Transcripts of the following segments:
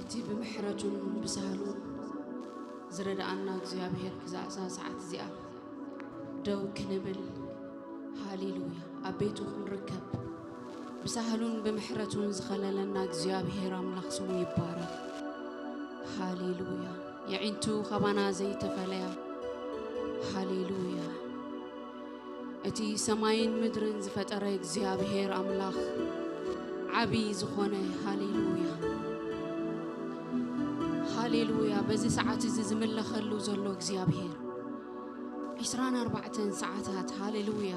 እቲ ብምሕረቱን ብሳህሉን ዝረድኣና እግዚኣብሔር ክሳዕ እዛ ሰዓት እዚኣ ደው ክንብል፣ ሃሌሉያ፣ ኣብ ቤቱ ክንርከብ ብሳህሉን ብምሕረቱን ዝኸለለና እግዚኣብሔር ኣምላኽ ስሙ ይባረኽ። ሃሌሉያ። የዒንቱ ካባና ዘይተፈለያ። ሃሌሉያ። እቲ ሰማይን ምድርን ዝፈጠረ እግዚኣብሔር ኣምላኽ ዓቢ ዝኾነ፣ ሃሌሉያ፣ ሃሌሉያ። በዚ ሰዓት እዚ ዝምለኸሉ ዘሎ እግዚኣብሔር፣ ዒስራን ኣርባዕተን ሰዓታት፣ ሃሌሉያ፣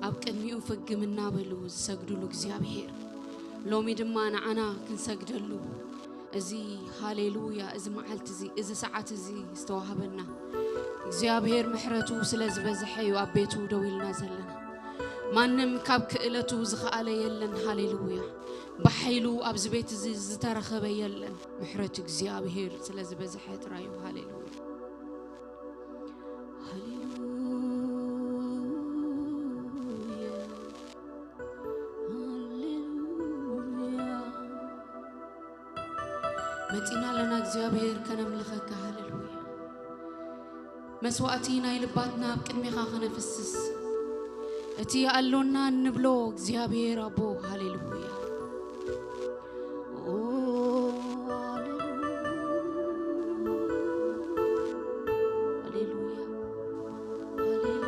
ኣብ ቅድሚኡ ፍግም እናበሉ ዝሰግዱሉ እግዚኣብሔር፣ ሎሚ ድማ ንዓና ክንሰግደሉ እዚ፣ ሃሌሉያ፣ እዚ መዓልቲ እዚ፣ እዚ ሰዓት እዚ ዝተዋህበና፣ እግዚኣብሔር ምሕረቱ ስለ ዝበዝሐ እዩ ኣብ ቤቱ ደው ኢልና ዘለና። ማንም ካብ ክእለቱ ዝኸኣለ የለን። ሃሌሉያ። ብሓይሉ ኣብዚ ቤት እዚ ዝተረኸበ የለን። ምሕረት እግዚኣብሔር ስለ ዝበዝሐ ጥራይ እዩ። ሃሌሉያ። ሃሌሉያ። ሃሌሉያ። መጺና ኣለና እግዚኣብሔር ከነምልኸካ። ሃሌሉያ። መስዋእቲ ናይ ልባትና ኣብ ቅድሜኻ ከነፍስስ፣ እቲ ኣሎና እንብሎ እግዚኣብሔር ኣቦ፣ ሃሌሉያ። ኦ፣ ሃሌሉያ። ሃሌሉያ። ሃሌሉያ።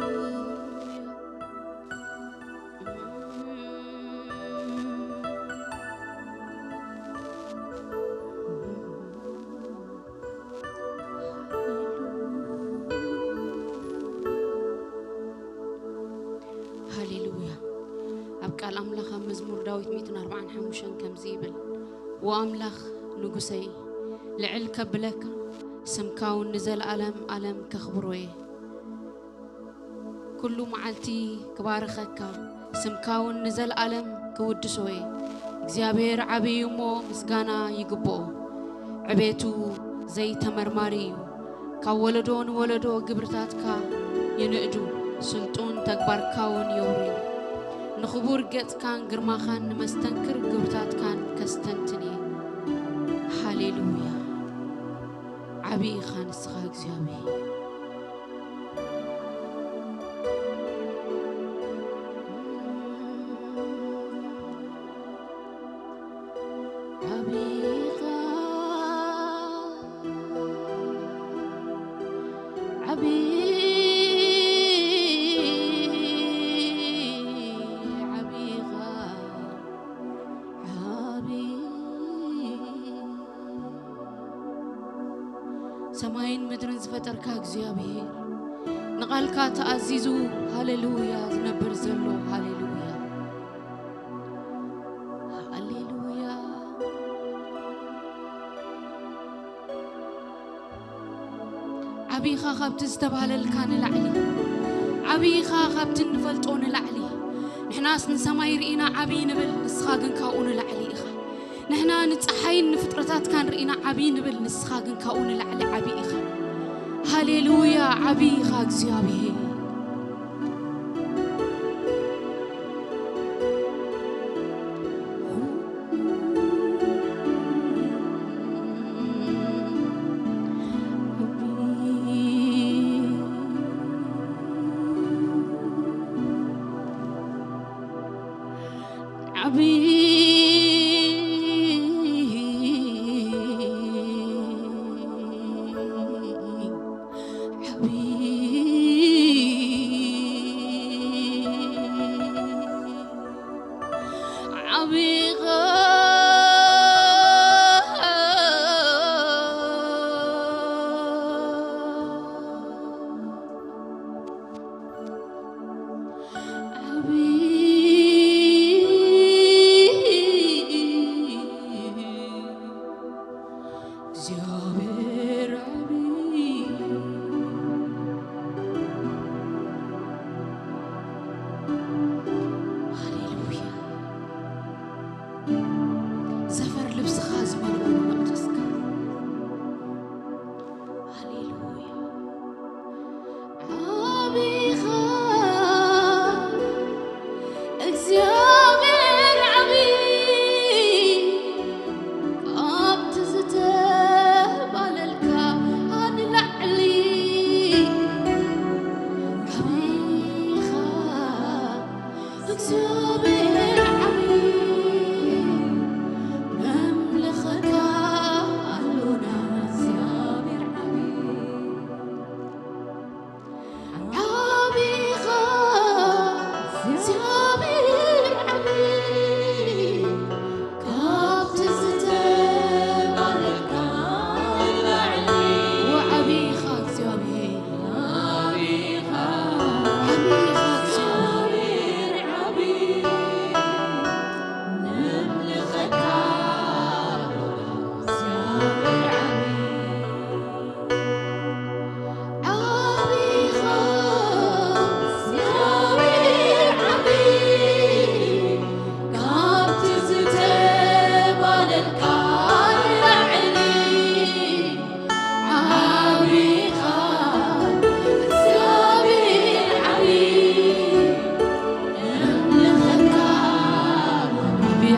ሃሌሉያ። ኣብ ቃል ኣምላኽ ኣብ መዝሙር ዳዊት ሚእትን ኣርባዓን ሓሙሽተን ከምዚ ይብል፣ "ወኣምላኽ ንጉሰይ፣ ልዕል ከብለካ፣ ስምካ እውን ንዘለኣለም ኣለም ከኽብሮ እየ። ኩሉ መዓልቲ ክባርኸካ፣ ስምካ እውን ንዘለኣለም ክውድሶ እየ። እግዚኣብሔር ዓብዪ እዩ እሞ ምስጋና ይግብኦ። ዕቤቱ ዘይተመርማሪ እዩ። ካብ ወለዶ ንወለዶ ግብርታትካ ይንእዱ፣ ስልጡን ተግባርካ እውን የውርዩ። ንኽቡር ገጽካን ግርማኻን ንመስተንክር ግብርታትካን ከስተንትን እየ። ሃሌሉያ! ዓብዪ ኢኻ ንስኻ እግዚኣብሔር። ዓብዪኻ፣ ዓብዪ፣ ዓብዪኻ፣ ዓብዪ። ሰማይን ምድርን ዝፈጠርካ እግዚኣብሔር፣ ንቓልካ ተኣዚዙ፣ ሃሌሉያ፣ ዝነብር ዘሎ፣ ሃሌሉያ፣ ሃሌሉያ። ዓቢኻ ካብቲ ዝተባህለልካ ንላዕሊ፣ ዓቢኻ ካብቲ እንፈልጦ ንላዕሊ። ንሕናስ ንሰማይ ርኢና ዓቢ ንብል፣ ንስኻ ግን ካብኡ ንላዕሊ ኢኻ። ንሕና ንጸሓይን ንፍጥረታትካን ርኢና ዓቢ ንብል፣ ንስኻ ግን ካብኡ ንላዕሊ ዓቢ ኢኻ። ሃሌሉያ፣ ዓቢ ኢኻ እግዚኣብሔር። ዓቢ፣ ዓቢ፣ ዓቢኻ። ዓቢ፣ እግዚኣብሔር ዓቢ። ሃሌሉያ።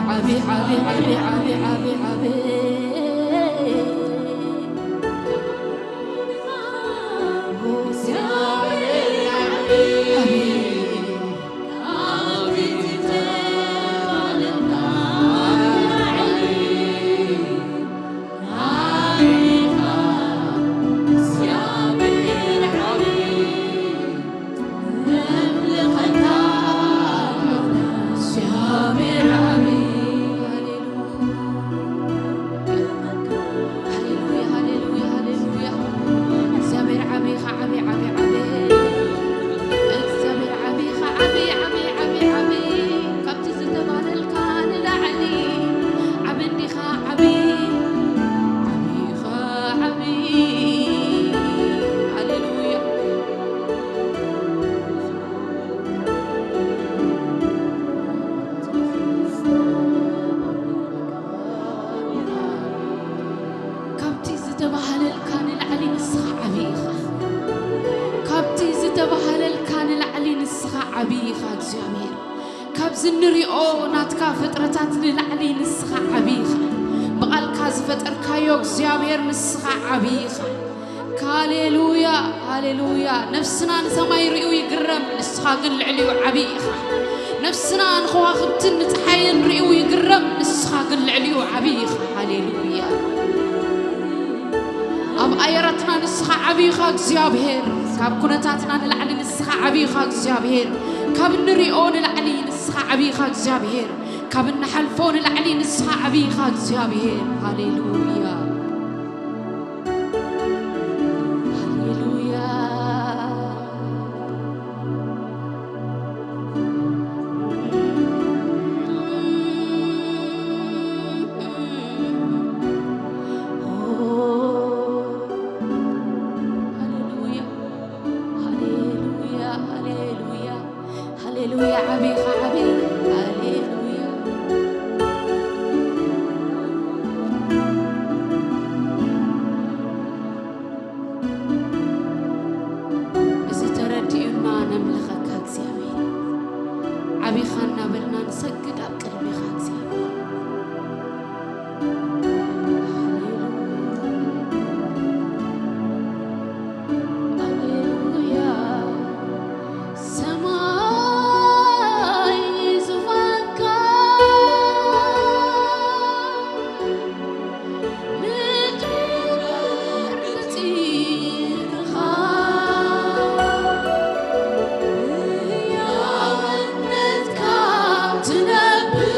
ዓቢ፣ ዓቢ፣ ዓቢ፣ ዓቢ፣ ዓቢ፣ ዓቢ። ሃሌሉያ፣ ሃሌሉያ፣ ሃሌሉያ። እግዚኣብሔር ዓቢ ኢኻ፣ ዓቢ፣ ዓቢ፣ ዓቢ። እግዚኣብሔር ዓቢ ኢኻ፣ ዓቢ፣ ዓቢ፣ ዓቢ፣ ዓቢ። ካብቲ ዝተባህለልካ ንላዕሊ ዓቢ እንዲኻ፣ ዓቢ። ዓቢ ኢኻ፣ ዓቢ። ሃሌሉያ። ካብቲ ዝተባህለልካ ንላዕሊ ንስኻ ዓቢ ኢኻ። ካብቲ ዝተባህለልካ ንላዕሊ ንስኻ ዓቢ ኢኻ እግዚኣብሔር። ካብዚ እንሪኦ ናትካ ፍጥረታት ንላዕሊ ንስኻ ዓቢ ኢኻ። ብቓልካ ዝፈጠርካዮ እግዚኣብሔር ንስኻ ዓቢ ኢኻ። ሃሌሉያ፣ ሃሌሉያ። ነፍስና ንሰማይ ሪኡ ይግረም፣ ንስኻ ግን ልዕሊኡ ዓቢ ኢኻ። ነፍስና ንከዋኽብትን ንፀሓይን ሪኡ ይግረም፣ ንስኻ ግን ልዕሊኡ ዓቢ ኢኻ። ሃሌሉያ። ኣብ ኣየራትና ንስኻ ዓቢ ኢኻ እግዚኣብሔር። ካብ ኩነታትና ንላዕሊ ንስኻ ዓቢ ኢኻ እግዚኣብሔር። ካብ እንሪኦ ንላዕሊ ንስኻ ዓቢ ኢኻ እግዚኣብሔር። ካብ እንሓልፎ ንላዕሊ ንስኻ ዓቢ ኢኻ እግዚኣብሔር። ሃሌሉያ። ሃሌሉያ። ሃሌሉያ፣ ሃሌሉያ፣ ሃሌሉያ። ሃሌሉያ፣ ዓቢ ኢኻ፣ ዓቢ። ሃሌሉያ። እዚ ተረዲኡና ነምልኸካ እግዚኣብሔር። ዓቢ ኢኻ እናበልና ንሰግድ ኣብ ቅድሜኻ እግዚኣብሔር። ሃሌሉያ፣ ሰማይ ዙፋንካ፣ ምድሪ በርግጺ እግርኻ፣ ብሕያውነትካ ትነብር።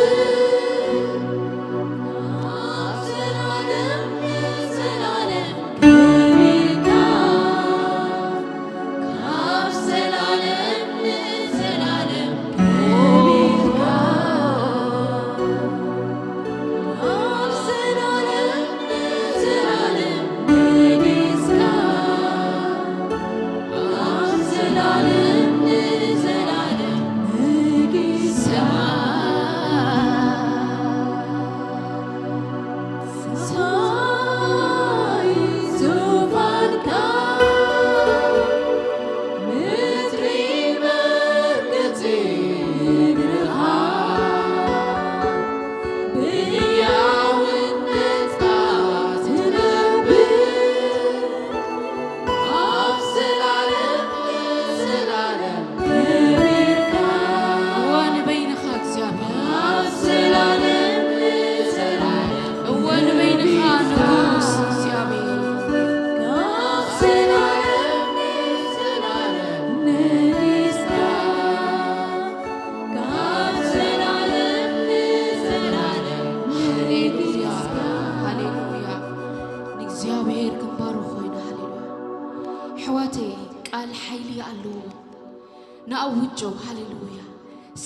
እወ ንበይንኻ እግዚኣብሔር። እወ ንበይንኻ ንጉስ እግዚኣብሔር። ሃሌሉያ፣ ሃሌሉያ። ንእግዚኣብሔር ክንባርኾ ኢና። ሃሌሉያ። ኣሕዋተይ፣ ቃል ሓይሊ ኣለዎ። ንኣውጆ። ሃሌሉያ።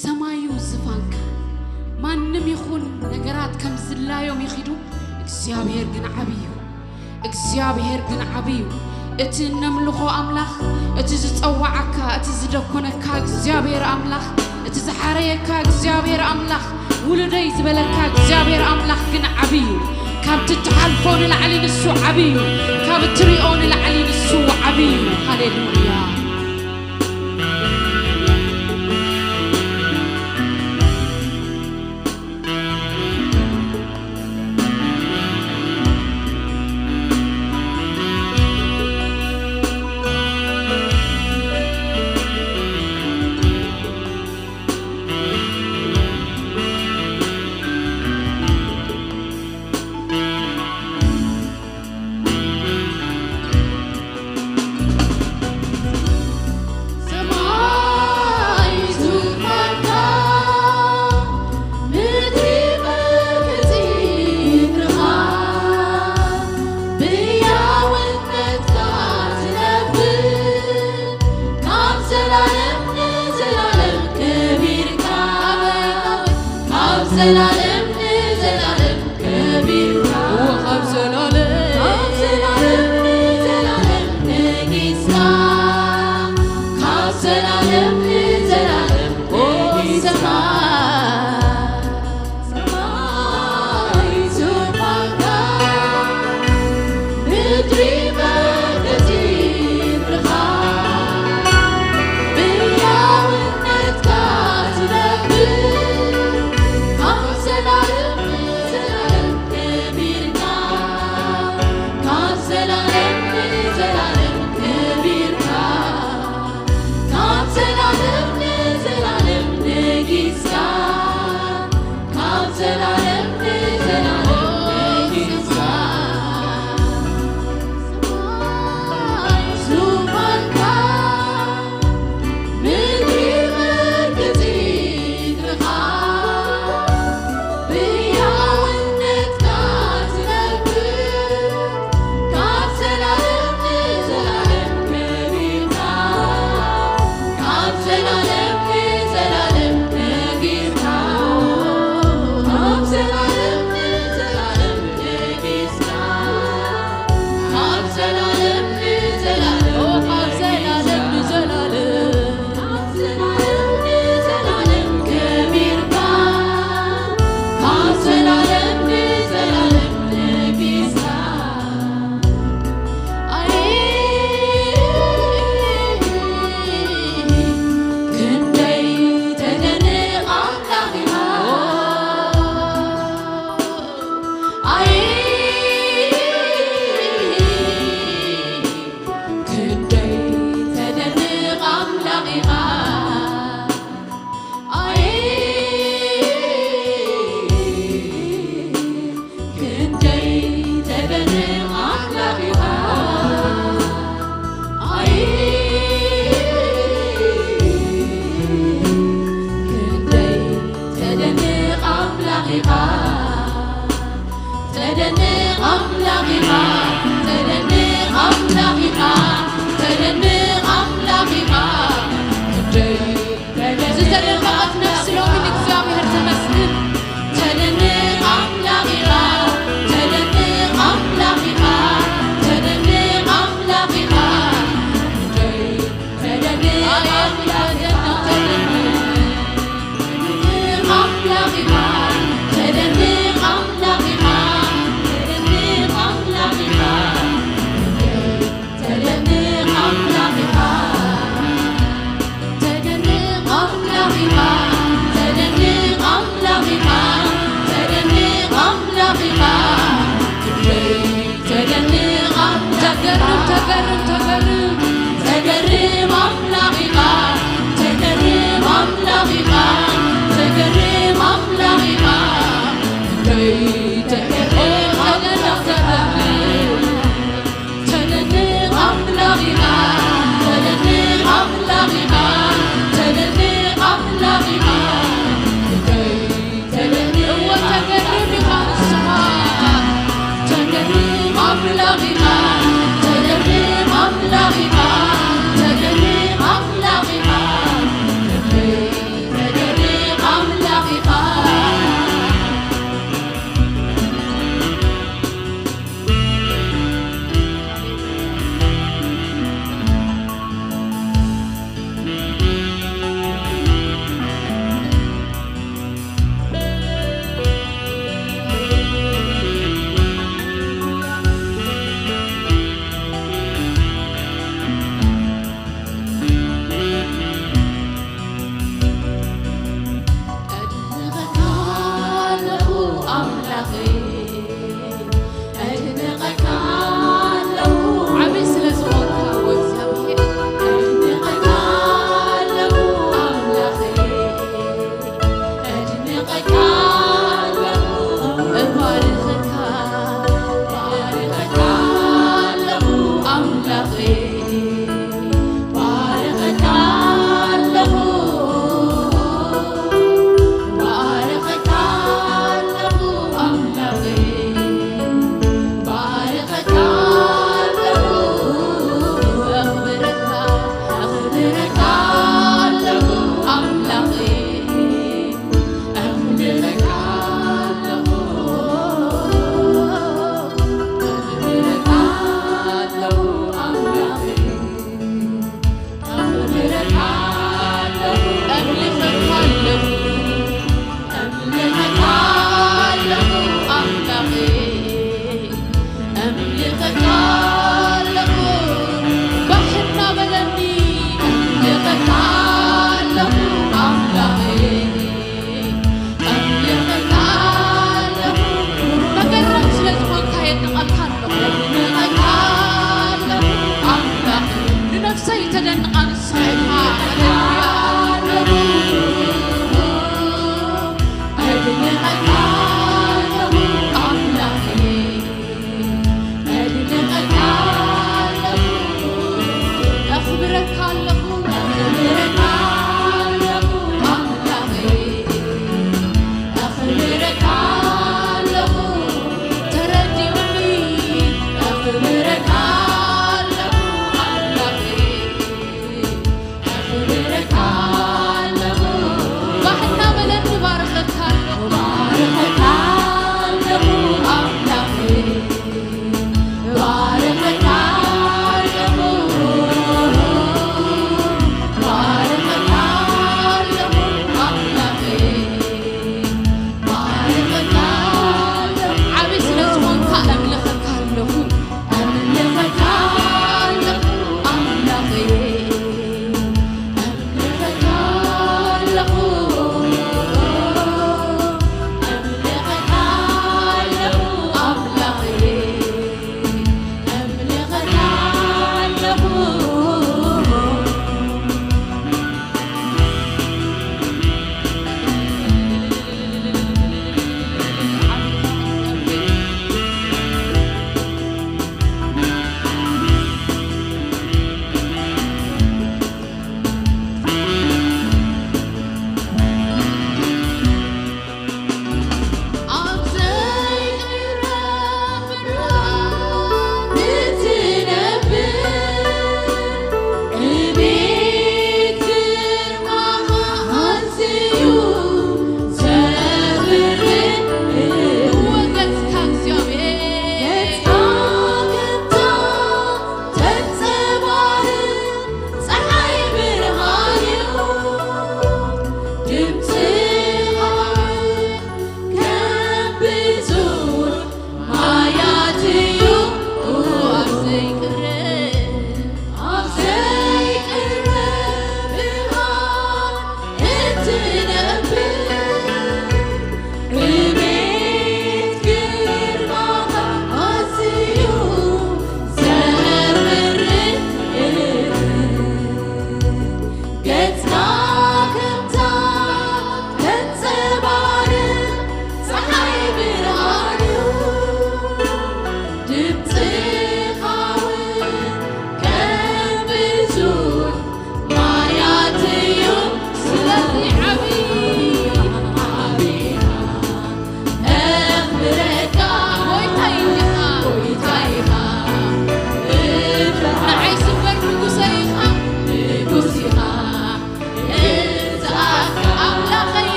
ሰማዩ ዝፋንካ። ማንም ይኹን ነገራት ከም ዝላዮም ይኺዱ፣ እግዚኣብሔር ግን ዓብዪ እዩ። እግዚኣብሔር ግን ዓብዪ እዩ። እቲ እነምልኾ ኣምላኽ፣ እቲ ዝጸዋዓካ፣ እቲ ዝደኮነካ እግዚኣብሔር ኣምላኽ፣ እቲ ዝሓረየካ እግዚኣብሔር ኣምላኽ፣ ውሉደይ ዝበለካ እግዚኣብሔር ኣምላኽ ግን ዓብዪ እዩ። ካብቲ እትሓልፎ ንላዕሊ ንሱ ዓብዪ እዩ። ካብ እትሪኦ ንላዕሊ ንሱ ዓብዪ እዩ። ሃሌሉያ። ዘላለም ንዘላለም ከቢርካ፣ እወ፣ ካብ ዘላለም፣ ካብ ዘላለም ንዘላለም ነጊስካ፣ ካብ ዘላለም ንዘላለም ነጊስካ። ሰማይ ዙፋንካ፣ ምድሪ መርገጺ እግርኻ፣ ብሕያውነትካ ትነብር፣ ካብ ዘላለም ንዘላለም ከቢርካ፣ ካብ ዘላለም ንዘላለም ከቢርካ፣ ካብ ዘላለም ንዘላለም ነጊስካ፣ ካብ ዘላለም ንዘላለም ነጊስካ። ዙፋንካ፣ ምድሪ መርገጺ እግርኻ፣ ብሕያውነትካ ትነብር፣ ካብ ዘላለም ንዘላለም ከቢርካ፣ ካብ ዘላለም ንዘላለም ነጊስካ፣ ካብ ዘላለም ንዘላለም ነጊስካ፣ ካብ ዘላለም ንዘላለም፣ ኦ፣ ካብ ዘላለም ንዘላለም፣ ካብ ዘላለም ንዘላለም ከቢርካ፣ ካብ ዘላለም ንዘላለም ነጊስካ። ኣይ፣ ክንደይ ተደንቕ ኣምላኽ ኢኻ። ኣይ፣ ክንደይ ተደንቕ ኣምላኽ ኢኻ። ኣይ፣ ክንደይ ተደንቕ ኣምላኽ ኢኻ። ኣይ፣ ክንደይ ተደንቕ ኣምላኽ ኢኻ። ተደንቕ ኣምላኽ ኢኻ። ተደንቕ ኣምላኽ ኢኻ። ተደንቕ ኣምላኽ ኢኻ። ክንደይ ዝተደነቐት ነፍሲ ሎሚ ንእግዚኣብሔር ተመስግን። ተደንቕ ኣምላኽ ኢኻ፣ ተደንቕ ኣምላኽ ኢኻ፣ ተደንቕ ኣምላኽ ኢኻ። ተደንቕ ኣምላኽ ኢኻ፣ ተደንቕ ኣምላኽ ኢኻ፣ ተደንቕ ኣምላኽ ኢኻ፣ ተደንቕ ኣምላኽ ኢኻ። ተደንቕ ኣምላኽ ኢኻ፣ ተደንቕ ኣምላኽ ኢኻ፣ ተደንቕ ኣምላኽ ኢኻ፣ ተደንቕ ኣምላኽ ኢኻ። ተደንቕ ኣምላኽ ኢኻ፣ ተገርም፣ ተገርም፣ ተገርም። ተገርም ኣምላኽ ኢኻ፣ ተገርም ኣምላኽ ኢኻ፣ ተገርም ኣምላኽ ኢኻ። ተገርም ኣምላኽ ኢኻ። ተደንቕ ኣምላኽ ኢኻ፣ ተደንቕ ኣምላኽ ኢኻ፣ ተደንቕ ኣምላኽ ኢኻ። ተደንቕ እወ፣ ተገርም ኢኻ ንስኻ። ተገርም ኣምላኽ ኢኻ፣ ተገርም ኣምላኽ ኢኻ፣ ተገርም ኣምላኽ ኢኻ። ተገርም ኣምላኽ ኢኻ።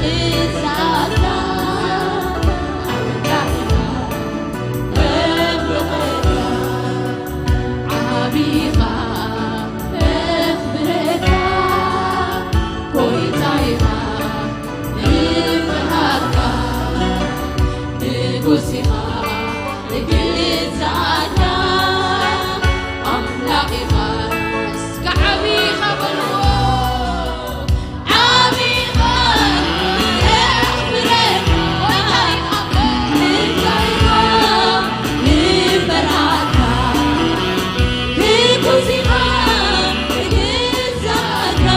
እዛታ ኣምላኽና በብኸታ ዓቢኻ እኽብረካ፣ ጎይታይኻ ንፍርሃካ፣ ንጉሲኻ ንግዛእካ፣ ኣምላኺኻ እስከ ዓቢኻ በልዎ። ዓቢኻ እኽብረካ፣ ጎይታይኻ ንፍርሃካ፣ ንጉሲኻ ንግዛእካ፣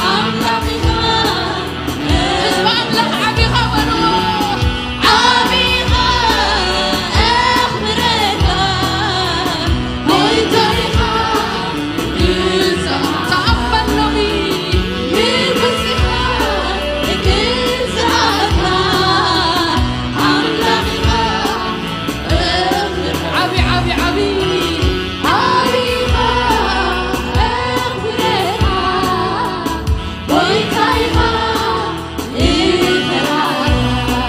ኣምላኺኻ ህዝቢ ኣምላኽ ዓቢኻ በልዎ። ዓቢኻ እኽብረካ፣ ጎይታይኻ ንግዛእካ፣ ተኣመኖሚ ንጉሲኻ ንግዛእካ፣ ኣምላኺኻ ዓቢ፣ ዓቢ፣ ዓቢ። ዓቢኻ እኽብረካ፣ ጎይታይኻ ንፍርሃካ፣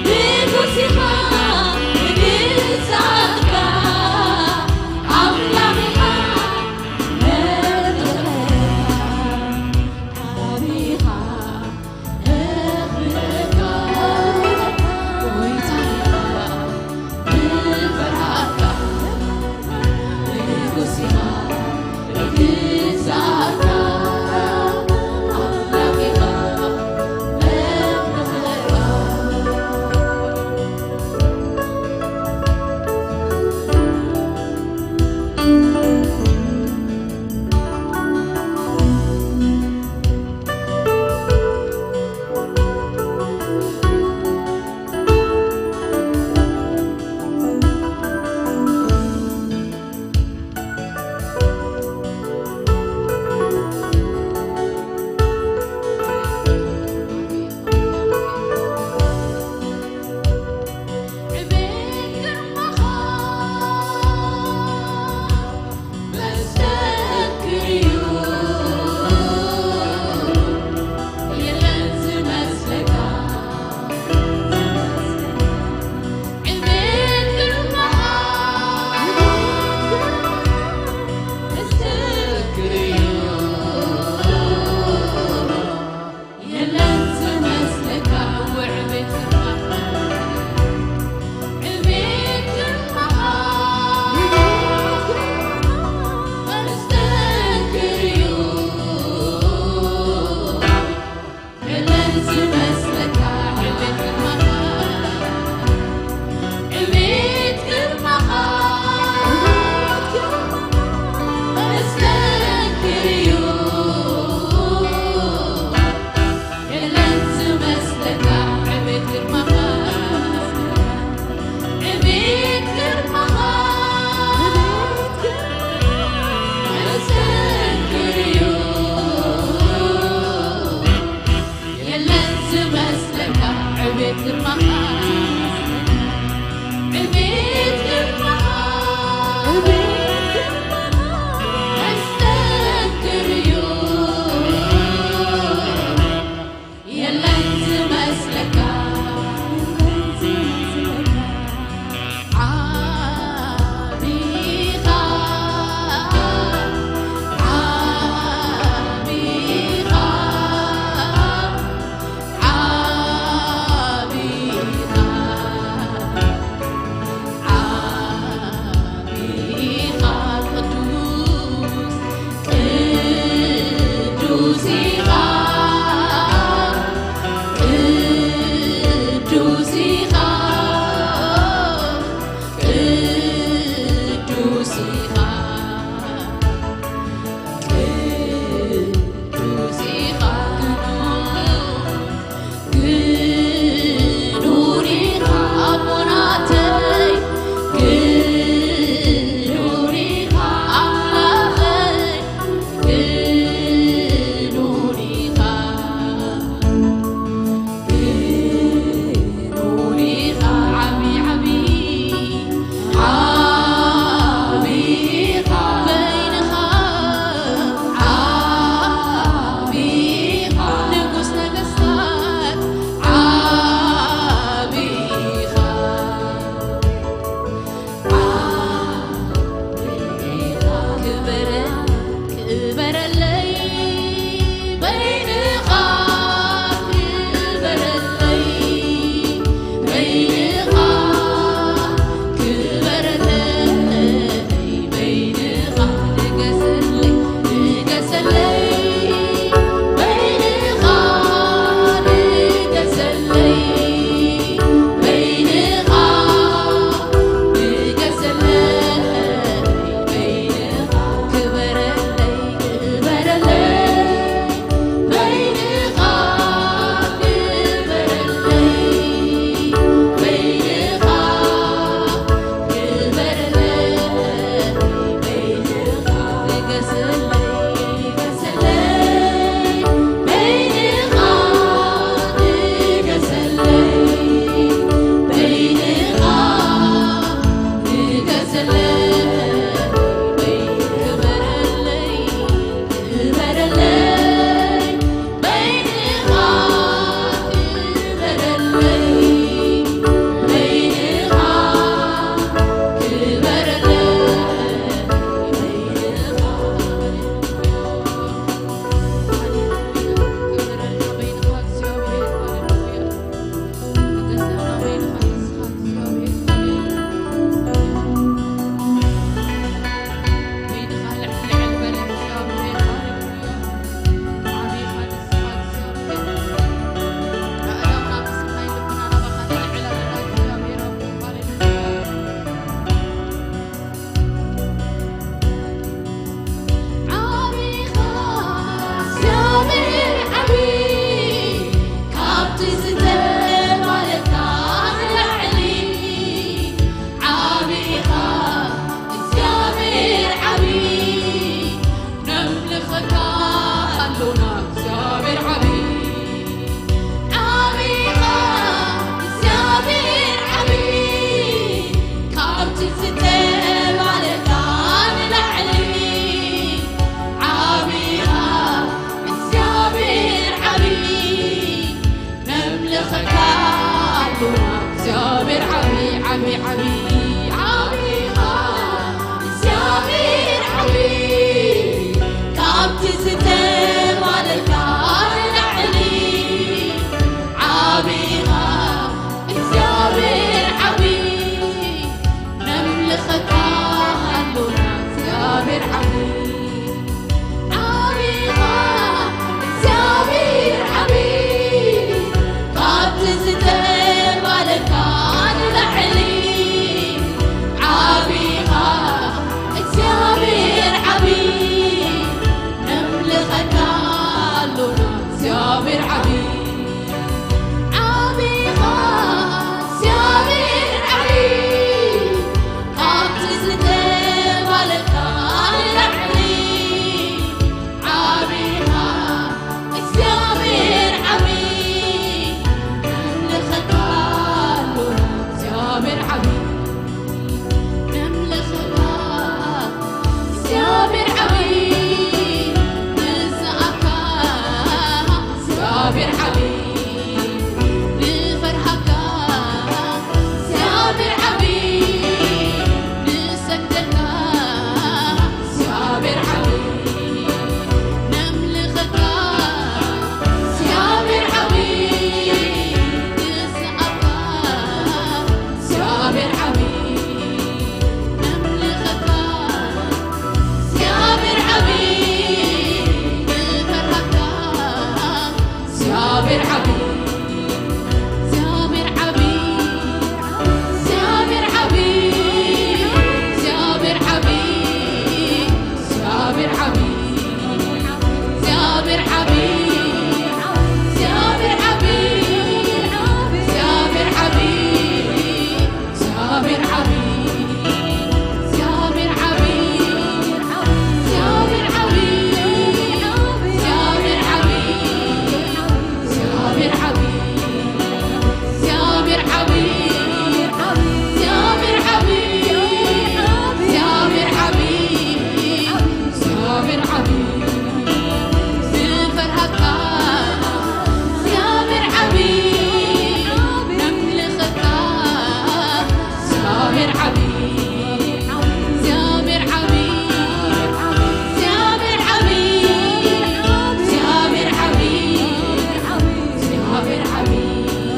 ንጉሲኻ ንግዛእካ፣ ኣምላኺኻ ንፍርሃካ፣ ዓቢኻ እግዚኣብሔር ዓቢ፣ ዓቢ ኢኻ፣ እግዚኣብሔር ዓቢ፣ ካብቲ ዝተባለካ ንላዕሊ። ዓቢ ኢኻ፣ እግዚኣብሔር ዓቢ፣ ነምልኸካ ኣሎ፣ እግዚኣብሔር ዓቢ። ነምልኸካ እግዚኣብሔር ዓቢ፣ ንዝኣካ እግዚኣብሔር ዓቢ፣ ንፈርሃካ እግዚኣብሔር ዓቢ፣ ንሰግደልካ እግዚኣብሔር ዓቢ፣ ነምልኸካ እግዚኣብሔር ዓቢ፣ ንዝኣካ እግዚኣብሔር ዓቢ፣ ነምልኸካ እግዚኣብሔር ዓቢ፣ ንፈርሃካ እግዚኣብሔር ዓቢ፣ እግዚኣብሔር ዓቢ፣ እግዚኣብሔር ዓቢ፣ እግዚኣብሔር ዓቢ፣ እግዚኣብሔር ዓቢ፣ እግዚኣብሔር ዓቢ፣ እግዚኣብሔር ዓቢ፣ እግዚኣብሔር ዓቢ፣ እግዚኣብሔር ዓቢ፣ እግዚኣብሔር ዓቢ፣ እግዚኣብሔር ዓቢ፣ እግዚኣብሔር ዓቢ፣ እግዚኣብሔር ዓቢ፣ እግዚኣብሔር ዓቢ፣ እግዚኣብሔር ዓቢ፣ እግዚኣብሔር ዓቢ፣ ንፈርሃካ እግዚኣብሔር ዓቢ፣ ነምልኸካ እግዚኣብሔር ዓቢ፣ እግዚኣብሔር ዓቢ፣ እግዚኣብሔር ዓቢ፣ እግዚኣብሔር ዓቢ፣ እግዚኣብሔር ዓቢ፣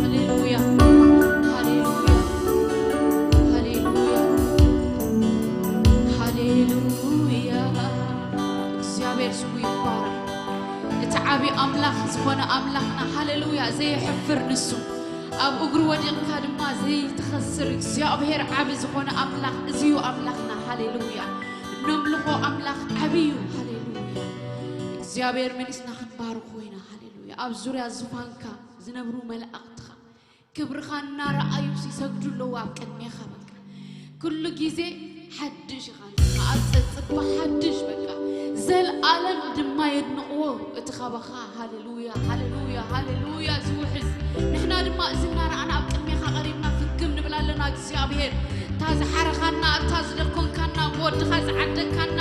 ሃሌሉያ፣ ሃሌሉያ፣ ሃሌሉያ፣ ሃሌሉያ። እግዚኣብሔር ስሙ ይባረክ። እቲ ዓቢ ኣምላኽ ዝኾነ ኣምላኽና፣ ሃሌሉያ፣ ዘየሕፍር ንሱ። ኣብ እግሩ ወዲቕካ ድማ ዘይትኸስር እግዚኣብሔር ዓቢ ዝኾነ ኣምላኽ፣ እዚ እዩ ኣምላኽና። ሃሌሉያ። ነምልኾ ኣምላኽ ዓቢ እዩ። ሃሌሉያ። እግዚኣብሔር መሊስና ክንባርኾ ኢና። ሃሌሉያ። ኣብ ዙርያ ዙፋንካ ዝነብሩ መላእኽትኻ ክብርኻ እናረኣዩ ይሰግዱ ኣለዉ ኣብ ቅድሜኻ። በቃ ኩሉ ግዜ ሓድሽ ኢኻ ንስኻ፣ ኣብ ጸጽባ ሓድሽ በቃ ዘልኣለም ድማ የድንቕዎ እቲ ኻባኻ። ሃሌሉያ፣ ሃሌሉያ፣ ሃሌሉያ ዝውሕዝ። ንሕና ድማ እዚ እናረኣና ኣብ ቅድሜኻ ቀሪብና ፍግም ንብል ኣለና። እግዚኣብሔር፣ እታ ዝሓረኻና፣ እታ ዝደኮንካና፣ ብወድኻ ዝዓደግካና፣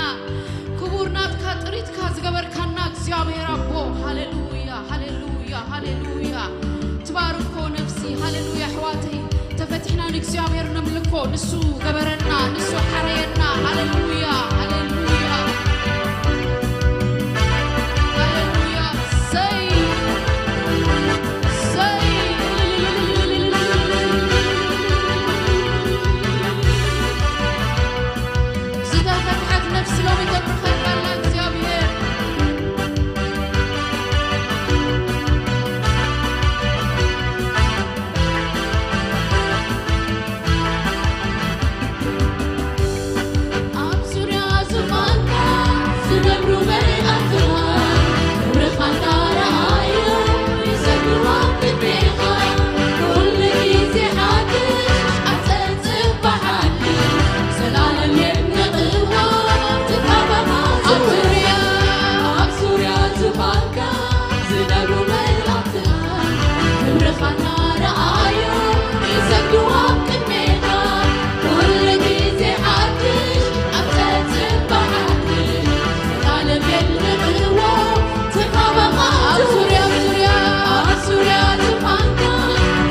ክቡር ናትካ ጥሪትካ ዝገበርካና እግዚኣብሔር ኣቦ፣ ሃሌሉያ፣ ሃሌሉያ፣ ሃሌሉያ። ትባርኮ ነፍሲ፣ ሃሌሉያ። ኣሕዋተይ፣ ተፈቲሕና ንእግዚኣብሔር ነምልኮ፣ ንሱ ገበረና፣ ንሱ ሓረየና። ሃሌሉያ፣ ሃሌሉያ፣ ሃሌሉያ። ሰይ፣ ሰይ። ዝተፈትሐት ነፍሲ ሎሚ ተብርኸልካላ እግዚኣብሔር። ኣብ ዙርያ ዙፋንካ ዝነብሩ መላእኽትኻ ክብርኻ እናረኣዩ ይሰግዱ ኣብ ቅድሜኻ። ኩሉ ግዜ ሓድሽ ኣብ ጸጥታ ሓድሽ ዘላለም የድንቕዎ ትካባኻ ኣብ ዙርያ ኣብ ዙርያ ዙፋንካ ዝነብሩ መላእኽትኻ ክብርኻ እናረኣዩ ይሰግዱ ኣብ ቅድሜኻ። ኩሉ ግዜ ሓድሽ ኣብ ተጽብኣ ሓድሽ ዘላለም የድንቕዎ ትኻባኻ ኣብ ዙርያ፣ ኣብ ዙርያ፣ ኣብ ዙርያ ዙፋንካ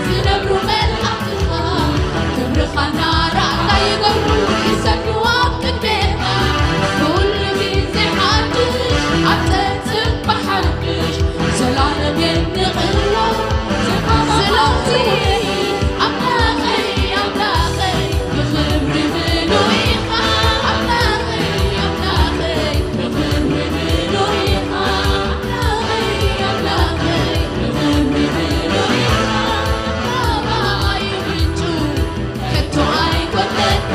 ዝነብሩ መላእኽትኻ ክብርኻ እናረኣዩ ይሰግዱ ኣብ ቅድሜኻ። ኩሉ ግዜ ሓድሽ ኣብ ተጽብኣ ሓድሽ ዘላለም የድንቕዎ ትኻባኻ። ስለዚ ኣምላኸይ፣ ኣምላኸይ፣ ብኽብሪ ምሉእ ኢኻ። ኣምላኸይ፣ ኣምላኸይ፣ ብኽብሪ ምሉእ ኢኻ። ኣምላኸይ፣ ኣምላኸይ፣ ብኽብሪ ምሉእ ኢኻ። ኣባይ ምንጩ ከቶ ኣይጎድለካ።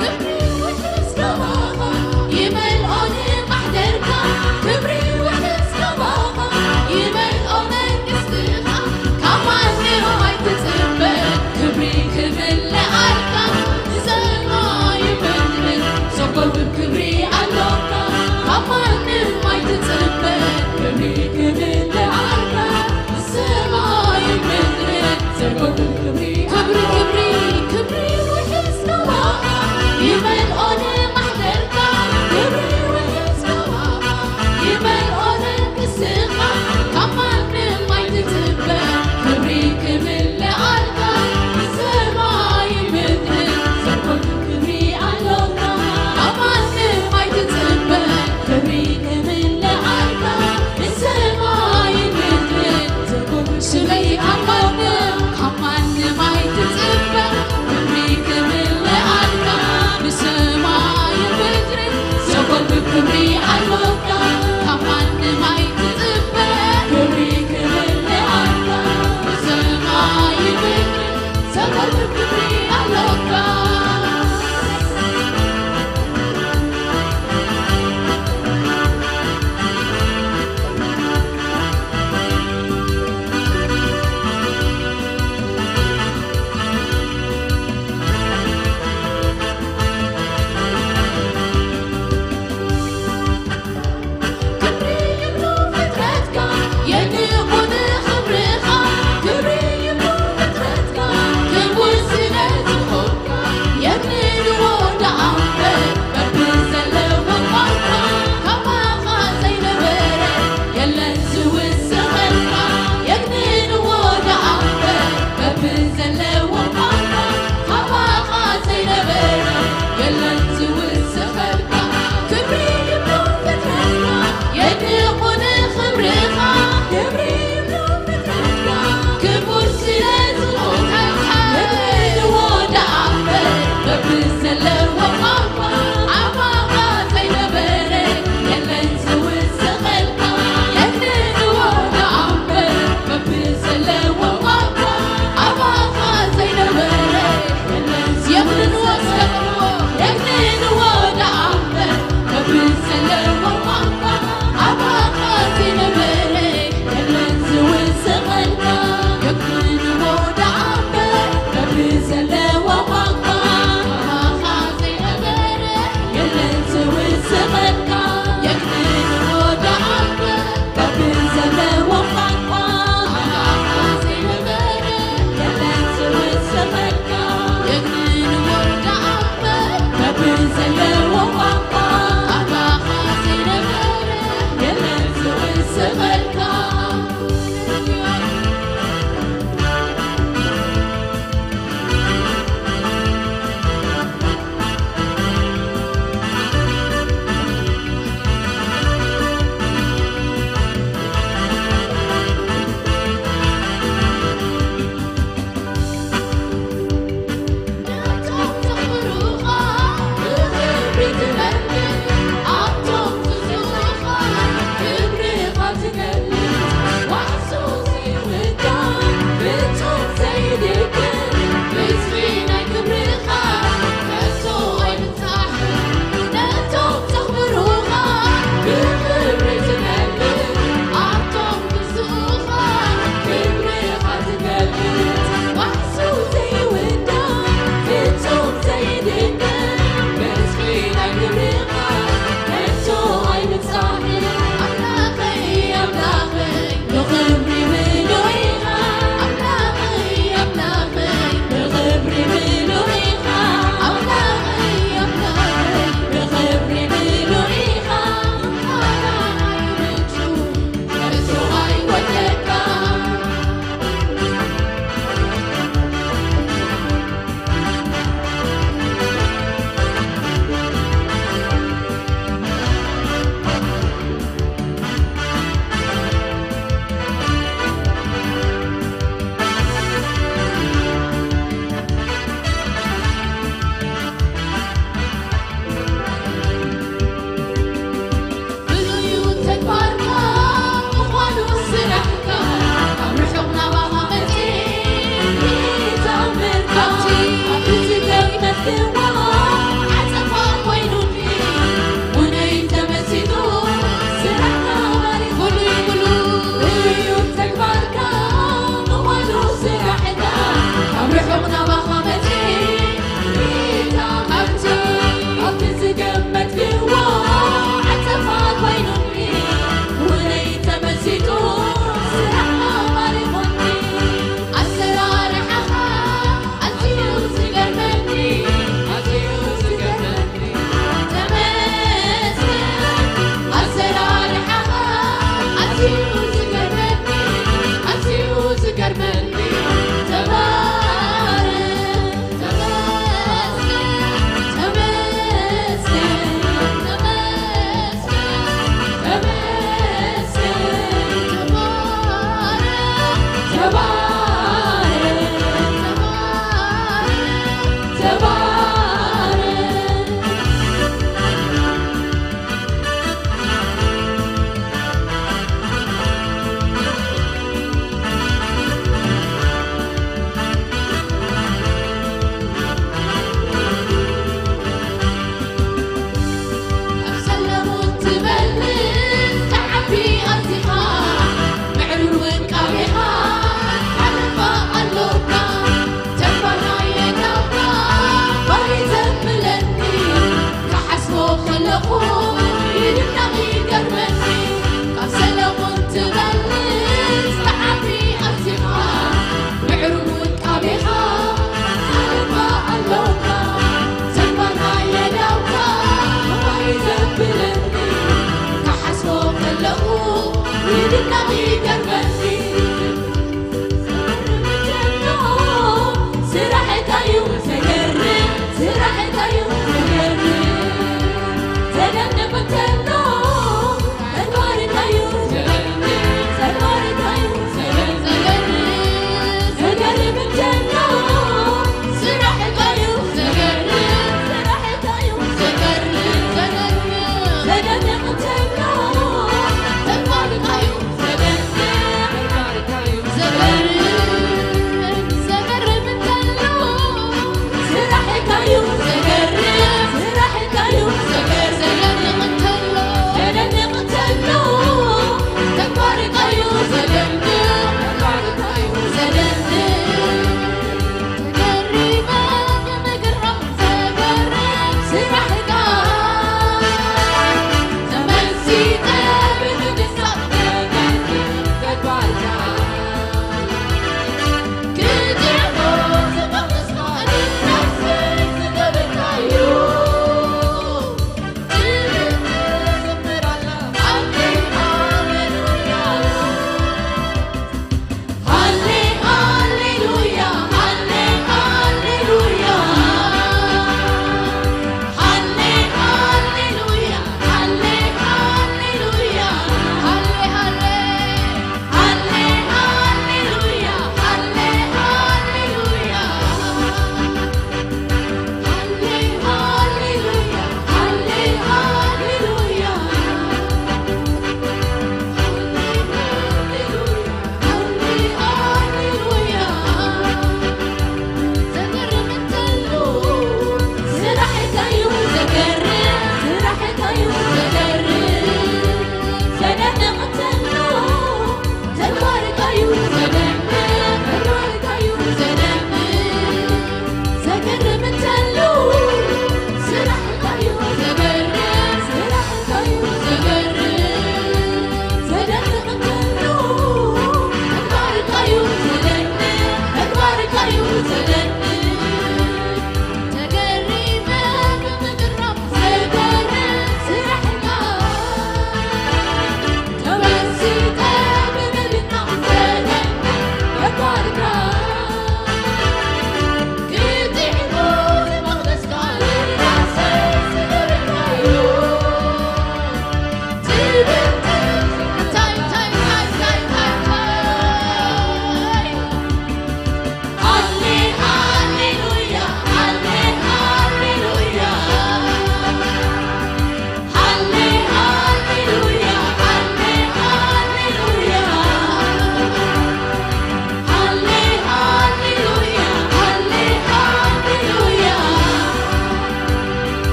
ክብሪ ውሕስ ገባኻ ይመልኦ ንማሕደርካ፣ ክብሪ ውሕስ ገባኻ ይመልኦ መንግስትኻ፣ ካብ ማንም ኣይትጽበ ክብሪ ክምልኣልካ፣ ንሰማይ ምድርን ዘጎብብ ክብሪ ኣሎካ፣ ካብ ማንም ኣይትጽበ ክብሪ ክምልኣልካ፣ ንሰማይ ምድርን ዘጎብብ ክብሪ፣ ክብሪ፣ ክብሪ፣ ክብሪ ውሕስ ገባኻ ይመልኦ ንማሕደርካ፣ ክብሪ ውሕስ ገባኻ ይመልኦ ንግስኻ፣ ካብ ማንም ኣይትጽበ ክብሪ ክምልኣልካ፣ ሰማይ ምድሪ ዘጎብብ ክብሪ ኣሎካ፣ ካብ ማንም ኣይትጽበ ክብሪ ክምልኣልካ፣ ንሰማይ ምድሪ ዘጎብብ ስለዚ ካብ ማንም፣ ካብ ማንም ኣይትጽበ ክብሪ ክምልኣልካ፣ ንሰማይ ምድሪ ዘጎብብ ክብሪ ኣሎካ፣ ካብ ማንም ኣይትጽበ ክብሪ ክምልኣልካ፣ ንሰማይ ምድሪ ዘጎብብ ክብሪ ኣሎካ። ክብሪ ይብሉ ፍጥረትካ፣ የድንቑ ንኽብርኻ። ክብሪ ይብሉ ፍጥረትካ፣ ክቡር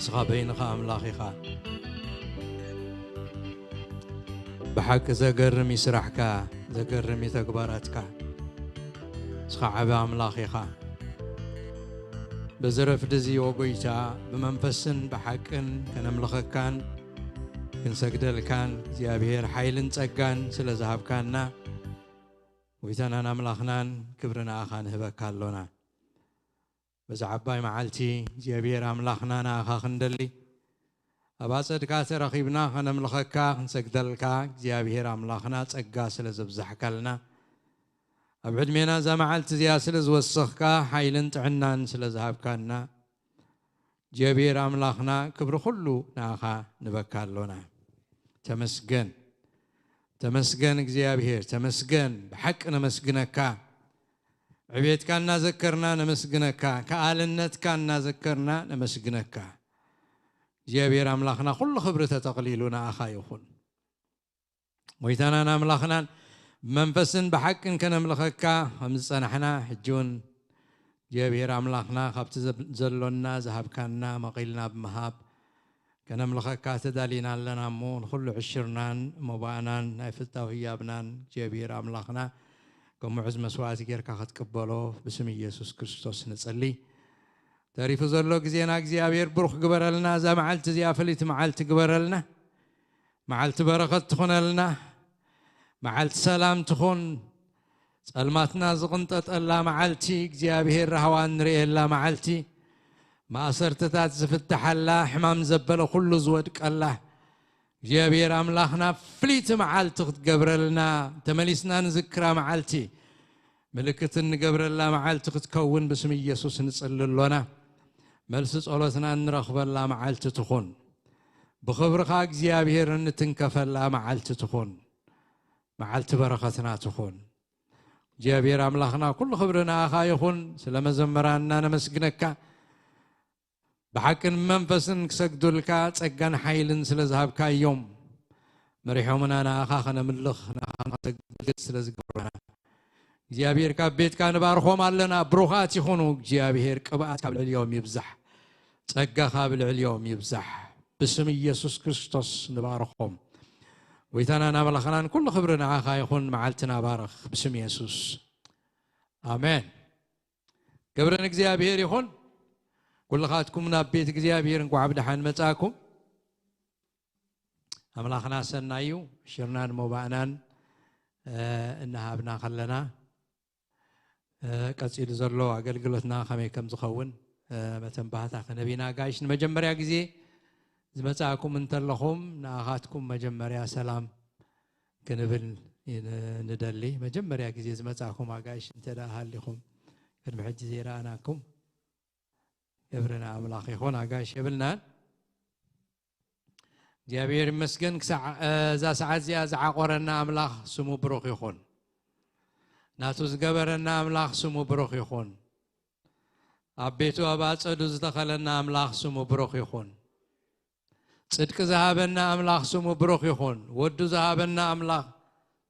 ንስኻ በይንኻ ኣምላኽ ኢኻ። ብሓቂ ዘገርም እዩ ስራሕካ፣ ዘገርም እዩ ተግባራትካ። ንስኻ ዓቢ ኣምላኽ ኢኻ። በዚ ረፍዲ እዚ፣ ኦ ጐይታ፣ ብመንፈስን ብሓቅን ከነምልኸካን ክንሰግደልካን እግዚኣብሔር ሓይልን ጸጋን ስለ ዝሃብካና፣ ጐይታናን ኣምላኽናን ክብሪ ንኣኻ ንህበካ ኣሎና። በዛ ዓባይ መዓልቲ እግዚኣብሔር ኣምላኽና ንኣኻ ክንደሊ፣ ኣብ ኣጸድካ ተረኺብና ከነምልኸካ ክንሰግደልካ እግዚኣብሔር ኣምላኽና ጸጋ ስለ ዘብዛሕካልና፣ ኣብ ዕድሜና እዛ መዓልቲ እዚኣ ስለ ዝወሰኽካ፣ ሓይልን ጥዕናን ስለ ዝሃብካና፣ እግዚኣብሔር ኣምላኽና ክብሪ ኩሉ ንኣኻ ንበካ ኣሎና። ተመስገን። ተመስገን እግዚኣብሔር፣ ተመስገን። ብሓቂ ነመስግነካ። ዕቤትካ እናዘከርና ነመስግነካ። ከኣልነትካ እናዘከርና ነመስግነካ። እግዚኣብሔር ኣምላኽና፣ ኩሉ ክብሪ ተጠቕሊሉ ንኣኻ ይኹን። ጐይታናን ኣምላኽናን፣ ብመንፈስን ብሓቅን ከነምልኸካ ከም ዝጸናሕና፣ ሕጂ እውን እግዚኣብሔር ኣምላኽና፣ ካብቲ ዘብ-፣ ዘሎና ዝሃብካና መቒልና ብምሃብ ከነምልኸካ ተዳሊና ኣለና እሞ፣ ንኹሉ ዕሽርናን መባእናን ናይ ፍታው ህያብናን እግዚኣብሔር ኣምላኽና፣ ከም ምዑዝ መስዋዕቲ ጌርካ ክትቅበሎ ብስም ኢየሱስ ክርስቶስ ንጸሊ። ተሪፉ ዘሎ ግዜና እግዚኣብሔር ብሩኽ ግበረልና። እዛ መዓልቲ እዚኣ ፍልይቲ መዓልቲ ግበረልና። መዓልቲ በረኸት ትኹነልና። መዓልቲ ሰላም ትኹን። ጸልማትና ዝቕንጠጠላ መዓልቲ፣ እግዚኣብሔር ራህዋ እንርእየላ መዓልቲ፣ ማእሰርትታት ዝፍትሓላ፣ ሕማም ዘበለ ኩሉ ዝወድቀላ፣ እግዚኣብሔር ኣምላኽና ፍልይቲ መዓልቲ ክትገብረልና፣ ተመሊስና ንዝክራ መዓልቲ፣ ምልክት እንገብረላ መዓልቲ ክትከውን ብስም ኢየሱስ ንጽሊ ኣሎና። መልሲ ጸሎትና እንረኽበላ መዓልቲ ትኹን። ብኽብርኻ እግዚኣብሔር እንትንከፈላ መዓልቲ ትኹን። መዓልቲ በረኸትና ትኹን። እግዚኣብሔር ኣምላኽና፣ ኩሉ ክብሪ ንኣኻ ይኹን። ስለ መዘምራንና ነመስግነካ። ብሓቅን መንፈስን ክሰግዱልካ ጸጋን ሓይልን ስለ ዝሃብካዮም፣ መሪሖምና ንኣኻ ከነምልኽ፣ ንኣኻ ከነሰግድ ስለ ዝገብሩና፣ እግዚኣብሔር፣ ካብ ቤትካ ንባርኾም ኣለና። ብሩኻት ይኹኑ። እግዚኣብሔር፣ ቅብኣትካ ኣብ ልዕሊኦም ይብዛሕ። ጸጋኻ ኣብ ልዕሊኦም ይብዛሕ። ብስም ኢየሱስ ክርስቶስ ንባርኾም። ጐይታናን ኣምላኽናን፣ ኩሉ ክብሪ ንዓኻ ይኹን። መዓልትና ባርኽ ብስም የሱስ። ኣሜን። ክብሪ ንእግዚኣብሔር ይኹን። ኩልኻትኩም ናብ ቤት እግዚኣብሔር እንኳዕ ብደሓን መጻእኩም። ኣምላኽና ሰናይ እዩ። ሽርናን ሞባእናን፣ እ፣ እናሃብና ከለና፣ እ፣ ቀጺሉ ዘሎ ኣገልግሎትና ከመይ ከም ዝኸውን፣ እ፣ መተንባህታ ክንህብ ኢና። ኣጋይሽ፣ ንመጀመርያ ግዜ ዝመጻእኩም እንተለኹም፣ ንኣኻትኩም መጀመርያ ሰላም ክንብል ን-፣ ንደሊ። መጀመርያ ግዜ ዝመጻእኩም ኣጋይሽ እንተ ደኣ ሃሊኹም፣ ቅድሚ ሕጂ ዘይረኣናኩም፣ ክብሪ ንኣምላኽ ይኹን። ኣጋይሽ የብልናን። እግዚኣብሔር ይመስገን፣ ክሳዕ፣ እ፣ እዛ ሰዓት እዚኣ ዝዓቖረና ኣምላኽ ስሙ ብሩኽ ይኹን። ናቱ ዝገበረና ኣምላኽ ስሙ ብሩኽ ይኹን። ኣብ ቤቱ ኣብ ኣጸዱ ዝተኸለና ኣምላኽ ስሙ ብሩኽ ይኹን። ጽድቂ ዝሃበና ኣምላኽ ስሙ ብሩኽ ይኹን። ወዱ ዝሃበና ኣምላኽ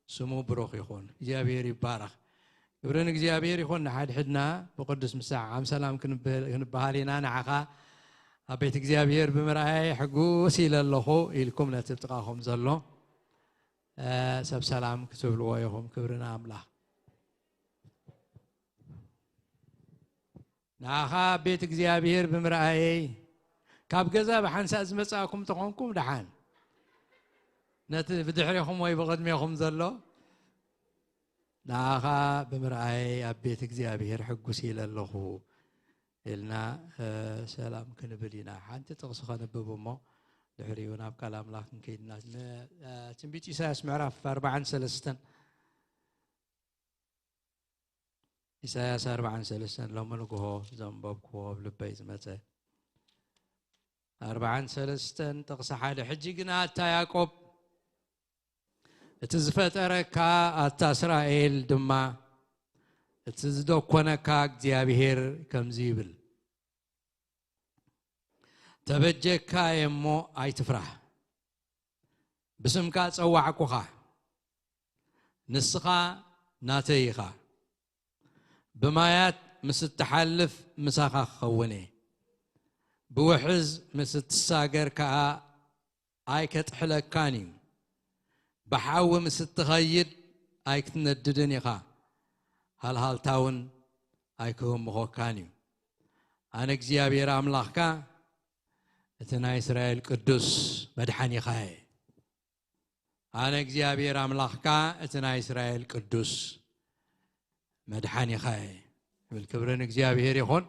ስሙ ብሩኽ ይኹን። እግዚኣብሔር ይባረኽ። ክብሪ ንእግዚኣብሔር ይኹን። ንሓድሕድና ብቅዱስ ምሰዓዓም ሰላም ክንበ-፣ ክንበሃል ኢና። ንዓኻ ኣብ ቤት እግዚኣብሔር ብምርኣየ ሕጉስ ኢለ ኣለኹ ኢልኩም ነቲ ጥቓኹም ዘሎ፣ እ፣ ሰብ ሰላም ክትብልዎ ኢኹም። ክብሪ ንኣምላኽ። ንኣኻ ኣብ ቤት እግዚኣብሔር ብምርኣየይ፣ ካብ ገዛ ብሓንሳእ ዝመጻእኩም ተኾንኩም ደሓን፣ ነቲ ብድሕሬኹም ወይ ብቕድሜኹም ዘሎ፣ ንኣኻ ብምርኣየይ ኣብ ቤት እግዚኣብሔር ሕጉስ ኢለ ኣለኹ ኢልና፣ እ፣ ሰላም ክንብል ኢና። ሓንቲ ጥቕሲ ከንብብ እሞ፣ ድሕሪኡ ናብ ቃል ኣምላኽ ክንከይድ ኢና። ን-፣ እ፣ ትንቢት ኢሳያስ ምዕራፍ ኣርባዓን ሰለስተን። ኢሳያስ ኣርባዓን ሰለስተን ሎሚ ንግሆ ዘንበብክዎ ኣብ ልበይ ዝመጸ። ኣርባዓን ሰለስተን ጥቕሲ ሓደ። ሕጂ ግና ኣታ ያዕቆብ፣ እቲ ዝፈጠረካ፣ ኣታ እስራኤል ድማ፣ እቲ ዝደኮነካ እግዚኣብሔር ከምዚ ይብል፣ ተበጀካ እየ እሞ ኣይትፍራህ። ብስምካ ጸዋዕኩኻ፣ ንስኻ ናተይ ኢኻ። ብማያት ምስ እትሓልፍ ምሳኻ ክኸውን እየ። ብውሕዝ ምስ እትሳገር ከኣ ኣይከጥሕለካን እዩ። ብሓዊ ምስ እትኸይድ ኣይክትነድድን ኢኻ፣ ሃልሃልታ እውን ኣይክህምኾካን እዩ። ኣነ እግዚኣብሔር ኣምላኽካ፣ እቲ ናይ እስራኤል ቅዱስ መድሓኒኻ እየ። ኣነ እግዚኣብሔር ኣምላኽካ፣ እቲ ናይ እስራኤል ቅዱስ መድሓኒኻ እየ። ይብል። ክብሪ ንእግዚኣብሔር ይኹን።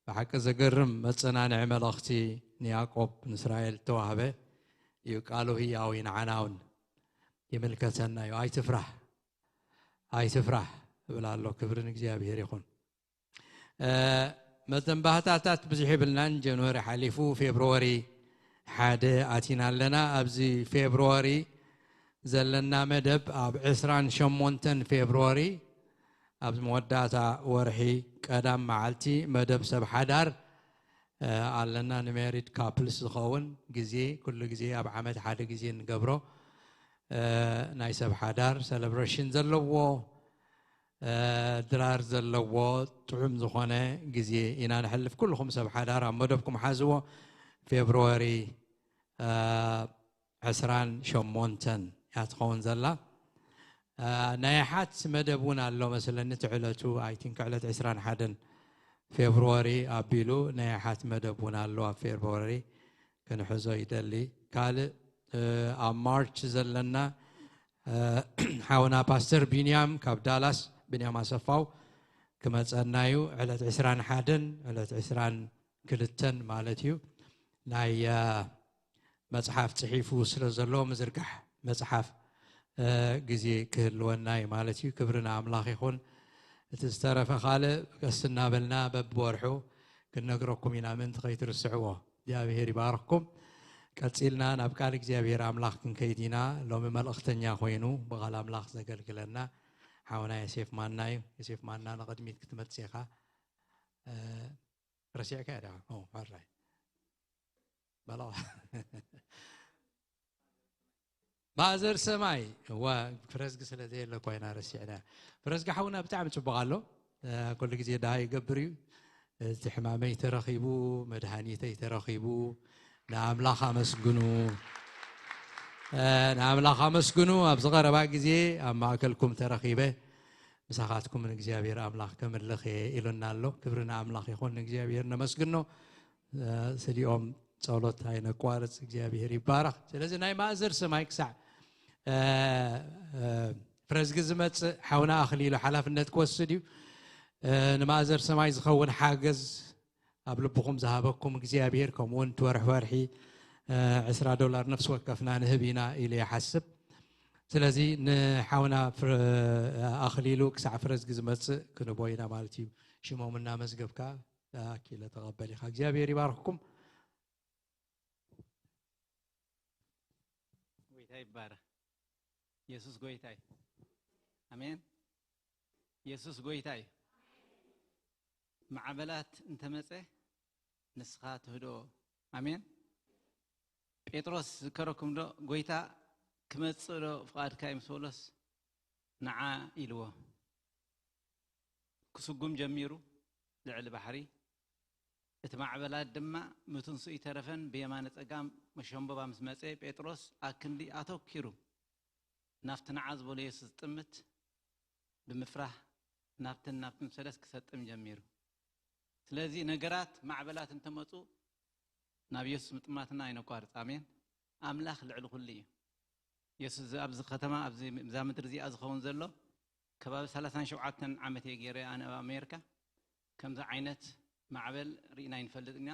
ብሓቂ ዘገርም መጸናንዒ መልእኽቲ ንያዕቆብ ንእስራኤል እተዋህበ እዩ። ቃሉ ህያው እዩ፣ ንዓና እውን ይምልከተና እዩ። ኣይትፍራህ፣ ኣይትፍራህ እብል ኣሎ። ክብሪ ንእግዚኣብሔር ይኹን። እ፣ መተንባህታታት ብዙሕ የብልናን። ጃንዋሪ ሓሊፉ፣ ፌብርዋሪ ሓደ ኣቲና ኣለና። ኣብዚ ፌብርዋሪ ዘለና መደብ፣ ኣብ ዕስራን ሸሞንተን ፌብርዋሪ፣ ኣብዚ መወዳእታ ወርሒ ቀዳም መዓልቲ፣ መደብ ሰብ ሓዳር፣ እ፣ ኣለና። ንሜሪድ ካፕልስ ዝኸውን ግዜ፣ ኩሉ ግዜ ኣብ ዓመት ሓደ ግዜ እንገብሮ፣ እ፣ ናይ ሰብ ሓዳር ሰለብሬሽን ዘለዎ፣ እ፣ ድራር ዘለዎ ጥዑም ዝኾነ ግዜ ኢና ነሕልፍ። ኩልኹም ሰብ ሓዳር ኣብ መደብኩም ሓዝዎ። ፌብርዋሪ፣ እ፣ ዕስራን ሸሞንተን እያ ትኸውን ዘላ። እ፣ ናይ ሓት መደብ እውን ኣሎ መስለኒ፣ እቲ ዕለቱ፣ ኣይ ቲንክ፣ ዕለት ዕስራን ሓደን ፌብርዋሪ ኣቢሉ ናይ ሓት መደብ እውን ኣሎ። ኣብ ፌብርዋሪ ክንሕዞ ይደሊ። ካልእ፣ እ፣ ኣብ ማርች ዘለና፣ እ፣ ሓውና ፓስተር ቢንያም ካብ ዳላስ፣ ቢንያም ኣሰፋው ክመጸና እዩ። ዕለት ዕስራን ሓደን ዕለት ዕስራን ክልተን ማለት እዩ። ናይ፣ እ፣ መጽሓፍ ጽሒፉ ስለ ዘሎ፣ ምዝርጋሕ መጽሓፍ፣ እ፣ ግዜ ክህልወና እዩ ማለት እዩ። ክብሪ ንኣምላኽ ይኹን። እቲ ዝተረፈ ካልእ ቀስ እናበልና በብወርሑ ክንነግረኩም ኢና፣ ምእንቲ ከይትርስዕዎ። እግዚኣብሔር ይባርኽኩም። ቀጺልና ናብ ቃል እግዚኣብሔር ኣምላኽ ክንከይድ ኢና። ሎሚ መልእኽተኛ ኮይኑ ብቓል ኣምላኽ ዘገልግለና ሓውና ዮሴፍ ማና እዩ። ዮሴፍ ማና፣ ንቕድሚት ክትመጽእ ኢኻ። እ፣ ረሲዕካ እያ ዲኻ? ኦ፣ ሕራይ። በላ። ማእዘር ሰማይ፣ እዋ፣ ፍረዝጊ ስለ ዘየለ እኮ ኢና ረሲዕና። ፍረዝጊ ሓውና ብጣዕሚ ጽቡቕ ኣሎ። እ፣ ኩሉ ግዜ ደሃይ ይገብር እዩ። እቲ ሕማመይ ተረኺቡ፣ መድሃኒተይ ተረኺቡ፣ ንኣምላኽ ኣመስግኑ። እ፣ ንኣምላኽ ኣመስግኑ። ኣብዚ ቀረባ ግዜ ኣብ ማእከልኩም ተረኺበ፣ ምሳኻትኩም ንእግዚኣብሔር ኣምላኽ ከምልኽ እየ ኢሉና ኣሎ። ክብሪ ንኣምላኽ ይኹን፣ ንእግዚኣብሔር ነመስግኖ። እ፣ ስሊኦም ጸሎት ኣይነቋርጽ፣ እግዚኣብሔር ይባረኽ። ስለዚ ናይ ማእዘር ሰማይ ክሳዕ፣ እ፣ እ፣ ፍረዝጊ ዝመጽእ ሓውና ኣኽሊሉ ሓላፍነት ክወስድ እዩ። እ፣ ንማእዘር ሰማይ ዝኸውን ሓገዝ ኣብ ልብኹም ዝሃበኩም እግዚኣብሔር፣ ከምኡ እውን እቲ ወርሒ ወርሒ፣ እ፣ ዕስራ ዶላር ነፍሲ ወከፍና ንህብ ኢና ኢለ ይሓስብ። ስለዚ ንሓውና ፍረ-፣ ኣኽሊሉ ክሳዕ ፍረዝጊ ዝመጽእ ክንቦ ኢና ማለት እዩ። ሽሞም እናመዝገብካ ኣኪለ ተቐበል ኢኻ። እግዚኣብሔር ይባርኽኩም። ጎይታ ይባረኽ። የሱስ ጎይታ እዩ። ኣሜን። የሱስ ጎይታ እዩ። ማዕበላት እንተመጸ ንስኻ ትህድኦ። ኣሜን። ጴጥሮስ ዝከረኩም ዶ፣ ጎይታ ክመጽእ ዶ ፍቓድካ እዩ ምስ በሎስ፣ ንዓ ኢልዎ። ክስጉም ጀሚሩ ልዕሊ ባሕሪ። እቲ ማዕበላት ድማ ምትንስኡ ይተረፈን ብየማነ ጸጋም መሸምበባ ምስ መጸ፣ ጴጥሮስ ኣክንዲ ኣተኪሩ ናብቲ ንዓ ዝበሎ የሱስ ዝጥምት ብምፍራህ ናብትን ናብትን ሰለስ ክሰጥም ጀሚሩ። ስለዚ ነገራት ማዕበላት እንተመጹ ናብ የሱስ ምጥማትና ኣይነቋርጽ። ኣሜን። ኣምላኽ ልዕሊ ኩሉ እዩ። የሱስ ኣብዚ፣ ኣብዚ ከተማ፣ ኣብዚ፣ እዛ ምድሪ እዚኣ ዝኸውን ዘሎ ከባቢ ሰላሳን ሸውዓተን ዓመት እየ ገይረ ኣነ ኣብ ኣሜሪካ። ከምዚ ዓይነት ማዕበል ርኢና ኣይንፈልጥን ኢና።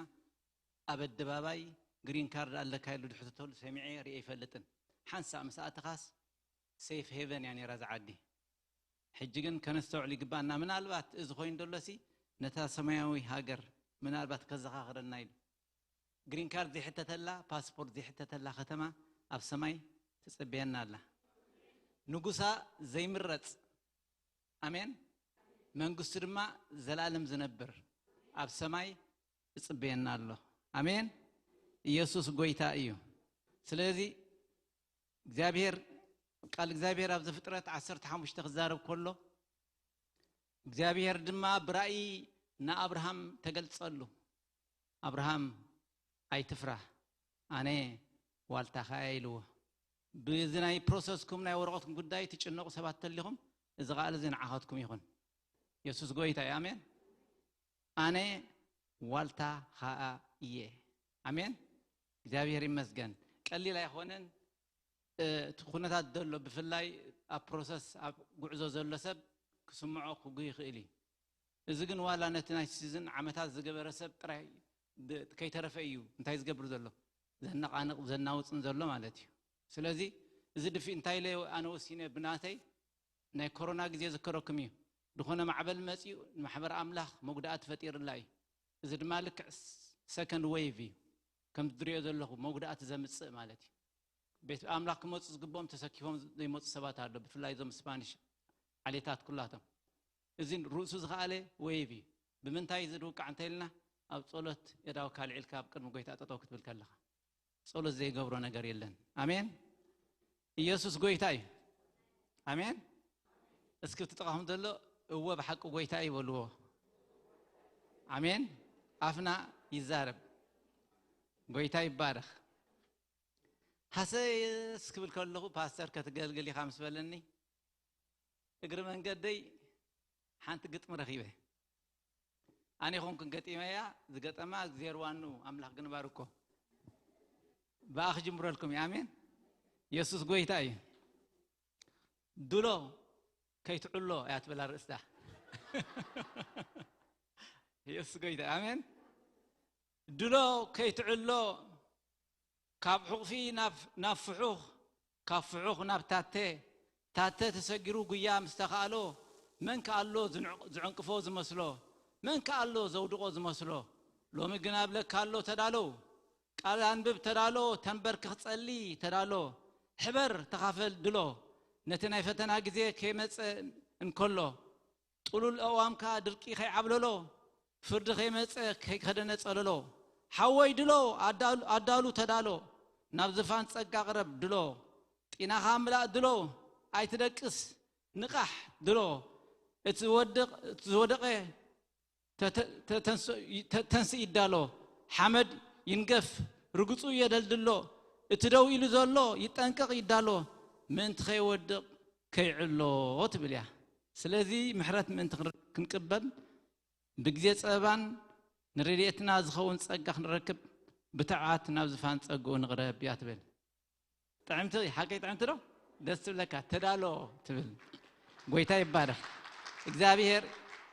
ኣብ ኣደባባይ ግሪን ካርድ ኣለካ ኢሉ ድሕተተሉ ሰሚዐ ርኤ ኣይፈልጥን። ሓንሳእ ምስ ኣተኻስ ሴፍ ሄቨን እያ ነይራ እዛ ዓዲ። ሕጂ ግን ከነስተውዕል ይግባና። ምናልባት እዚ ኮይኑ ደሎሲ ነታ ሰማያዊ ሃገር ምናልባት ከዘኻኽረና ኢሉ። ግሪን ካርድ ዘይሕተተላ፣ ፓስፖርት ዘይሕተተላ ከተማ ኣብ ሰማይ ትጽበየና ኣላ። ንጉሳ ዘይምረጽ፣ ኣሜን፣ መንግስቱ ድማ ዘላለም ዝነብር ኣብ ሰማይ ትጽበየና ኣሎ። ኣሜን። ኢየሱስ ጎይታ እዩ። ስለዚ እግዚኣብሔር፣ ቃል እግዚኣብሔር ኣብ ዘፍጥረት ዓሰርተ ሓሙሽተ ክዛረብ ከሎ፣ እግዚኣብሔር ድማ ብራእይ ንኣብርሃም ተገልጸሉ። ኣብርሃም ኣይትፍራህ፣ ኣነ ዋልታኻ እየ ኢልዎ። ብዚ ናይ ፕሮሰስኩም ናይ ወረቐትኩም ጉዳይ ትጭነቑ ሰባት ተሊኹም፣ እዚ ቃል እዚ ንዓኻትኩም ይኹን። የሱስ ጎይታ እዩ። ኣሜን። ኣነ ዋልታ ኸኣ እየ። ኣሜን። እግዚኣብሔር ይመስገን። ቀሊል ኣይኾነን። እቲ ኩነታት ዘሎ ብፍላይ ኣብ ፕሮሰስ ኣብ ጉዕዞ ዘሎ ሰብ ክስምዖ ክጉ ይኽእል እዩ። እዚ ግን ዋላ ነቲ ናይ ሲዝን ዓመታት ዝገበረ ሰብ ጥራይ ከይተረፈ እዩ እንታይ ዝገብር ዘሎ፣ ዘነቓንቕ ዘናውፅን ዘሎ ማለት እዩ። ስለዚ እዚ ድፊ እንታይ ኢለ ኣነ ወሲነ ብናተይ ናይ ኮሮና ግዜ ዝከረኩም እዩ። ዝኾነ ማዕበል መፂኡ ንማሕበር ኣምላኽ መጉዳእቲ ፈጢርላ እዩ። እዚ ድማ ልክዕ ሰከንድ ዌይቭ እዩ። ከም ዝድሪዮ ዘለኹ መጉዳእቲ ዘምፅእ ማለት እዩ። ቤት ኣምላኽ ክመፁ ዝግብኦም ተሰኪፎም ዘይመፁ ሰባት ኣሎ፣ ብፍላይ እዞም ስፓኒሽ ዓሌታት ኩላቶም። እዚ ርእሱ ዝኸኣለ ዌይቭ እዩ። ብምንታይ ዝድውቃዕ እንተ ኢልና ኣብ ጸሎት የዳውካ ልዒልካ ኣብ ቅድሚ ጎይታ ጠጠው ክትብል ከለኻ ጸሎት ዘይገብሮ ነገር የለን። ኣሜን። ኢየሱስ ጎይታ እዩ። ኣሜን። እስኪ እቲ ጥቓኹም ዘሎ እወ ብሓቂ ጎይታ እዩ በልዎ። ኣሜን። ኣፍና ይዛረብ። ጎይታ ይባረኽ። ሃሰየስ ክብል ከለኹ ፓስተር ከትገልግል ኢኻ ምስ በለኒ እግሪ መንገደይ ሓንቲ ግጥሚ ረኺበ። ኣነ ይኹንኩን ገጢመያ፣ ዝገጠማ እግዚኣብሔር ዋኑ ኣምላኽ ግን ባርኮ። ብኣ ክጅምረልኩም እዩ። ኣሜን። የሱስ ጎይታ እዩ። ድሎ ከይትዕሎ እያ ትብል ኣርእስታ። የሱስ ጎይታ እዩ። ኣሜን። ድሎ ከይትዕሎ ካብ ሑቕፊ ናብ ናብ ፍሑኽ፣ ካብ ፍሑኽ ናብ ታተ፣ ታተ ተሰጊሩ ጉያ ምስ ተኻእሎ፣ መን ከ ኣሎ ዝንዕ- ዝዕንቅፎ ዝመስሎ? መን ከ ኣሎ ዘውድቖ ዝመስሎ? ሎሚ ግን ኣብለካ ኣሎ ተዳሎ፣ ቃል ኣንብብ ተዳሎ፣ ተንበርክኽ ጸሊ ተዳሎ፣ ሕበር ተኻፈል ድሎ፣ ነቲ ናይ ፈተና ግዜ ከይመጸ እንከሎ፣ ጥሉል ኣእዋምካ ድርቂ ከይዓብለሎ፣ ፍርዲ ከይመጸ ከይከደነ ጸለሎ። ሓወይ ድሎ፣ ኣዳሉ- ኣዳሉ ተዳሎ፣ ናብ ዝፋን ጸጋ ቅረብ ድሎ፣ ጢናኻ ምላእ ድሎ፣ ኣይትደቅስ ንቓሕ ድሎ፣ እቲ ዝወድቕ- እቲ ዝወደቐ ተተ- ተተንስ- ተ- ተንስእ ይዳሎ፣ ሓመድ ይንገፍ ርግጹ የደልድሎ፣ እቲ ደው ኢሉ ዘሎ ይጠንቀቕ ይዳሎ፣ ምእንቲ ከይወድቕ ከይዕሎ ትብል እያ። ስለዚ ምሕረት ምእንቲ ክንር- ክንቅበል ብግዜ ጸበባን ንረድኤትና ዝኸውን ጸጋ ክንረክብ ብትብዓት ናብ ዝፋን ጸግኡ ንቕረብ እያ ትብል። ጥዕምቲ ሓቀይ ጥዕምቲ ዶ? ደስ ትብለካ ተዳሎ ትብል። ጎይታ ይባረኽ። እግዚኣብሔር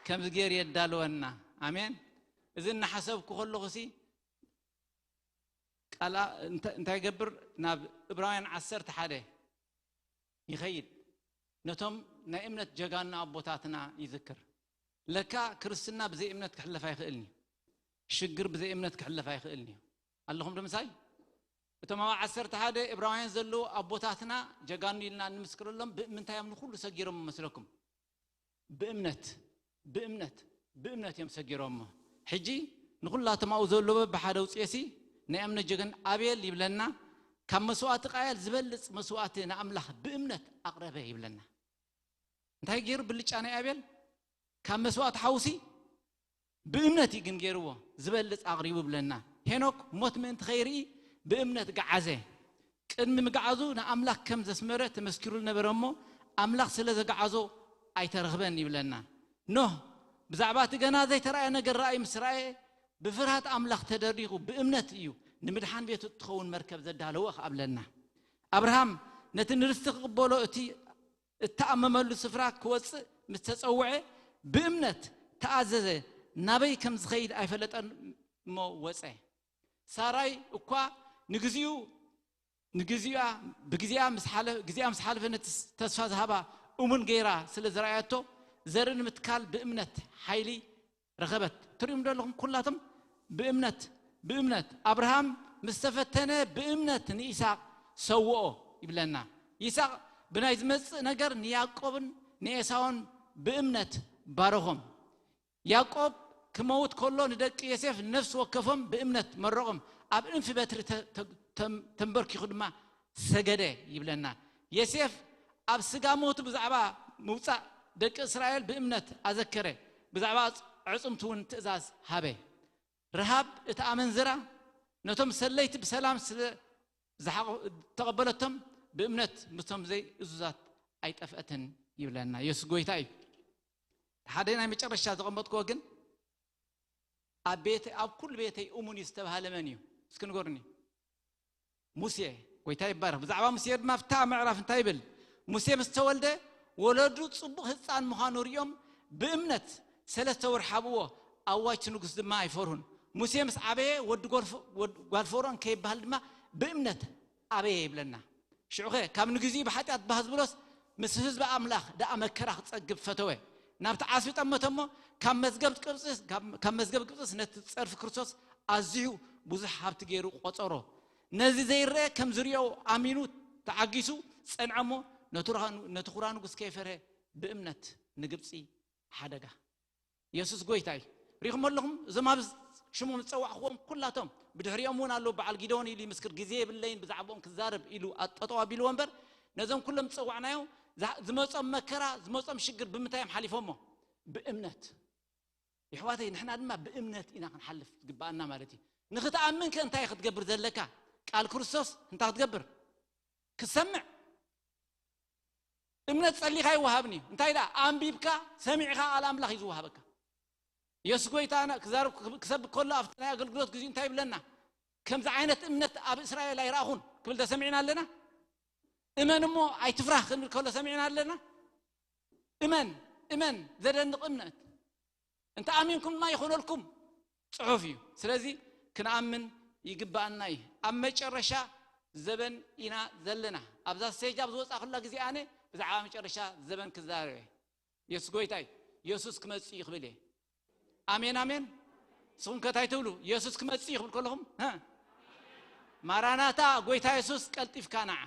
ከምዚ ገይሩ የዳልወና። ኣሜን። እዚ እናሓሰብኩ ከለኹ ሲ ቃል እንታይ ይገብር? ናብ እብራውያን ዓሰርተ ሓደ ይኸይድ። ነቶም ናይ እምነት ጀጋኑ ኣቦታትና ይዝክር። ለካ ክርስትና ብዘይ እምነት ክሕለፍ ኣይኽእልን እዩ። ሽግር ብዘይ እምነት ክሕለፍ ኣይኽእልን እዩ። ኣለኹም ዶ ምሳይ? እቶም ኣብ ዓሰርተ ሓደ እብራውያን ዘለዉ ኣቦታትና ጀጋኑ ኢልና እንምስክረሎም ብምንታይ እዮም ንኹሉ ሰጊሮም መስለኩም? ብእምነት፣ ብእምነት፣ ብእምነት እዮም ሰጊሮሞ። ሕጂ ንኹላቶም ኣብኡ ዘሎ በብሓደ ውፅኤሲ ናይ እምነት ጀገን ኣቤል ይብለና፣ ካብ መስዋእቲ ቃየል ዝበልፅ መስዋእቲ ንኣምላኽ ብእምነት ኣቕረበ ይብለና። እንታይ ገይሩ ብልጫ ናይ ኣቤል? ካብ መስዋእቲ ሓውሲ ብእምነት እዩ ግን ገይርዎ፣ ዝበልፅ ኣቕሪቡ ብለና። ሄኖክ ሞት ምእንቲ ከይርኢ ብእምነት ገዓዘ። ቅድሚ ምግዓዙ ንኣምላኽ ከም ዘስመረ ተመስኪሩ ዝነበረ እሞ ኣምላኽ ስለ ዘግዓዞ ኣይተረኽበን ይብለና። ኖህ ብዛዕባ እቲ ገና ዘይተራእየ ነገር ረኣዩ ምስ ረኣየ ብፍርሃት ኣምላኽ ተደሪኹ ብእምነት እዩ ንምድሓን ቤቱ እትኸውን መርከብ ዘዳለወ ከኣብለና። ኣብርሃም ነቲ ንርስቲ ክቕበሎ እቲ እተኣመመሉ ስፍራ ክወፅእ ምስ ተፀውዐ ብእምነት ተኣዘዘ። ናበይ ከም ዝኸይድ ኣይፈለጠን እሞ ወፀ። ሳራይ እኳ ንግዚኡ ንግዚኣ ብግዚኣ ምስ ሓለ- ግዚኣ ምስ ሓለፈ ነቲ ተስፋ ዝሃባ እሙን ገይራ ስለ ዝረኣየቶ ዘርኢ ንምትካል ብእምነት ሓይሊ ረኸበት። ትሪኡም ዘለኹም ኩላቶም ብእምነት ብእምነት ኣብርሃም ምስ ተፈተነ ብእምነት ንኢሳቅ ሰውኦ ይብለና። ይስሐቅ ብናይ ዝመጽእ ነገር ንያዕቆብን ንኤሳውን ብእምነት ባረኾም። ያዕቆብ ክመውት ከሎ ንደቂ ዮሴፍ ነፍሲ ወከፎም ብእምነት መረቖም፣ ኣብ እንፊ በትሪ ተንበርኪኹ ድማ ሰገደ ይብለና። ዮሴፍ ኣብ ስጋ ሞቱ ብዛዕባ ምውጻእ ደቂ እስራኤል ብእምነት ኣዘከረ፣ ብዛዕባ ኣዕጽምቱ እውን ትእዛዝ ሃበ። ረሃብ እቲ ኣመንዝራ ነቶም ሰለይቲ ብሰላም ስለ ዝሓቆ-፣ ተቐበለቶም፣ ብእምነት ምስቶም ዘይእዙዛት ኣይጠፍአትን ይብለና። የሱስ ጎይታ እዩ። ሓደ ናይ መጨረሻ ዘቐመጥክዎ ግን፣ ኣብ ቤተ-፣ ኣብ ኩሉ ቤተይ እሙን እዩ ዝተባህለ መን እዩ? እስኪ ንገሩኒ። ሙሴ፣ ጎይታ ይባረኽ። ብዛዕባ ሙሴ ድማ ኣብታ ምዕራፍ እንታይ ይብል? ሙሴ ምስ ተወልደ ወለዱ ጽቡቕ ህጻን ምዃኑ ሪኦም ብእምነት ሰለስተ ወርሒ ኣብዎ። ኣዋጅ ንጉስ ድማ ኣይፈርሁን። ሙሴ ምስ ዓበየ ወዲ ጎልፎ-፣ ወድ-፣ ጓል ፈርኦን ከይበሃል ድማ ብእምነት ኣበየ ይብለና። ሽዑኸ ካብ ንግዚኡ ብሓጢኣት ባህ ዝብሎስ ምስ ህዝቢ ኣምላኽ ደኣ መከራ ክጸግብ ፈተወ። ናብቲ ዓስቢ ጠመተ እሞ ካብ መዝገብ ቅብጽስ-፣ ካብ፣ ካብ መዝገብ ቅብጽስ ነቲ ጸርፊ ክርስቶስ ኣዝዩ ብዙሕ ሃብቲ ገይሩ ቆጸሮ። ነዚ ዘይረአ ከም ዝሪኦ ኣሚኑ ተዓጊሱ ጸንዐ እሞ ነቲ ራ-፣ ነቲ ኩራ ንጉስ ከይፈርሀ ብእምነት ንግብጺ ሓደጋ። የሱስ ጎይታ እዩ። ሪኢኹም ኣለኹም? እዞም ኣብ ሽሞም ዝጸዋዕኽዎም ኩላቶም፣ ብድሕሪኦም እውን ኣለዉ፣ በዓል ጊደዎን ኢሉ ይምስክር፣ ግዜ የብለይን ብዛዕባኦም ክዛረብ ኢሉ ኣጠጠው ኣቢልዎ እምበር፣ ነዞም ኩሎም ዝጸዋዕናዮም ዝሃ-፣ ዝመጾም መከራ፣ ዝመጾም ሽግር ብምንታይ እዮም ሓሊፎሞ? ብእምነት። የሕዋተይ፣ ንሕና ድማ ብእምነት ኢና ክንሓልፍ ዝግባኣና ማለት እዩ። ንኽትኣምን ከ እንታይ ክትገብር ዘለካ? ቃል ክርስቶስ እንታይ ክትገብር? ክትሰምዕ። እምነት ጸሊኻ ይወሃብን እዩ። እንታይ ደኣ? ኣንቢብካ፣ ሰሚዕኻ ቃል ኣምላኽ እዩ ዝወሃበካ። የሱስ ጎይታና ክዛረብ፣ ክሰብክ ከሎ ኣብቲ ናይ ኣገልግሎት ግዜኡ እንታይ ይብለና? ከምዚ ዓይነት እምነት ኣብ እስራኤል ኣይረኣኹን ክብል ተሰሚዕና ኣለና? እመን እሞ ኣይትፍራህ ክንብል ከሎ ሰሚዕና ኣለና? እመን፣ እመን፣ ዘደንቕ እምነት። እንተ ኣሚንኩም ድማ ይኾነልኩም ጽሑፍ እዩ። ስለዚ ክንኣምን ይግባኣና እዩ። ኣብ መጨረሻ ዘበን ኢና ዘለና። ኣብዛ ስቴጅ ኣብ ዝወጻኹላ ግዜ ኣነ ብዛዕባ መጨረሻ ዘበን ክዛረብ እየ። የሱስ ጎይታ እዩ። የሱስ ክመጽእ እዩ ክብል እየ። ኣሜን፣ ኣሜን። ንስኹም ከ እንታይ ትብሉ? የሱስ ክመጽእ እዩ ክብል ከለኹም፣ ሀ? ማራናታ፣ ጎይታ የሱስ ቀልጢፍካ ንዓ።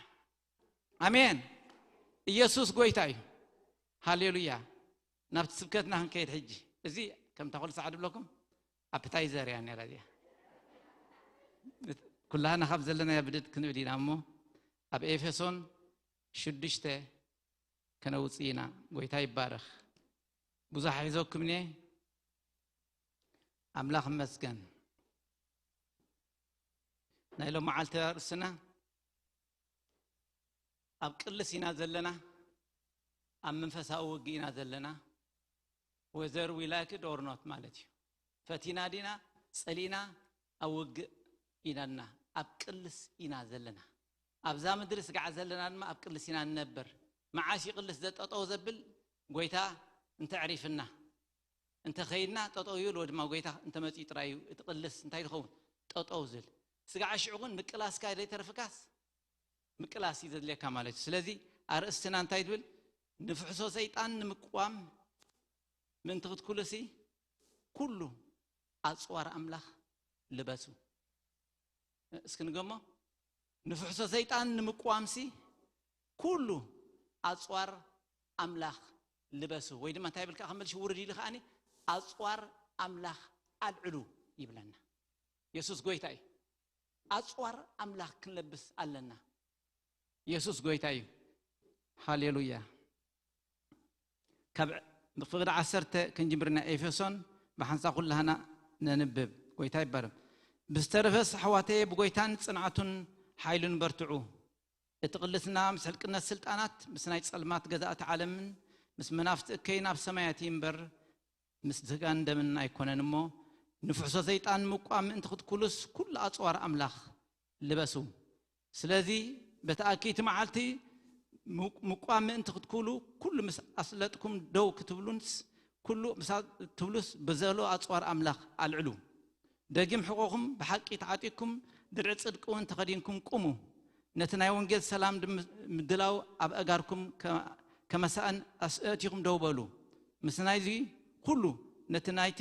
ኣሜን። ኢየሱስ ጎይታ እዩ። ሃሌሉያ። ናብቲ ስብከትና ክንከይድ ሕጂ። እዚ ከምታ ኩሉ ሰዓት ድብለኩም ኣፕታይዘር እያ ነራ እዚኣ። ኩላህና ካብ ዘለናዮ ብድድ ክንብል ኢና እሞ ኣብ ኤፌሶን ሽዱሽተ ከነውጽእ ኢና። ጎይታ ይባረኽ። ብዙሕ ሒዘኩም እየ። ኣምላኽ ይመስገን። ናይ ሎም መዓልቲ ኣርእስትና ኣብ ቅልስ ኢና ዘለና፣ ኣብ መንፈሳዊ ውግእ ኢና ዘለና። Whether we like it or not ማለት እዩ። ፈቲና ዲና ጸሊእና ኣብ ውግእ ኢና ና ኣብ ቅልስ ኢና ዘለና። ኣብዛ ምድሪ ስጋዕ ዘለና ድማ ኣብ ቅልስ ኢና ንነብር። መዓስ እዩ ቅልስ ዘጠጠው ዘብል? ጎይታ እንተ ዕሪፍና እንተ ኸይድና ጠጠው ይብል፣ ወይ ድማ ጎይታ እንተ መጺኡ ጥራይ እዩ እቲ ቅልስ እንታይ ዝኸውን? ጠጠው ዝብል። ስጋዕ ሽዑ ግን ምቅላስካ ዘይተርፍካስ ምቅላስ እዩ ዘድልየካ ማለት እዩ። ስለዚ ኣርእስትና እንታይ ትብል? ንፍሕሶ ሰይጣን ንምቅዋም ምእንቲ ክትኩልሲ ኩሉ ኣጽዋር ኣምላኽ ልበሱ። እስኪ ንገሞ። ንፍሕሶ ሰይጣን ንምቅዋምሲ ኩሉ ኣጽዋር ኣምላኽ ልበሱ። ወይ ድማ እንታይ ይብል ከዓ ከመልሽ ውርድ ኢሉ ከዓኒ ኣጽዋር ኣምላኽ ኣልዕሉ ይብለና። የሱስ ጎይታ እዩ። ኣጽዋር ኣምላኽ ክንለብስ ኣለና። የሱስ ጎይታ እዩ። ሃሌሉያ። ካብ ፍቕዲ ዓሰርተ ክንጅምር ኢና። ኤፌሶን ብሓንሳ ኩላህና ነንብብ። ጎይታ ይባረክ። ብዝተረፈስ ኣሕዋተየ ብጎይታን ጽንዓቱን ሓይሉን በርትዑ። እቲ ቅልስና ምስ ሕልቅነት ስልጣናት፣ ምስ ናይ ጸልማት ገዛእቲ ዓለምን ምስ መናፍስቲ እከይን ኣብ ሰማያት እዩ እምበር ምስ ስጋን ደምን ኣይኮነን እሞ፣ ንፍሕሶ ሰይጣን ምቋም ምእንቲ ክትኩሉስ ኩሉ ኣጽዋር ኣምላኽ ልበሱ። ስለዚ በቲ ኣኪይቲ መዓልቲ ምቁ-፣ ምቋም ምእንቲ ክትኩሉ ኩሉ ምስ ኣስለጥኩም ደው ክትብሉንስ ኩሉ ምስ ኣ-፣ ትብሉስ ብዘሎ ኣጽዋር ኣምላኽ ኣልዕሉ። ደጊም ሕቖኹም ብሓቂ ተዓጢቅኩም ድርዒ ጽድቂ እውን ተኸዲንኩም ቁሙ። ነቲ ናይ ወንጌል ሰላም ድም-፣ ምድላው ኣብ ኣእጋርኩም ከ-፣ ከመሳእን ኣስ-፣ ኣእቲኹም ደው በሉ። ምስ ናይዚ ኩሉ ነቲ ናይቲ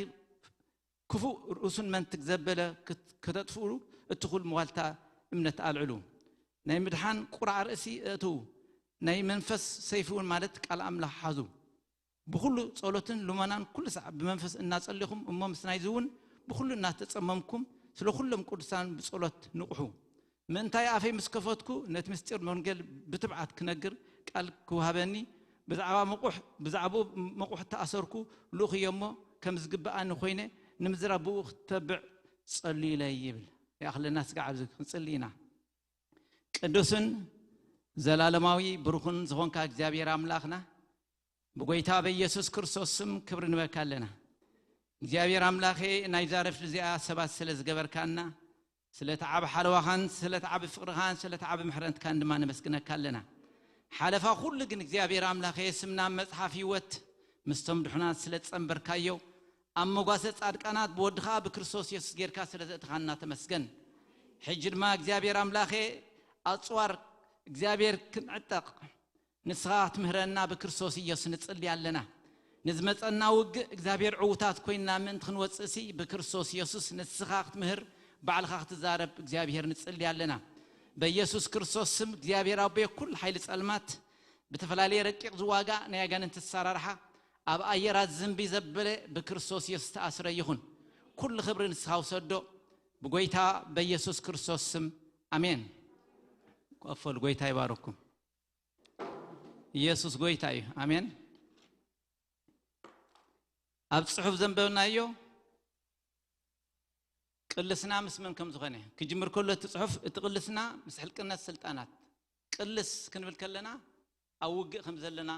ክፉእ ርእሱን መንትግ ዘበለ ክት-፣ ከተጥፍኡ እትኹል መዋልታ እምነት ኣልዕሉ። ናይ ምድሓን ቁራዕ ርእሲ እእትዉ። ናይ መንፈስ ሰይፊ እውን ማለት ቃል ኣምላኽ ሓዙ። ብኹሉ ጸሎትን ልመናን ኩሉ ሳዕ ብመንፈስ እናጸሊኹም እሞ ምስ ናይዚ እውን ብኹሉ እናተጸመምኩም ስለ ኩሎም ቅዱሳን ብጸሎት ንቕሑ። ምእንታይ ኣፈይ ምስ ከፈትኩ ነቲ ምስጢር ወንጌል ብትብዓት ክነግር ቃል ክወሃበኒ ብዛዕባ መቑሕ፣ ብዛዕባኡ መቑሕ እተኣሰርኩ ልኡኽ እየ እሞ ከም ዝግብኣኒ ኮይነ ንምዝራብ ብኡ ክተብዕ ጸልዩለይ ይብል። ይኣኽለና ስጋዕ ኣብዚ ክንጽሊ ኢና። ቅዱስን ዘላለማዊ ብሩኽን ዝኾንካ እግዚኣብሔር ኣምላኽና፣ ብጎይታ በኢየሱስ ክርስቶስ ስም ክብሪ ንበካ ኣለና። እግዚኣብሔር ኣምላኸ፣ ናይዛ ረፍዲ እዚኣ ሰባት ስለ ዝገበርካና፣ ስለቲ ዓቢ ሓለዋኻን ስለቲ ዓቢ ፍቕርኻን ስለቲ ዓቢ ምሕረትካን ድማ ነመስግነካ ኣለና። ሓለፋ ኩሉ ግን እግዚኣብሔር ኣምላኸ፣ ስምና ኣብ መጽሓፍ ህይወት ምስቶም ድሑናት ስለ ዝጸንበርካዮ፣ ኣብ መጓሰ ጻድቃናት ብወድኻ ብክርስቶስ የሱስ ጌርካ ስለ ዘእተኻና ተመስገን። ሕጂ ድማ እግዚኣብሔር ኣምላኸ፣ ኣጽዋር እግዚኣብሔር ክንዕጠቕ ንስኻ ክትምህረና ብክርስቶስ ኢየሱስ ንጽሊ ኣለና። ንዝመጸና ውግእ እግዚኣብሔር ዕዉታት ኮይንና ምእንቲ ክንወጽእሲ ብክርስቶስ ኢየሱስ ንስኻ ክትምህር ባዕልኻ ክትዛረብ እግዚኣብሔር ንጽሊ ኣለና። በኢየሱስ ክርስቶስ ስም እግዚኣብሔር ኣቦየ፣ ኩሉ ሓይሊ ጸልማት፣ ብተፈላለየ ረቂቕ ዝዋጋእ ናይ ኣጋንንቲ ኣሰራርሓ፣ ኣብ ኣየራት ዝንቢ ዘበለ ብክርስቶስ ኢየሱስ ተኣስረ ይኹን። ኩሉ ክብሪ ንስኻ ውሰዶ፣ ብጎይታ በኢየሱስ ክርስቶስ ስም ኣሜን። ኮፈል ጎይታ ይባርኩም። ኢየሱስ ጎይታ እዩ። ኣሜን። ኣብ ጽሑፍ ዘንበብናዮ ቅልስና ምስ መን ከም ዝኾነ ክጅምር ከሎ እቲ ጽሑፍ፣ እቲ ቅልስና ምስ ሕልቅነት ስልጣናት፣ ቅልስ ክንብል ከለና ኣብ ውግእ ከም ዘለና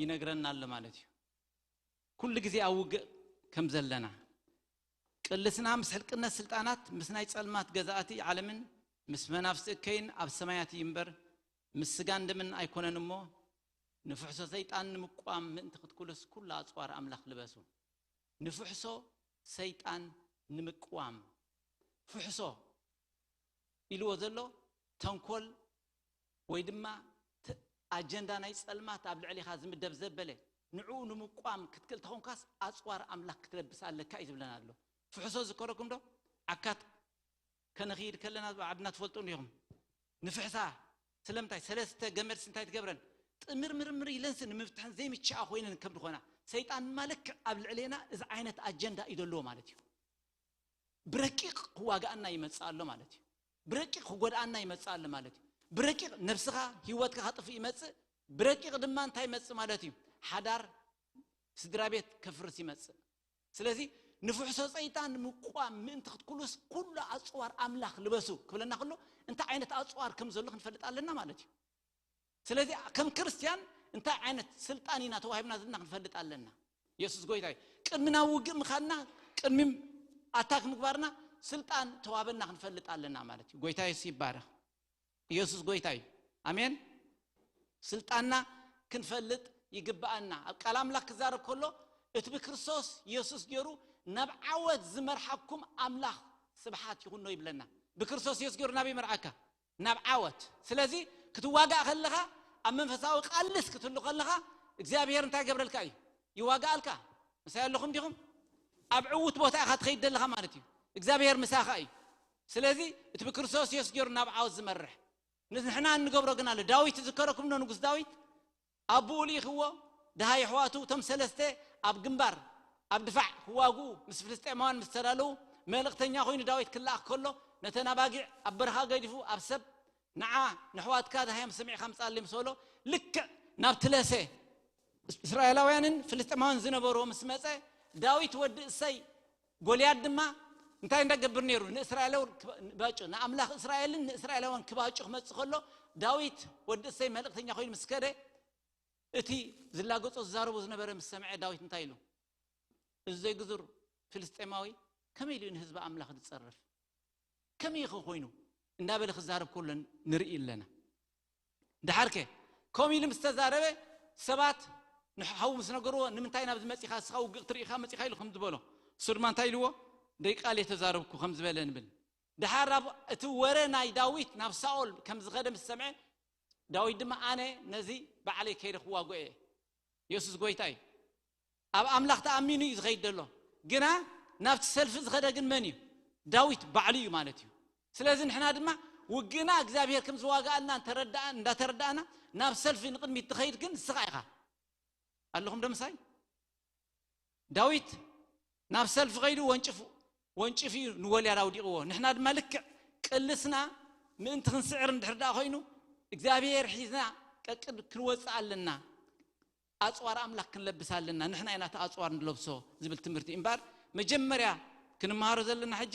ይነግረና ኣሎ ማለት እዩ። ኩሉ ግዜ ኣብ ውግእ ከም ዘለና፣ ቅልስና ምስ ሕልቅነት ስልጣናት፣ ምስ ናይ ጸልማት ገዛእቲ ዓለምን ምስ መናፍስቲ እከይን ኣብ ሰማያት እዩ እምበር፣ ምስ ስጋን ደምን ኣይኮነን እሞ፣ ንፍሕሶ ሰይጣን ንምቋም ምእንቲ ክትኩልስ ኩሉ ኣጽዋር ኣምላኽ ልበሱ። ንፍሕሶ ሰይጣን ንምቋም። ፍሕሶ ኢልዎ ዘሎ ተንኮል ወይ ድማ ተ-፣ ኣጀንዳ ናይ ጸልማት ኣብ ልዕሊኻ ዝምደብ ዘበለ፣ ንዕኡ ንምቋም ክትክእል ተኾንካስ ኣጽዋር ኣምላኽ ክትለብስ ኣለካ እዩ ዝብለና ኣሎ። ፍሕሶ ዝከረኩም ዶ? ዓካት ከነኽይድ ከለና ኣብ ዓድና ትፈልጡ እንዲኹም። ንፍሕሳ ስለምንታይ ሰለስተ ገመድስ እንታይ ትገብረን? ጥምርምርምር ኢለንስ ንምፍትሐን ዘይምችኣ ኮይነን ከም ዝኾና፣ ሰይጣን ድማ ልክዕ ኣብ ልዕሌና እዚ ዓይነት ኣጀንዳ እዩ ዘለዎ ማለት እዩ። ብረቂቕ ክዋግኣና ይመጽእ ኣሎ ማለት እዩ። ብረቂቕ ክጎድኣና ይመጽእ ኣሎ ማለት እዩ። ብረቂቕ ነብስኻ፣ ህይወትካ ከጥፍእ ይመጽእ። ብረቂቕ ድማ እንታይ ይመጽእ ማለት እዩ? ሓዳር፣ ስድራ ቤት ከፍርስ ይመጽእ። ስለዚ ንፍሕሶ ሰይጣን ንምቋም ምእንቲ ክትኩሉስ ኩሉ ኣጽዋር ኣምላኽ ልበሱ ክብለና ከሎ እንታይ ዓይነት ኣጽዋር ከም ዘሎ ክንፈልጥ ኣለና ማለት እዩ። ስለዚ ከም ክርስትያን እንታይ ዓይነት ስልጣን ኢና ተዋሂብና ዘለና ክንፈልጥ ኣለና። የሱስ ጎይታ እዩ። ቅድሚ ናብ ውግእ ምኻድና፣ ቅድሚ ኣታክ ምግባርና ስልጣን ተዋህበና ክንፈልጥ ኣለና ማለት እዩ። ጎይታ የሱስ ይባረኽ። ኢየሱስ ጎይታ እዩ። ኣሜን። ስልጣንና ክንፈልጥ ይግብኣና። ኣብ ቃል ኣምላኽ ክዛረብ ከሎ፣ እቲ ብክርስቶስ ኢየሱስ ገይሩ ናብ ዓወት ዝመርሓኩም ኣምላኽ ስብሓት ይኹኖ ይብለና። ብክርስቶስ ኢየሱስ ገይሩ ናበይ ይመርዓካ? ናብ ዓወት። ስለዚ ክትዋጋእ ከለኻ፣ ኣብ መንፈሳዊ ቃልስ ክትህሉ ከለኻ፣ እግዚኣብሔር እንታይ ይገብረልካ እዩ? ይዋጋኣልካ። ምሳይ ኣለኹም ዲኹም? ኣብ ዕዉት ቦታ ኢኻ ትኸይድ ዘለኻ ማለት እዩ። እግዚኣብሔር ምሳኻ እዩ። ስለዚ እቲ ብክርስቶስ ኢየሱስ ገይሩ ናብ ዓወት ዝመርሕ፣ ንሕና እንገብሮ ግን ኣሎ። ዳዊት ዝከረኩም ዶ? ንጉስ ዳዊት ኣቦኡ ልኢኽዎ፣ ድሃይ ኣሕዋቱ እቶም ሰለስተ ኣብ ግንባር ኣብ ድፋዕ ክዋግኡ ምስ ፍልስጤማውያን ምስ ተዳለዉ፣ መልእኽተኛ ኮይኑ ዳዊት ክለኣኽ ከሎ፣ ነተን ኣባጊዕ ኣብ በረኻ ገዲፉ ኣብ ሰብ፣ ንዓ ንኣሕዋትካ ድሃዮም ሰሚዕካ ምጻለይ ምስ በሎ፣ ልክዕ ናብቲ ለሰ እስራኤላውያንን ፍልስጤማውያን ዝነበርዎ ምስ መጸ፣ ዳዊት ወዲ እሰይ፣ ጎልያድ ድማ እንታይ እንዳገብር ነይሩ? ንእስራኤላውያን ክባ-፣ ንባጩ፣ ንኣምላኽ እስራኤልን ንእስራኤላውያን ክባጩ ክመጽእ ከሎ፣ ዳዊት ወዲ እሰይ መልእኽተኛ ኮይኑ ምስ ከደ፣ እቲ ዝላገጾ ዝዛረቦ ዝነበረ ምስ ሰምዐ፣ ዳዊት እንታይ ኢሉ? እዚ ዘይግዙር ፍልስጤማዊ ከመይ ኢሉ ንህዝቢ ኣምላኽ ዝጸርፍ? ከመይ ኢኸ ኮይኑ? እንዳበለ ክዛረብ ከሎ ንርኢ ኣለና። ደሓርከ ከምኡ ኢሉ ምስ ተዛረበ፣ ሰባት ንሓዉ ምስ ነገርዎ፣ "ንምንታይ ናብዚ መጺኻ? ንስኻ ውግእ ክትርኢ ኢኻ መጺኻ?" ኢሉ ከም ዝበሎ፣ እሱ ድማ እንታይ ኢልዎ? "ደይ ቃል የተዛረብኩ" ከም ዝበለ ንብል። ደሓር ኣብ እቲ ወረ ናይ ዳዊት ናብ ሳኦል ከም ዝኸደ ምስ ሰምዐ፣ ዳዊት ድማ፣ "ኣነ ነዚ ባዕለይ ከይደ ክዋግኦ እየ። የሱስ ጎይታ እዩ። ኣብ ኣምላኽ ተኣሚኑ እዩ ዝኸይድ ዘሎ። ግና ናብቲ ሰልፊ ዝኸደ ግን መን እዩ? ዳዊት ባዕሉ እዩ" ማለት እዩ። ስለዚ ንሕና ድማ ውግእና እግዚኣብሔር ከም ዝዋግኣልና እንተረዳእ-፣ እንዳተረዳእና፣ ናብ ሰልፊ ንቕድሚት ትኸይድ ግን ንስኻ ኢኻ። ኣለኹም ዶ ምሳይ? ዳዊት ናብ ሰልፊ ኸይዱ ወንጭፉ፣ ወንጭፍ እዩ ንጎልያድ ኣውዲቕዎ። ንሕና ድማ ልክዕ ቅልስና ምእንቲ ክንስዕር እንድሕር ደኣ ኾይኑ፣ እግዚኣብሔር ሒዝና ቀቅድ ክንወጽእ ኣለና። ኣጽዋር ኣምላኽ ክንለብስ ኣለና። ንሕና ኢና እቲ ኣጽዋር ንለብሶ ዝብል ትምህርቲ እምበር፣ መጀመርያ ክንመሃሮ ዘለና ሕጂ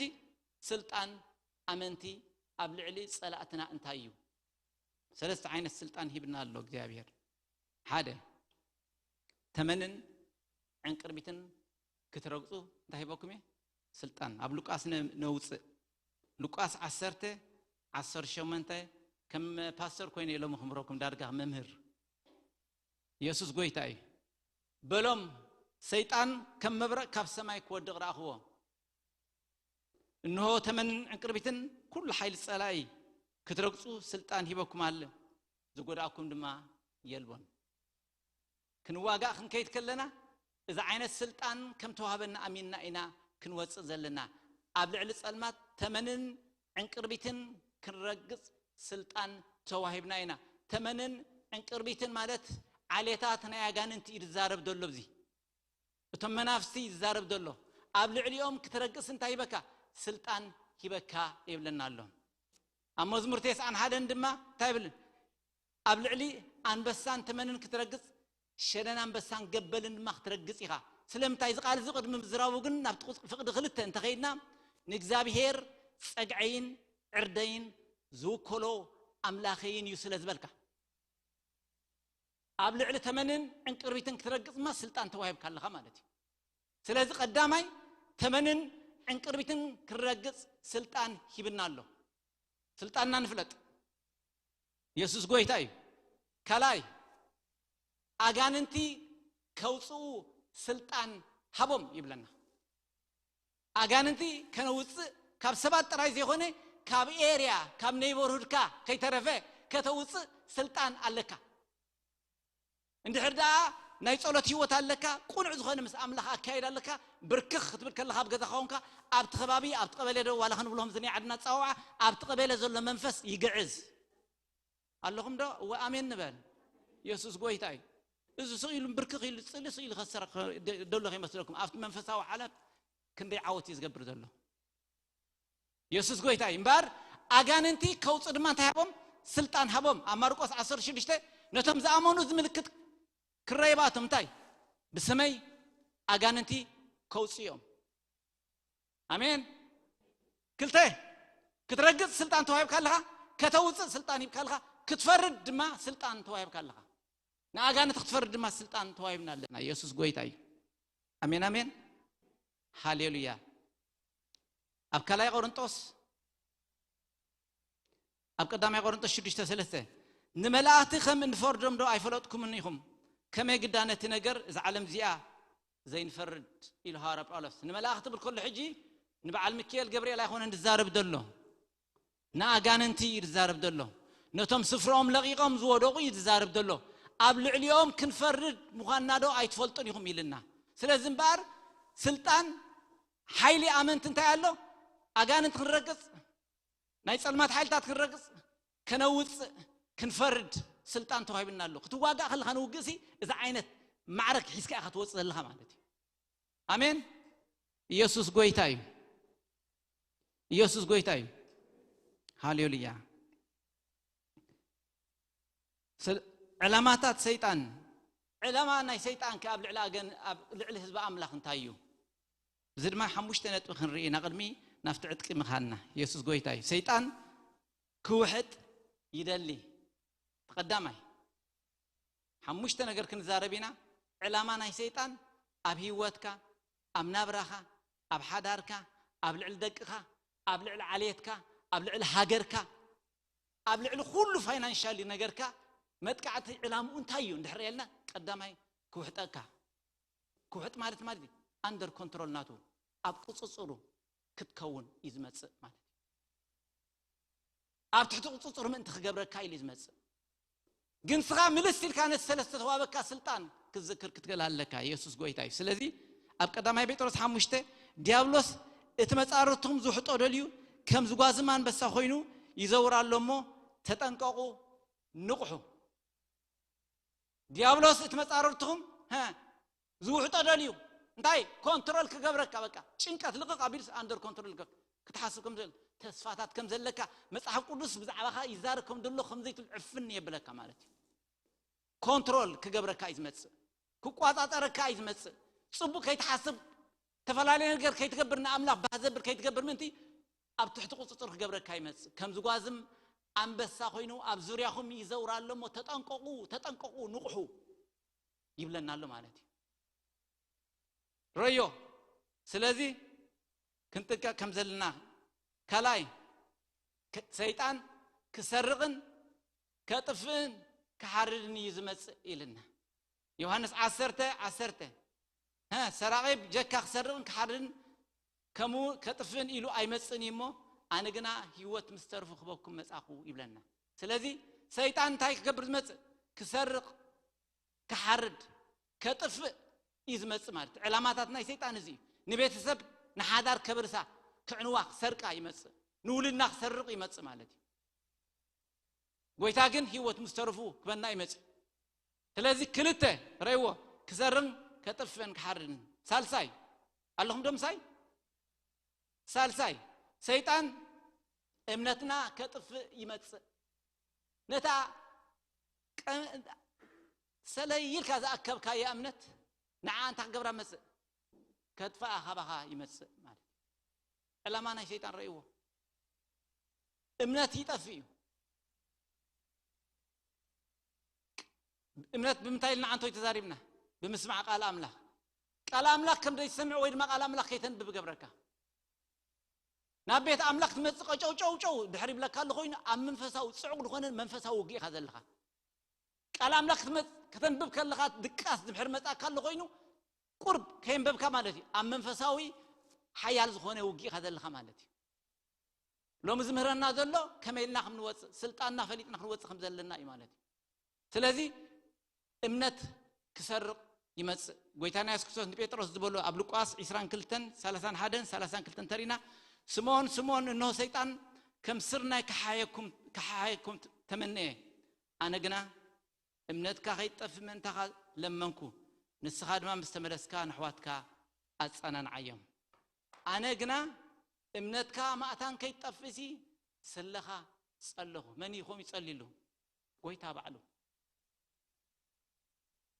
ስልጣን ኣመንቲ ኣብ ልዕሊ ጸላእትና እንታይ እዩ? ሰለስተ ዓይነት ስልጣን ሂብና ኣሎ እግዚኣብሔር። ሓደ፣ ተመንን ዕንቅርቢትን ክትረግጹ እንታይ ሂበኩም እየ? ስልጣን። ኣብ ሉቃስ ነ- ነውጽእ። ሉቃስ ዓሰርተ ዓሰርተ ሸሞንተ። ከም ፓስተር ኮይነ ኢሎም ክምህረኩም፣ ዳርጋ መምህር። ኢየሱስ ጎይታ እዩ። በሎም፣ ሰይጣን ከም መብረቕ ካብ ሰማይ ክወድቕ ረኣኽዎ። እንሆ፣ ተመንን ዕንቅርቢትን ኩሉ ሓይሊ ጸላኢ ክትረግጹ ስልጣን ሂበኩም ኣለ፣ ዝጎዳእኩም ድማ የልቦን። ክንዋጋእ ክንከይድ ከለና፣ እዚ ዓይነት ስልጣን ከም ተዋህበና ኣሚንና ኢና ክንወጽእ ዘለና። ኣብ ልዕሊ ጸልማት፣ ተመንን ዕንቅርቢትን ክንረግጽ ስልጣን ተዋሂብና ኢና። ተመንን ዕንቅርቢትን ማለት ዓሌታት ናይ ኣጋንንቲ እዩ ዝዛረብ ዘሎ። እዚ እቶም መናፍስቲ እዩ ዝዛረብ ዘሎ። ኣብ ልዕሊኦም ክትረግጽ እንታይ ሂበካ? ስልጣን ሂበካ ይብለና ኣሎ። ኣብ መዝሙር ተስዓን ሓደን ድማ እንታይ ይብል? ኣብ ልዕሊ ኣንበሳን ተመንን ክትረግጽ፣ ሸነን ኣንበሳን ገበልን ድማ ክትረግጽ ኢኻ። ስለምንታይ? እዚ ቃል እዚ ቅድሚ ምዝራቡ ግን ናብ ጥቕስ- ፍቕዲ ክልተ እንተኸይድና፣ ንእግዚኣብሔር ጸግዐይን ዕርደይን ዝውከሎ ኣምላኸይን እዩ ስለ ዝበልካ፣ ኣብ ልዕሊ ተመንን ዕንቅርቢትን ክትረግጽ ድማ ስልጣን ተዋሂብካ ኣለኻ ማለት እዩ። ስለዚ ቀዳማይ፣ ተመንን ዕንቅርቢትን ክረግጽ ስልጣን ሂብና ኣሎ። ስልጣንና ንፍለጥ። ኢየሱስ ጎይታ እዩ። ካልኣይ፣ ኣጋንንቲ ከውፅኡ ስልጣን ሃቦም ይብለና። ኣጋንንቲ ከነውፅእ ካብ ሰባት ጥራይ ዘይኮነ፣ ካብ ኤርያ፣ ካብ ኔይቦርሁድካ ከይተረፈ ከተውፅእ ስልጣን ኣለካ። እንድሕር ደኣ ናይ ጸሎት ህይወት ኣለካ፣ ቁኑዕ ዝኾነ ምስ ኣምላኽ ኣካይድ ኣለካ፣ ብርክኽ ክትብል ከለኻ ኣብ ገዛ ኾንካ፣ ኣብቲ ከባቢ፣ ኣብቲ ቀበሌ ዶ ዋላ ክንብሎም ዝኒ ዓድና ጸዋዓ፣ ኣብቲ ቀበሌ ዘሎ መንፈስ ይግዕዝ። ኣለኹም ዶ? እወ ኣሜን ንበል። ኢየሱስ ጎይታ እዩ። እዚ ስቕ ኢሉ ብርክኽ ኢሉ፣ ጽሊ ስቕ ኢሉ ከሰረ-፣ ደ-፣ ደሎ ከይመስለኩም። ኣብቲ መንፈሳዊ ዓለም ክንደይ ዓወት እዩ ዝገብር ዘሎ። ኢየሱስ ጎይታ እዩ። እምበኣር ኣጋንንቲ ከውፁ ድማ እንታይ ሃቦም? ስልጣን ሃቦም። ኣብ ማርቆስ ዓሰርተ ሽዱሽተ፣ ነቶም ዝኣመኑ እዚ ምልክት ክረየባቶም እንታይ? ብስመይ ኣጋንንቲ ከውፁ እዮም። ኣሜን። ክልተ፣ ክትረግጽ ስልጣን ተዋሂብካ ኣለኻ፣ ከተውፅእ ስልጣን ሂብካ ኣለኻ፣ ክትፈርድ ድማ ስልጣን ተዋሂብካ ኣለኻ። ንኣጋንንቲ ክትፈርድ ድማ ስልጣን ተዋሂብና ኣለና። ኢየሱስ ጎይታ እዩ። ኣሜን፣ ኣሜን። ሃሌሉያ። ኣብ ካልኣይ ቆሮንጦስ፣ ኣብ ቀዳማይ ቆሮንጦስ ሽዱሽተ ሰለስተ፣ ንመላእኽቲ ከም እንፈርዶም ዶ ኣይፈለጥኩምን ኢኹም? ከመይ ግዳ ነቲ ነገር እዚ ዓለም እዚኣ ዘይንፈርድ? ኢሉ ሃዋርያ ጳውሎስ። ንመላእኽቲ ትብል ከሎ ሕጂ ንበዓል ሚካኤል ገብርኤል ኣይኮነን ዝዛረብ ዘሎ፣ ንኣጋንንቲ እዩ ዝዛረብ ዘሎ። ነቶም ስፍርኦም ለቒቖም ዝወደቑ እዩ ዝዛረብ ዘሎ። ኣብ ልዕሊኦም ክንፈርድ ምዃንና ዶ ኣይትፈልጡን ኢኹም ኢልና። ስለዚ እምበኣር ስልጣን፣ ሓይሊ ኣመንቲ እንታይ ኣሎ? ኣጋንንቲ ክንረግጽ፣ ናይ ጸልማት ሓይልታት ክንረግጽ፣ ከነውጽእ፣ ክንፈርድ ስልጣን ተዋሂብና ኣሎ። ክትዋጋእ ከለኻ ንውግእሲ እዚ ዓይነት ማዕረግ ሒዝካ ኢኻ ትወጽእ ዘለኻ ማለት እዩ። ኣሜን። ኢየሱስ ጎይታ እዩ። ኢየሱስ ጎይታ እዩ። ሃሌሉያ። ስለ ዕላማታት ሰይጣን፣ ዕላማ ናይ ሰይጣን ከ ኣብ ልዕሊ ኣገን-፣ ኣብ ልዕሊ ህዝቢ ኣምላኽ እንታይ እዩ? እዚ ድማ ሓሙሽተ ነጥቢ ክንርኢ ኢና ቅድሚ ናብቲ ዕጥቂ ምኻንና። ኢየሱስ ጎይታ እዩ። ሰይጣን ክውሕጥ ይደሊ። ቀዳማይ ሓሙሽተ ነገር ክንዛረብ ኢና። ዕላማ ናይ ሰይጣን ኣብ ህይወትካ፣ ኣብ ናብራኻ፣ ኣብ ሓዳርካ፣ ኣብ ልዕሊ ደቅኻ፣ ኣብ ልዕሊ ዓሌትካ፣ ኣብ ልዕሊ ሃገርካ፣ ኣብ ልዕሊ ኩሉ ፋይናንሻሊ ነገርካ መጥቃዕቲ ዕላምኡ እንታይ እዩ እንድሕር የልና፣ ቀዳማይ ክውሕጠካ። ክውሕጥ ማለት ማለት እዩ ኣንደር ኮንትሮል ናቱ፣ ኣብ ቁፅፅሩ ክትከውን እዩ ዝመፅእ ማለት እዩ። ኣብ ትሕቲ ቁፅፅሩ ምእንቲ ክገብረካ ኢሉ እዩ ዝመፅእ። ግን ስኻ ምልስ ኢልካ ነቲ ሰለስተ ተዋበካ ስልጣን ክትዝክር ክትክእል ኣለካ። ኢየሱስ ጎይታ እዩ። ስለዚ ኣብ ቀዳማይ ጴጥሮስ ሓሙሽተ፣ ዲያብሎስ እቲ መጻርርትኹም ዝውሕጦ ደልዩ ከም ዝጓዝም ኣንበሳ ኮይኑ ይዘውር ኣሎ እሞ ተጠንቀቑ፣ ንቕሑ። ዲያብሎስ እቲ መጻርርትኹም፣ ሀ፣ ዝውሕጦ ደልዩ እንታይ? ኮንትሮል ክገብረካ፣ በቃ ጭንቀት ልቕቕ ኣቢሉስ ኣንደር ኮንትሮል ክገብር፣ ክትሓስብ ከም ዘለ፣ ተስፋታት ከም ዘለካ፣ መጽሓፍ ቅዱስ ብዛዕባኻ ይዛረብ ከም ዘሎ ከም ዘይትብል ዕፍን የብለካ ማለት እዩ። ኮንትሮል ክገብረካ እዩ ዝመጽእ፣ ክቋጻጸረካ እዩ ዝመጽእ። ጽቡቅ ከይትሓስብ፣ ተፈላለየ ነገር ከይትገብር፣ ንኣምላኽ ባህ ዘብል ከይትገብር ምእንቲ ኣብ ትሕቲ ቁፅፅር ክገብረካ ይመፅእ። ከም ዝጓዝም ኣንበሳ ኮይኑ ኣብ ዙርያኹም ይዘውር ኣሎ እሞ ተጠንቀቑ፣ ተጠንቀቑ፣ ንቕሑ ይብለና ኣሎ ማለት እዩ። ረዮ። ስለዚ ክንጥንቀቕ ከም ዘለና፣ ካልኣይ፣ ሰይጣን ክሰርቕን ከጥፍእን ክሓርድን እዩ ዝመፅእ ኢልና። ዮሃንስ ዓሰርተ ዓሰርተ፣ ሰራቒ ጀካ ክሰርቕን ክሓርድን ከምኡ ከጥፍእን ኢሉ ኣይመፅእን እዩ እሞ፣ ኣነ ግና ህይወት ምስ ተርፉ ክበኩም መፃኹ ይብለና። ስለዚ ሰይጣን እንታይ ክገብር ዝመፅእ? ክሰርቕ፣ ክሓርድ፣ ከጥፍእ እዩ ዝመፅእ ማለት እዩ። ዕላማታት ናይ ሰይጣን እዚ እዩ። ንቤተሰብ፣ ንሓዳር ከብርሳ፣ ክዕንዋ፣ ክሰርቃ ይመፅእ። ንውልና ክሰርቕ ይመፅእ ማለት እዩ። ጎይታ ግን ህይወት ምስ ተርፉ ክበና ይመፅእ። ስለዚ ክልተ ረእይዎ፣ ክሰርቕን ከጥፍእን ክሓርድን። ሳልሳይ ኣለኹም ዶ ምሳይ? ሳልሳይ፣ ሰይጣን እምነትና ከጥፍእ ይመፅእ። ነታ ቀ- ሰለይ ኢልካ ዝኣከብካያ እምነት ንዓ እንታይ ክገብራ መፅእ? ከጥፍኣ ካባኻ ይመፅእ ማለት እዩ። ዕላማ ናይ ሰይጣን ረእይዎ፣ እምነት ይጠፍእ እዩ። እምነት ብምንታይ ኢልና ዓንቶይ ተዛሪብና? ብምስማዕ ቃል ኣምላኽ። ቃል ኣምላኽ ከም ዘይትሰምዕ ወይ ድማ ቃል ኣምላኽ ከይተንብብ ገብረካ። ናብ ቤት ኣምላኽ ትመጽእ ቀጨውጨውጨው ድሕሪ ይብለካ ኣሎ ኮይኑ፣ ኣብ መንፈሳዊ ጽዑቕ ዝኾነ መንፈሳዊ ውግእ ኢኻ ዘለኻ። ቃል ኣምላኽ ክትመጽ- ከተንብብ ከለኻ ድቃስ ድሕሪ መጻካ ኣሎ ኮይኑ፣ ቁርብ ከየንበብካ ማለት እዩ። ኣብ መንፈሳዊ ሓያል ዝኾነ ውግእ ኢኻ ዘለኻ ማለት እዩ። ሎሚ ዝምህረና ዘሎ ከመይ ኢልና ከም ንወጽእ፣ ስልጣንና ፈሊጥና ክንወጽእ ከም ዘለና እዩ ማለት እዩ። ስለዚ እምነት ክሰርቕ ይመጽእ። ጎይታና የሱስ ክርስቶስ ንጴጥሮስ ዝበሎ ኣብ ሉቃስ ዕስራን ክልተን፣ ሰላሳን ሓደን፣ ሰላሳን ክልተን ተሪና፣ ስምኦን፣ ስምኦን፣ እንሆ ሰይጣን ከም ስርናይ ክሓየኩም፣ ክሓየኩም ተመነየ። ኣነ ግና እምነትካ ከይትጠፍእ ምእንታኻ ለመንኩ። ንስኻ ድማ ምስ ተመለስካ ንኣሕዋትካ ኣጸናንዓዮም። ኣነ ግና እምነትካ ማእታን ከይትጠፍእሲ ስለኻ ጸለኹ። መን እዩ ከምኡ ይጸልየሉ? ጎይታ ባዕሉ።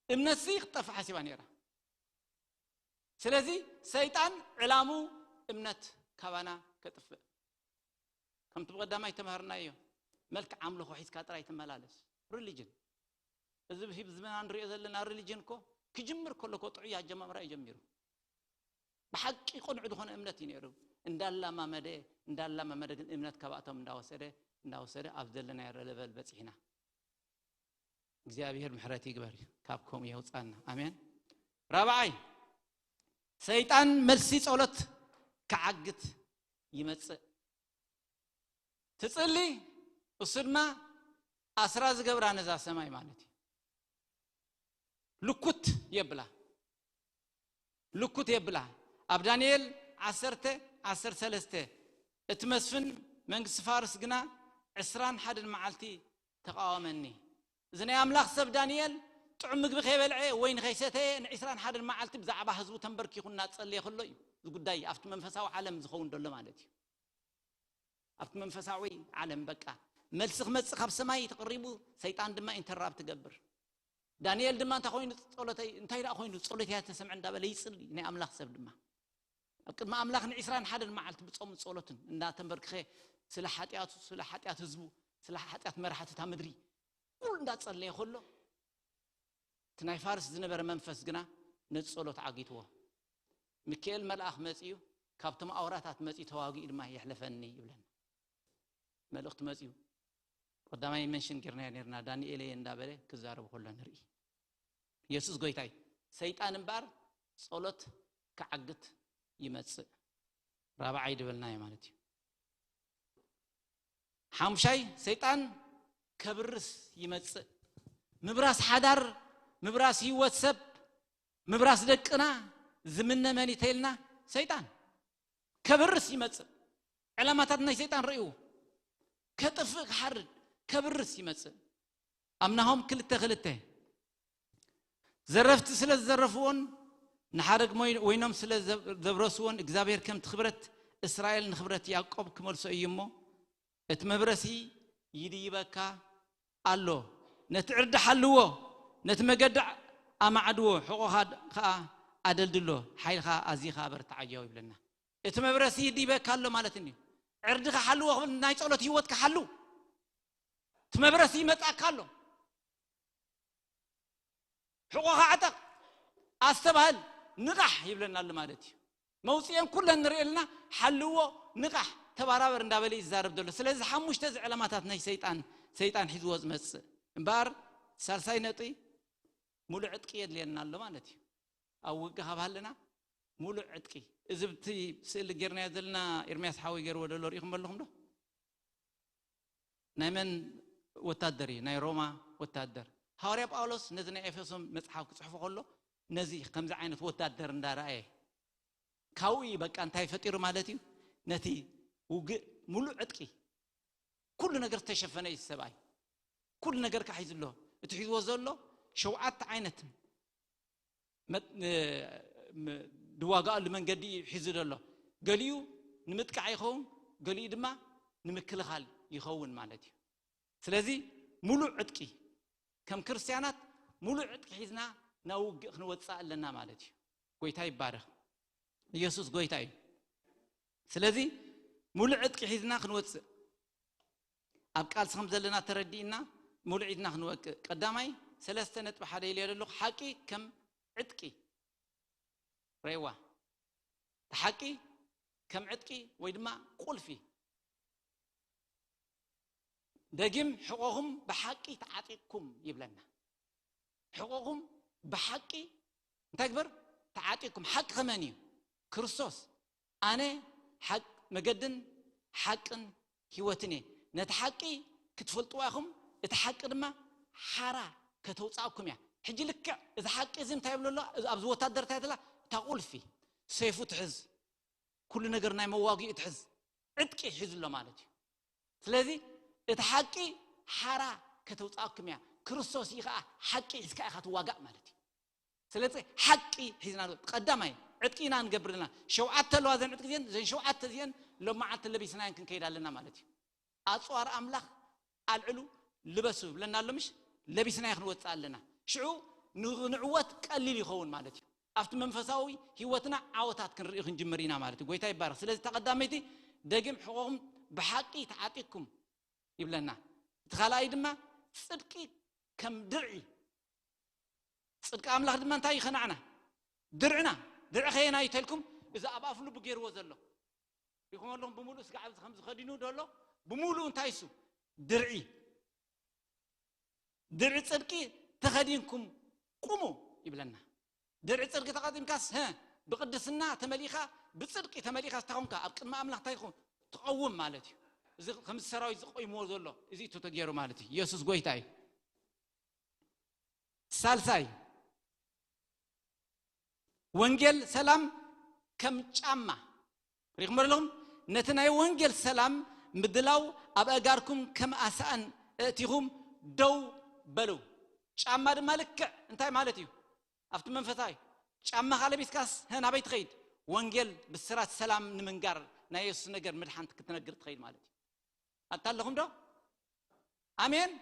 እምነትሲ ክጠፍእ ሓሲባ ነይራ። ስለዚ ሰይጣን ዕላሙ እምነት ካባና ከጥፍእ። ከምቲ ብቐዳማይ ተማሃርናዮ፣ መልክዕ ኣምልኾ ሒዝካ ጥራይ ትመላለስ። ሪሊጅን። እዚ ብሂብ ዝመና ንሪኦ ዘለና ሪሊጅን እኮ ክጅምር ከሎ እኮ ጥዑይ ኣጀማምራ እዩ ጀሚሩ። ብሓቂ ቅኑዕ ዝኾነ እምነት እዩ ነይሩ። እንዳላማመደ፣ እንዳላማመደ ግን እምነት ካብኣቶም እንዳወሰደ፣ እንዳወሰደ ኣብ ዘለናዮ ለቨል በፂሕና። እግዚኣብሔር ምሕረት ይግበር፣ ካብ ከምኡ የውፃና። ኣሜን። ራብዓይ፣ ሰይጣን መልሲ ጸሎት ክዓግት ይመጽእ። ትጽሊ፣ እሱ ድማ ኣስራ ዝገብራ ነዛ ሰማይ ማለት እዩ። ልኩት የብላ፣ ልኩት የብላ። ኣብ ዳንኤል ዓሰርተ ዓሰርተ ሰለስተ፣ እቲ መስፍን መንግስቲ ፋርስ ግና ዕስራን ሓደን መዓልቲ ተቃወመኒ። እዚ ናይ ኣምላኽ ሰብ ዳንኤል ጥዑም ምግቢ ከይበልዐ፣ ወይን ከይሰተየ፣ ንዕስራን ሓደን መዓልቲ ብዛዕባ ህዝቡ ተንበርኪኹ እናጸለየ ከሎ እዩ። እዚ ጉዳይ ኣብቲ መንፈሳዊ ዓለም ዝኸውን ዘሎ ማለት እዩ። ኣብቲ መንፈሳዊ ዓለም በቃ መልሲ ክመጽእ ካብ ሰማይ ተቐሪቡ፣ ሰይጣን ድማ ኢንተራፕት ትገብር። ዳንኤል ድማ እንታይ ኮይኑ ጸሎተይ፣ እንታይ ደኣ ኮይኑ ጸሎተይ ኣይተሰምዐ እንዳበለ ይጽሊ። ናይ ኣምላኽ ሰብ ድማ ኣብ ቅድሚ ኣምላኽ ንዕስራን ሓደን መዓልቲ ብጾምን ጸሎትን እንዳተንበርክኸ ስለ ሓጢኣቱ፣ ስለ ሓጢኣት ህዝቡ፣ ስለ ሓጢኣት መራሕቲ እታ ምድሪ ኩሉ እንዳጸለየ ከሎ፣ እቲ ናይ ፋርስ ዝነበረ መንፈስ ግና ነቲ ጸሎት ዓጊትዎ። ሚካኤል መልኣኽ መጺኡ፣ ካብቶም ኣውራታት መጺኡ ተዋጊኡ ድማ የሕለፈኒ ይብለና። መልእኽቲ መጺኡ፣ ቀዳማይ መንሽን ጌርናዮ ኔርና፣ ዳንኤለይ እንዳበለ ክዛረቡ ከሎ ንርኢ። የሱስ ጎይታ እዩ። ሰይጣን እምበኣር ጸሎት ክዓግት ይመጽእ። ራብዓይ ድበልናዮ ማለት እዩ። ሓሙሻይ፣ ሰይጣን ከብርስ ይመጽእ። ምብራስ ሓዳር፣ ምብራስ ህይወት ሰብ፣ ምብራስ ደቅና ዝምነ መን እዩ ተይልና? ሰይጣን። ከብርስ ይመጽእ። ዕላማታት ናይ ሰይጣን ርእዩ ከጥፍእ፣ ክሓርድ፣ ከብርስ ይመጽእ። ኣብ ናሆም ክልተ ክልተ፣ ዘረፍቲ ስለ ዝዘረፍዎን ንሓረግ ሞይ- ወይኖም ስለ ዘብ- ዘብረስዎን፣ እግዚኣብሔር ከምቲ ክብረት እስራኤል ንክብረት ያዕቆብ ክመልሶ እዩ እሞ፣ እቲ መብረሲ ይድይበካ ኣሎ፣ ነቲ ዕርዲ ሓልዎ፣ ነቲ መገዲ ኣማዕድዎ፣ ሕቖኻ ከኣ ኣደልድሎ፣ ሓይልኻ ኣዚኻ ኣበርትዓዮ ይብለና። እቲ መብረሲ ይድይበካ ኣሎ ማለት እዩ። ዕርድኻ ሓልዎ ክብል፣ ናይ ጸሎት ህይወትካ ሓሉ። እቲ መብረሲ ይመጻካ ኣሎ። ሕቆኻ ዕጠቕ፣ ኣስተባህል፣ ንቓሕ ይብለና ኣሎ ማለት እዩ። መውፅኤን ኩለን ንርኢ ኣለና። ሓልዎ፣ ንቓሕ፣ ተባራበር እንዳበለ እዩ ዝዛረብ ዘሎ። ስለዚ ሓሙሽተ እዚ ዕላማታት ናይ ሰይጣን፣ ሰይጣን ሒዝዎ ዝመፅእ እምበኣር፣ ሳልሳይ ነጥቢ፣ ሙሉእ ዕጥቂ የድልየና ኣሎ ማለት እዩ። ኣብ ውግእ ካብ ሃለና፣ ሙሉእ ዕጥቂ። እዚ ብቲ ስእሊ ጌርናዮ ዘለና፣ ኤርምያስ ሓወይ ገይርዎ ዘሎ ርኢኹም ኣለኹም ዶ? ናይ መን ወታደር እዩ? ናይ ሮማ ወታደር። ሃዋርያ ጳውሎስ ነዚ ናይ ኤፌሶን መጽሓፍ ክጽሕፎ ከሎ፣ ነዚ ከምዚ ዓይነት ወታደር እንዳረኣየ፣ ካብኡ እዩ በቃ እንታይ ፈጢሩ ማለት እዩ? ነቲ ውግእ ሙሉእ ዕጥቂ፣ ኩሉ ነገር ዝተሸፈነ እዩ ሰብኣይ። ኩሉ ነገር ከዓ ሒዙ ኣሎ። እቲ ሒዝዎ ዘሎ ሸውዓተ ዓይነት መጥ-፣ ን-፣ ም-፣ ዝዋጋኣሉ መንገዲ እዩ ሒዙ ዘሎ። ገሊኡ ንምጥቃዕ ይኸውን፣ ገሊኡ ድማ ንምክልኻል ይኸውን ማለት እዩ። ስለዚ ሙሉእ ዕጥቂ፣ ከም ክርስትያናት ሙሉእ ዕጥቂ ሒዝና ናብ ውግእ ክንወፅእ ኣለና ማለት እዩ። ጎይታ ይባረኽ። ኢየሱስ ጎይታ እዩ። ስለዚ ሙሉእ ዕጥቂ ሒዝና ክንወፅእ፣ ኣብ ቃልሲ ከም ዘለና ተረዲእና፣ ሙሉእ ሒዝና ክንወቅእ። ቀዳማይ፣ ሰለስተ ነጥቢ ሓደ ኢለ ዘለኹ፣ ሓቂ ከም ዕጥቂ። ረይዋ፣ እቲ ሓቂ ከም ዕጥቂ ወይ ድማ ቁልፊ። ደጊም፣ ሕቆኹም ብሓቂ ተዓጢቕኩም ይብለና። ሕቆኹም ብሓቂ እንታይ ግበር? ተዓጢቕኩም። ሓቂ ከመን እዩ? ክርስቶስ። ኣነ ሓቅ፣ መገድን ሓቅን ህይወትን እየ። ነቲ ሓቂ ክትፈልጥዋ ኢኹም፣ እቲ ሓቂ ድማ ሓራ ከተውፅኣኩም እያ። ሕጂ ልክዕ እዚ ሓቂ እዚ እንታይ ይብሎ ኣሎ? እዚ ኣብዚ ወታደር እንታይ ትላ? እታ ቁልፊ፣ ሰይፉ ትሕዝ፣ ኩሉ ነገር ናይ መዋጊኡ ትሕዝ፣ ዕጥቂ ሒዙ ኣሎ ማለት እዩ። ስለዚ እቲ ሓቂ ሓራ ከተውፅኣኩም እያ። ክርስቶስ እዩ ከዓ ሓቂ ሒዝካ ኢኻ ትዋጋእ ማለት እዩ። ስለዚ ሓቂ ሒዝና ንወ-፣ ቀዳማይ ዕጥቂ ኢና ንገብር ዘለና። ሸውዓተ ኣለዋ እዘን ዕጥቂ እዚአን፣ እዘን ሸውዓተ እዚአን ሎም መዓልቲ ለቢስናየን ክንከይድ ኣለና ማለት እዩ። ኣፅዋር ኣምላኽ ኣልዕሉ ልበሱ ይብለና ኣሎ ምሽ? ለቢስናዮ ክንወፅእ ኣለና። ሽዑ ን-፣ ንዕወት ቀሊል ይኸውን ማለት እዩ። ኣብቲ መንፈሳዊ ህይወትና ዓወታት ክንርኢ ክንጅምር ኢና ማለት እዩ። ጎይታ ይባረኽ። ስለዚ እታ ቀዳመይቲ ደጊም ሕቆኹም ብሓቂ ተዓጢቅኩም ይብለና። እቲ ካልኣይ ድማ ጽድቂ ከም ድርዒ፣ ጽድቂ ኣምላኽ ድማ እንታይ እዩ ከናዕና? ድርዕና። ድርዒ ከየናይ ተልኩም፣ እዚ ኣብ ኣፍ ልቡ ገይርዎ ዘሎ። ሪኹም ኣለኹም ብምሉእ ስጋዕ ኣብዚ ከም ዝኸዲኑ ዘሎ፣ ብምሉእ እንታይ እሱ? ድርዒ። ድርዒ ጽድቂ ተኸዲንኩም ቁሙ ይብለና። ድርዒ ጽድቂ ተኸዲንካስ፣ ሀ፣ ብቅድስና ተመሊኻ፣ ብጽድቂ ተመሊኻ ስታኾንካ ኣብ ቅድሚ ኣምላኽ እንታይ ይኹን? ትቐውም ማለት እዩ። እዚ ከምዚ ሰራዊት ዝቆይምዎ ዘሎ፣ እዚ እዩ ተገይሩ ማለት እዩ። ኢየሱስ ጎይታ እዩ። ሳልሳይ፣ ወንጌል ሰላም ከም ጫማ። ሪኹም ኣለኹም? ነቲ ናይ ወንጌል ሰላም ምድላው ኣብ ኣእጋርኩም ከም ኣሳእን እእቲኹም ደው በሉ። ጫማ ድማ ልክዕ እንታይ ማለት እዩ? ኣብቲ መንፈሳዊ ጫማኻ ለቢስካስ፣ ሀ፣ ናበይ ትኸይድ? ወንጌል ብስራት ሰላም ንምንጋር፣ ናይ የሱስ ነገር ምድሓን ክትነግር ትኸይድ ማለት እዩ። ኣታ ኣለኹም ዶ? ኣሜን።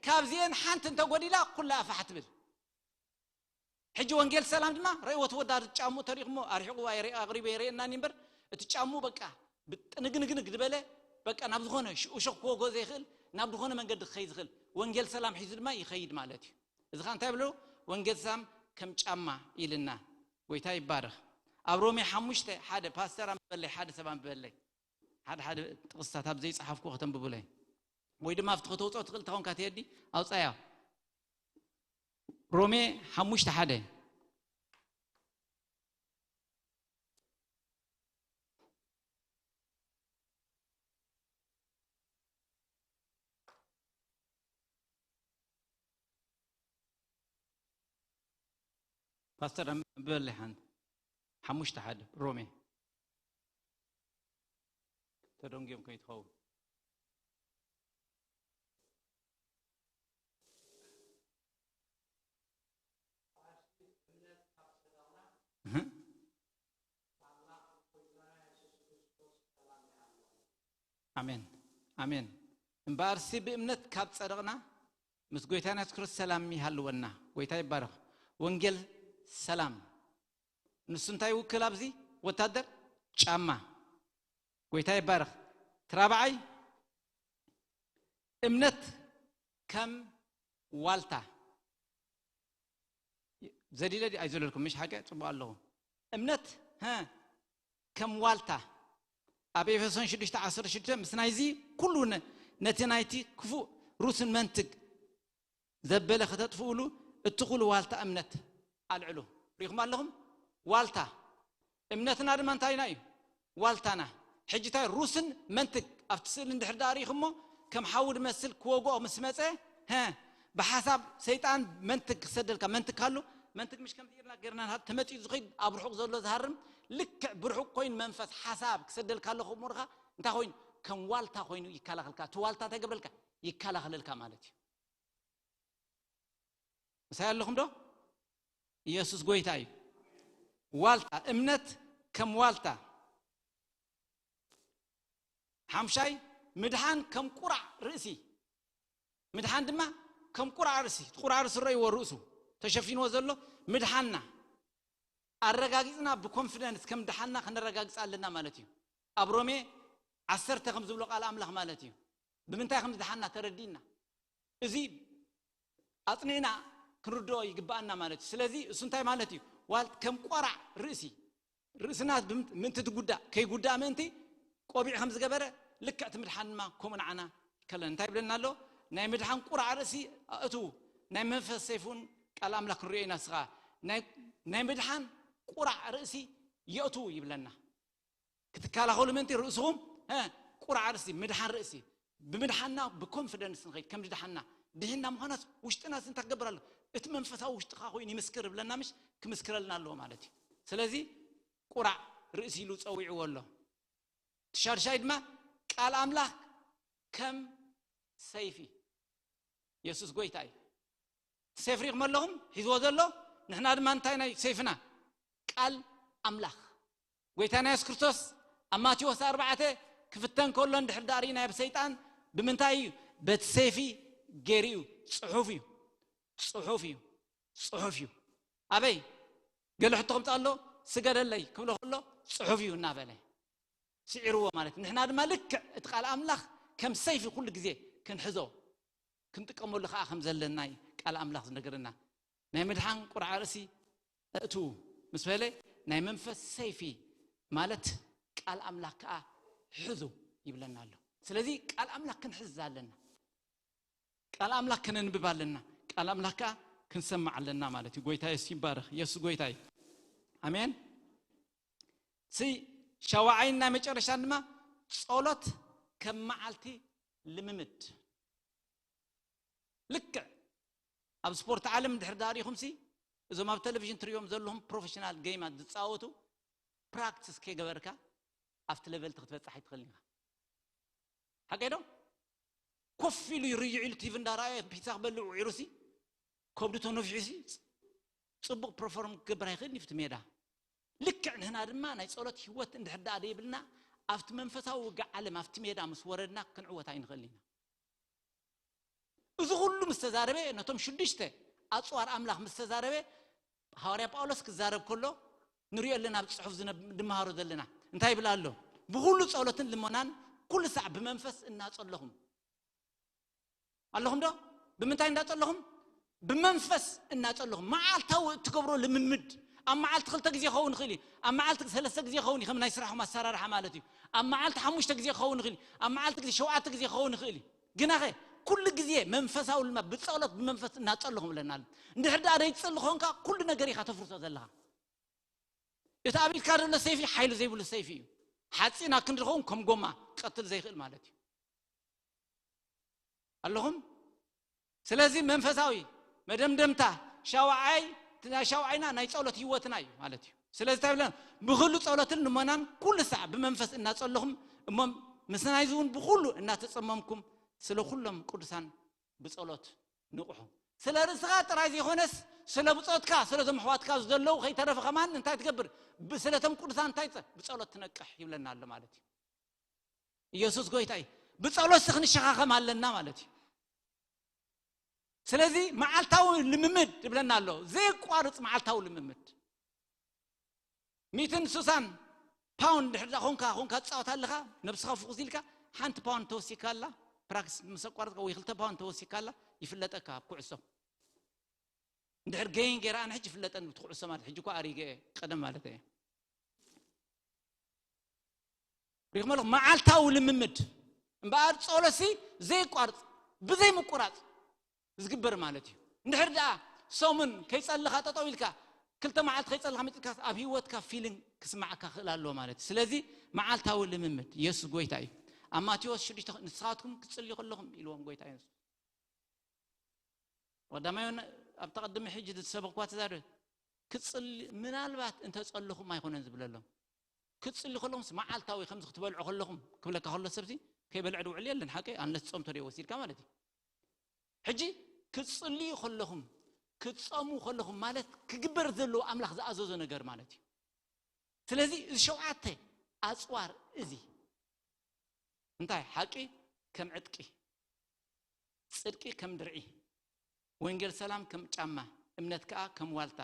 ካብዚአን ሓንቲ እንተጎዲላ ኩላ ፋሕ ትብል። ሕጂ ወንጌል ሰላም ድማ ረእይዎ ተወዳድ ጫምኡ ተሪኹሞ ኣርሒቑ ኣይ-፣ ኣቕሪቡ የርእየናኒ እምበር፣ እቲ ጫምኡ በቃ ብጥንግንግንግ ዝበለ፣ በቃ ናብ ዝኾነ ሽ-፣ እሾኽ ክወግኦ ዘይኽእል፣ ናብ ዝኾነ መንገዲ ክኸይድ ዝኽእል ወንጌል ሰላም ሒዙ ድማ ይኸይድ ማለት እዩ። እዚ ኸ እንታይ ብሎ? ወንጌል ሰላም ከም ጫማ ኢልና። ጎይታ ይባረኽ። ኣብ ሮሜ ሓሙሽተ ሓደ፣ ፓስተር ኣንብበለይ፣ ሓደ ሰብ ኣንብበለይ። ሓደ ሓደ ጥቕስታት ኣብ ዘይጸሓፍኩ ከተንብቡለይ። ወይ ድማ ኣብቲ ከተውጽኦ ትኽእል ተኾንካ ትየዲ፣ ኣውጻያ። ሮሜ ሓሙሽተ ሓደ። ፓስተር ኣንብበለይ ሓንቲ። ሓሙሽተ ሓደ ሮሜ። ተደንጉዮም ከይትኸውን። እህ። ኣሜን፣ ኣሜን። እምበኣርሲ ብእምነት ካብ ጸደቕና፣ ምስ ጎይታና የሱስ ክርስቶስ ሰላም ይሃልወና። ጎይታ ይባረኽ። ወንጌል ሰላም። ንሱ እንታይ ይውክል ኣብዚ? ወታደር ጫማ። ጎይታ ይባረኽ። እቲ ራብዓይ፣ እምነት ከም ዋልታ። ዘዲለ ድዩ ኣይዘለልኩም? ምሽ ሓቂ ጽቡቕ ኣለኹ። እምነት፣ ሀ፣ ከም ዋልታ። ኣብ ኤፌሶን ሽዱሽተ ዓሰርተ ሽዱሽተ፣ ምስ ናይዚ ኩሉ ነ-፣ ነቲ ናይቲ ክፉእ ሩስን መንትግ ዘበለ ከተጥፍኡሉ እትኽእሉ ዋልታ እምነት ኣልዕሉ። ሪኹም ኣለኹም? ዋልታ። እምነትና ድማ እንታይና እዩ? ዋልታና። ሕጂ እንታይ ሩስን መንትግ ኣብቲ ስእሊ እንድሕር ደኣ ሪኢኹሞ፣ ከም ሓዊ ዝመስል ክወግኦ ምስ መጸ፣ ሀ፣ ብሓሳብ ሰይጣን መንትግ ክሰደልካ፣ መንትግ ካሉ፣ መንትግ ምሽ ከምዚ ኢልና ጌርና ንሃብ ተመጺኡ ዝኸይድ ኣብ ርሑቕ ዘሎ ዝሃርም፣ ልክዕ ብርሑቕ ኮይኑ መንፈስ ሓሳብ ክሰደልካ ኣሎ ከምኡ ርኻ፣ እንታይ ኮይኑ? ከም ዋልታ ኮይኑ ይከላኸልካ። እቲ ዋልታ እንታይ ገብረልካ? ይከላኸለልካ ማለት እዩ። ምሳይ ኣለኹም ዶ? ኢየሱስ ጎይታ እዩ። ዋልታ፣ እምነት ከም ዋልታ። ሓምሻይ፣ ምድሓን ከም ቁራዕ ርእሲ። ምድሓን ድማ ከም ቁራዕ ርእሲ፣ እቲ ቁራዕ ርእሲ ረእይዎ ርእሱ ተሸፊንዎ ዘሎ ምድሓንና ኣረጋጊጽና ብኮንፊደንስ ከም ድሓንና ክነረጋግጽ ኣለና ማለት እዩ። ኣብ ሮሜ ዓሰርተ ከም ዝብሎ ቃል ኣምላኽ ማለት እዩ። ብምንታይ ከም ዝድሓንና ተረዲእና። እዚ ኣጽኒዕና ክንርድኦ ይግብኣና ማለት እዩ። ስለዚ እሱ እንታይ ማለት እዩ? ዋልት ከም ቆራዕ ርእሲ፣ ርእስና ብምንት-፣ ምእንቲ ትጉዳእ፣ ከይጉዳእ ምእንቲ ቆቢዕ ከም ዝገበረ ልክዕ እቲ ምድሓን ድማ ከምኡ ንዓና ከለን። እንታይ ይብለና ኣሎ? ናይ ምድሓን ቁራዕ ርእሲ ኣእትዉ፣ ናይ መንፈስ ሰይፉን ቃል ኣምላኽ ክንሪኦ ኢና። ንስኻ ናይ፣ ናይ ምድሓን ቁራዕ ርእሲ የእትዉ ይብለና። ክትከላኸሉ ምእንቲ ርእስኹም፣ እ፣ ቁራዕ ርእሲ፣ ምድሓን ርእሲ። ብምድሓንና ብኮንፊደንስ ንኸይድ፣ ከም ድድሓንና። ድሒንና ምዃናስ ውሽጥና እንታይ ክገብር ኣሎ? እቲ መንፈሳዊ ውሽጥኻ ኮይኑ ይምስክር ይብለና ምሽ? ክምስክረልና ኣለዎ ማለት እዩ። ስለዚ ቁራዕ ርእሲ ኢሉ ጸዊዕዎ ኣሎ። እቲ ሻድሻይ ድማ ቃል ኣምላኽ ከም ሰይፊ። የሱስ ጎይታ እዩ። እቲ ሰይፊ ሪኢኹም ኣለኹም ሒዝዎ ዘሎ፣ ንሕና ድማ እንታይ ናይ ሰይፍና? ቃል ኣምላኽ። ጎይታና የሱስ ክርስቶስ ኣብ ማቴዎስ ኣርባዕተ ክፍተን ከሎ እንድሕር ደኣ ርኢናዮ ብሰይጣን ብምንታይ እዩ? በቲ ሰይፊ ገይሩ እዩ። ጽሑፍ እዩ። ጽሑፍ እዩ። ጽሑፍ እዩ። ኣበይ? ገለ ሕቶ ከምጽእ ኣሎ፣ ስገደለይ ክብሎ ከሎ ጽሑፍ እዩ እናበለ ስዒርዎ ማለት እዩ። ንሕና ድማ ልክዕ እቲ ቃል ኣምላኽ ከም ሰይፊ ኩሉ ግዜ ክንሕዞ ክንጥቀመሉ ከዓ ከም ዘለና እዩ ቃል ኣምላኽ ዝነገረና። ናይ ምድሓን ቁርዓ ርእሲ እእትዉ ምስ በለ ናይ መንፈስ ሰይፊ ማለት ቃል ኣምላኽ ከዓ ሕዙ ይብለና ኣሎ። ስለዚ ቃል ኣምላኽ ክንሕዝ ኣለና። ቃል ኣምላኽ ከነንብብ ኣለና። ቃል ኣምላኽ ከዓ ክንሰማዕ ኣለና ማለት እዩ። ጎይታ የሱስ ይባረኽ። የሱስ ጎይታ እዩ። ኣሜን። ሲ ሻውዓይን ናይ መጨረሻን ድማ ጸሎት ከም መዓልቲ ልምምድ። ልክዕ ኣብ ስፖርት ዓለም እንድሕር ዳሪኹም ሲ እዞም ኣብ ቴሌቪዥን ትሪኦም ዘለኹም ፕሮፌሽናል ጌማት ዝጻወቱ ፕራክቲስ ከይገበርካ ኣብቲ ሌቨል ክትበጽሕ ኣይትኽእልን ኢኻ። ሓቀይ ዶ? ኮፍ ኢሉ ይርይዕ ኢሉ ቲቪ እንዳረኣየ ፒዛ ክበልዕ ውዒሩ ሲ ከብዱ ተነፊሑ ሲ ጽቡቕ ፐርፎርም ክገብር ኣይኽእልን እዩ ኣብቲ ሜዳ። ልክዕ ንሕና ድማ ናይ ጸሎት ህይወት እንድሕር ደኣ ደይብልና ኣብቲ መንፈሳዊ ውግእ ዓለም ኣብቲ ሜዳ ምስ ወረድና ክንዕወት ኣይንኽእልን ኢና። እዚ ኩሉ ምስ ተዛረበ ነቶም ሽዱሽተ ኣጽዋር ኣምላኽ ምስ ተዛረበ ሃዋርያ ጳውሎስ ክዛረብ ከሎ ንሪኦ ኣለና ኣብ ጽሑፍ ዝነ-፣ ንመሃሮ ዘለና እንታይ ይብል ኣሎ? ብኹሉ ጸሎትን ልመናን ኩሉ ሳዕ ብመንፈስ እናጸለኹም ኣለኹም ዶ? ብምንታይ እንዳጸለኹም? ብመንፈስ እናጸለኹም መዓልታዊ እትገብሮ ልምምድ ኣብ መዓልቲ ክልተ ግዜ ክኸውን ይኽእል እዩ። ኣብ መዓልቲ ሰለስተ ግዜ ክኸውን እዩ፣ ከም ናይ ስራሕኩም ኣሰራርሓ ማለት እዩ። ኣብ መዓልቲ ሓሙሽተ ግዜ ክኸውን ይኽእል እዩ። ኣብ መዓልቲ ግዜ ሸውዓተ ግዜ ክኸውን ይኽእል እዩ። ግናኸ ኩሉ ግዜ መንፈሳዊ ልማ ብጸሎት ብመንፈስ እናጸለኹም ኣለና ኣሎ። እንድሕር ደኣ ደይትጸሊ ኾንካ ኩሉ ነገር ኢኻ ተፍርሶ ዘለኻ። እቲ ኣብ ኢድካ ዘሎ ሰይፊ ሓይሊ ዘይብሉ ሰይፊ እዩ። ሓፂን ኣክንዲ ዝኸውን ከም ጎማ ክቐትል ዘይኽእል ማለት እዩ። ኣለኹም? ስለዚ መንፈሳዊ መደምደምታ ሻውዓይ፣ እቲ ናይ ሻውዓይና ናይ ጸሎት ህይወትና እዩ ማለት እዩ። ስለዚ እንታይ ብለና? ብኹሉ ጸሎትን ልመናን ኩሉ ሳዕ ብመንፈስ እናጸለኹም እሞ ምስ ናይዚ እውን ብኹሉ እናተጸመምኩም ስለ ኩሎም ቅዱሳን ብጸሎት ንቕሑ። ስለ ርእስኻ ጥራይ ዘይኮነስ ስለ ብጾትካ፣ ስለ እዞም ኣሕዋትካ ዘለዉ ከይተረፈ ከማን እንታይ ትገብር? ብ-፣ ስለቶም ቅዱሳን እንታይ ጸ-፣ ብጸሎት ትነቅሕ ይብለና ኣሎ ማለት እዩ። ኢየሱስ ጎይታ እዩ። ብጸሎት ሲ ክንሸኻኸም ኣለና ማለት እዩ። ስለዚ መዓልታዊ ልምምድ ይብለና ኣሎ። ዘየቋርጽ መዓልታዊ ልምምድ። ሚእትን ሱሳን ፓውንድ ድሕር ዳ ኾንካ፣ ኾንካ ትጻወት ኣለኻ፣ ነብስኻ ፍኹስ ኢልካ፣ ሓንቲ ፓውንድ ተወሲካ ኣላ፣ ፕራክቲስ ምስ ኣቋረጽካ ወይ ክልተ ፓውንድ ተወሲካ ኣላ፣ ይፍለጠካ ኣብ ኩዕሶ። እንድሕር ገይን ገይራ ኣነ ሕጂ ይፍለጠኒ ብቲ ኩዕሶ ማለት፣ ሕጂ እኳ ኣሪገ እየ፣ ቀደም ማለት እየ። ሪኹም ኣለኹም፣ መዓልታዊ ልምምድ እምበኣር ጸሎትሲ ዘይቋርጽ፣ ብዘይ ምቁራጽ ዝግበር ማለት እዩ። እንድሕር ደኣ ሰሙን ከይጸልኻ ጠጠው ኢልካ፣ ክልተ መዓልቲ ከይጸልኻ መጺእካ፣ ኣብ ህይወትካ ፊሊንግ ክስማዓካ ክእል ኣለዎ ማለት እዩ። ስለዚ መዓልታዊ ልምምድ፣ የሱስ ጎይታ እዩ። ኣብ ማቴዎስ ሽዱሽተ፣ ንስኻትኩም ክትጽልዩ ከለኹም ኢልዎም ጎይታ የሱስ። ቀዳማይ ዮና-፣ ኣብ ተቐድሚ ሕጂ ዝሰበኽኳ ትዛረብ፣ ክትጽሊ-፣ ምናልባት እንተ ጸለኹም ኣይኮነን ዝብለሎም። ክትጽሊ ከለኹምስ መዓልታዊ ከምዚ ክትበልዑ ከለኹም ክብለካ ከሎ ሰብሲ ከይበልዐ ድውዕል የለን፣ ሓቀይ? ኣንለስ ጾም ተደይ ወሲድካ ማለት እዩ። ሕጂ ክትጽልዩ ከለኹም፣ ክትጸሙ ከለኹም ማለት ክግበር ዘለዎ ኣምላኽ ዝኣዘዞ ነገር ማለት እዩ። ስለዚ እዚ ሸውዓተ ኣጽዋር እዚ እንታይ? ሓቂ ከም ዕጥቂ፣ ጽድቂ ከም ድርዒ፣ ወንጌል ሰላም ከም ጫማ፣ እምነት ከኣ ከም ዋልታ፣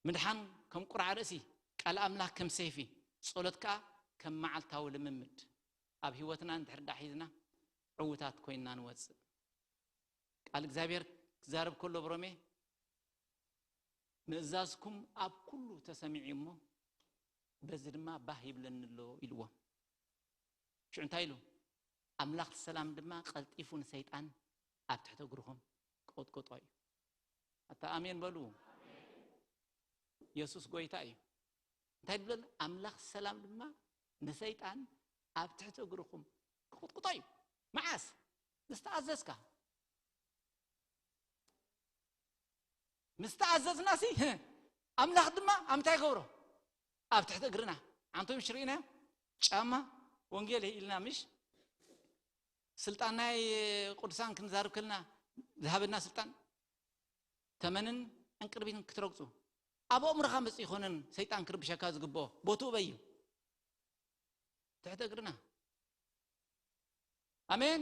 ምድሓን ከም ቁርዓ ርእሲ፣ ቃል ኣምላኽ ከም ሰይፊ፣ ጸሎት ከኣ ከም መዓልታዊ ልምምድ ኣብ ህይወትና እንድሕር ደኣ ሒዝና ዕዉታት ኮይንና ንወጽእ። ቃል እግዚኣብሔር ክዛረብ ከሎ ብሮሜ፣ ምእዛዝኩም ኣብ ኩሉ ተሰሚዑ እሞ በዚ ድማ ባህ ይብለኒ ኣሎ ኢልዎም። ሽዑ እንታይ ኢሉ? ኣምላኽ ሰላም ድማ ቀልጢፉ ንሰይጣን ኣብ ትሕቲ እግርኹም ቀጥቅጦ እዩ። ኣታ ኣሜን በሉ። የሱስ ጎይታ እዩ። እንታይ ድብለና? ኣምላኽ ሰላም ድማ ንሰይጣን ኣብ ትሕቲ እግርኹም ክቕጥቅጦ እዩ። መዓስ? ምስ ተኣዘዝካ። ምስ ተኣዘዝና ሲ፣ ኣምላኽ ድማ ኣብ እንታይ ይገብሮ? ኣብ ትሕቲ እግርና። ኣንቶ ምሽ ርኢና ጫማ ወንጌል ኢልና ምሽ ስልጣን ናይ ቅዱሳን ክንዛርብ ከልና ዝሃበና ስልጣን ተመንን ዕንቅርቢትን ክትረግጹ ኣብ ኣእምሮኻ መጽእ ይኾነን ሰይጣን ክርብሸካ ዝግብኦ ቦትኡ በዩ ትሕቲ እግርና። ኣሜን።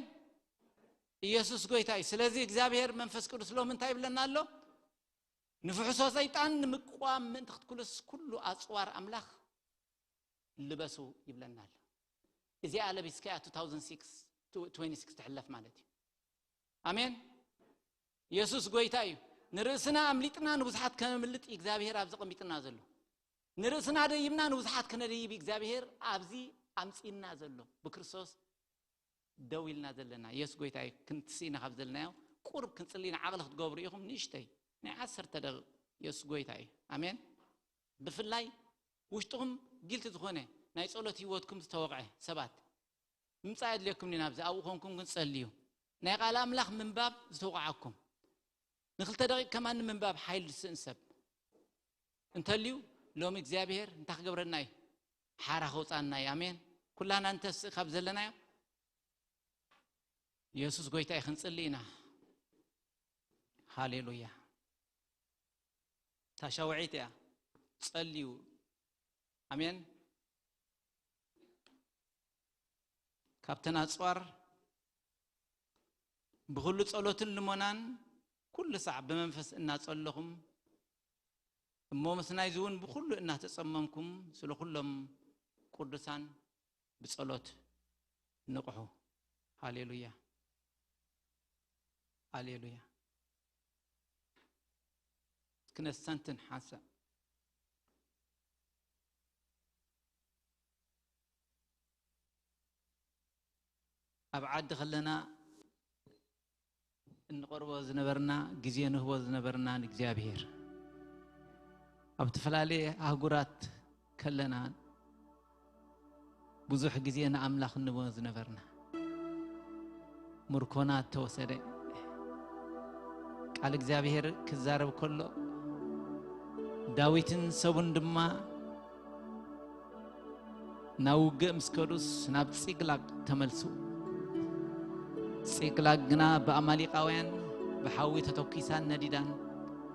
ኢየሱስ ጎይታ እዩ። ስለዚ እግዚኣብሔር መንፈስ ቅዱስ ሎም እንታይ ይብለና ኣሎ? ንፍሕሶ ሰይጣን ንምቋም ምእንቲ ክትኩልስ ኩሉ ኣጽዋር ኣምላኽ ልበሱ ይብለና ኣሎ። እዚኣ ለቢስካያ two thousand six፣ twenty-six ትሕለፍ ማለት እዩ። ኣሜን። ኢየሱስ ጎይታ እዩ። ንርእስና ኣምሊጥና ንብዙሓት ከነምልጥ እዩ እግዚኣብሔር ኣብዚ ቀሚጥና ዘሎ። ንርእስና ደይብና ንብዙሓት ከነደይብ እዩ እግዚኣብሔር ኣብዚ ኣምጺእና ዘሎ። ብክርስቶስ ደው ኢልና ዘለና። ኢየሱስ ጎይታ እዩ። ክንትስኢና ካብ ዘለናዮ ቁርብ ክንጽልኢና ዓቕሊ ክትገብሩ ኢኹም። ንእሽተይ ናይ ዓሰርተ ደቂቕ ኢየሱስ ጎይታ እዩ። ኣሜን። ብፍላይ ውሽጥኹም ጊልቲ ዝኾነ ናይ ጸሎት ህይወትኩም ዝተወቕዐ ሰባት ምምጻእ የድልየኩም ኢና ኣብዚ ኣብኡ ኮንኩም ግን ጸልዩ። ናይ ቃል ኣምላኽ ምንባብ ዝተወቕዓኩም ንክልተ ደቂቕ ከማን ንምንባብ ሓይል ዝስእን ሰብ እንተልዩ ሎሚ እግዚኣብሔር እንታይ ክገብረና እዩ? ሓራ ከውፃና እዩ። ኣሜን። ኩላና እንተስእ ካብ ዘለናዮ ኢየሱስ ጎይታ እዩ። ክንጽሊ ኢና። ሃሌሉያ። ታሻውዒት እያ። ጸልዩ። ኣሜን። ካብተን ኣጽዋር ብኹሉ ጸሎትን ልሞናን ኩሉ ሳዕ ብመንፈስ እናጸለኹም እሞ ምስ ናይዚ እውን ብኹሉ እናተጸመምኩም ስለ ኩሎም ቅዱሳን ብጸሎት ንቕሑ። ሃሌሉያ። ሃሌሉያ። ክነስተንትን ሓንሳእ ኣብ ዓዲ ከለና እንቐርቦ ዝነበርና ግዜ ንህቦ ዝነበርና ንእግዚኣብሔር ኣብ ዝተፈላለየ ኣህጉራት ከለና ብዙሕ ግዜ ንኣምላኽ እንቦ ዝነበርና ምርኮና ተወሰደ። ቃል እግዚኣብሔር ክዛረብ ከሎ ዳዊትን ሰቡን ድማ ናብ ውግእ ምስ ከዱስ ናብ ጺቅላግ ተመልሱ። ጺቅላግ ግና ብኣማሊቃውያን ብሓዊ ተተኲሳን ነዲዳን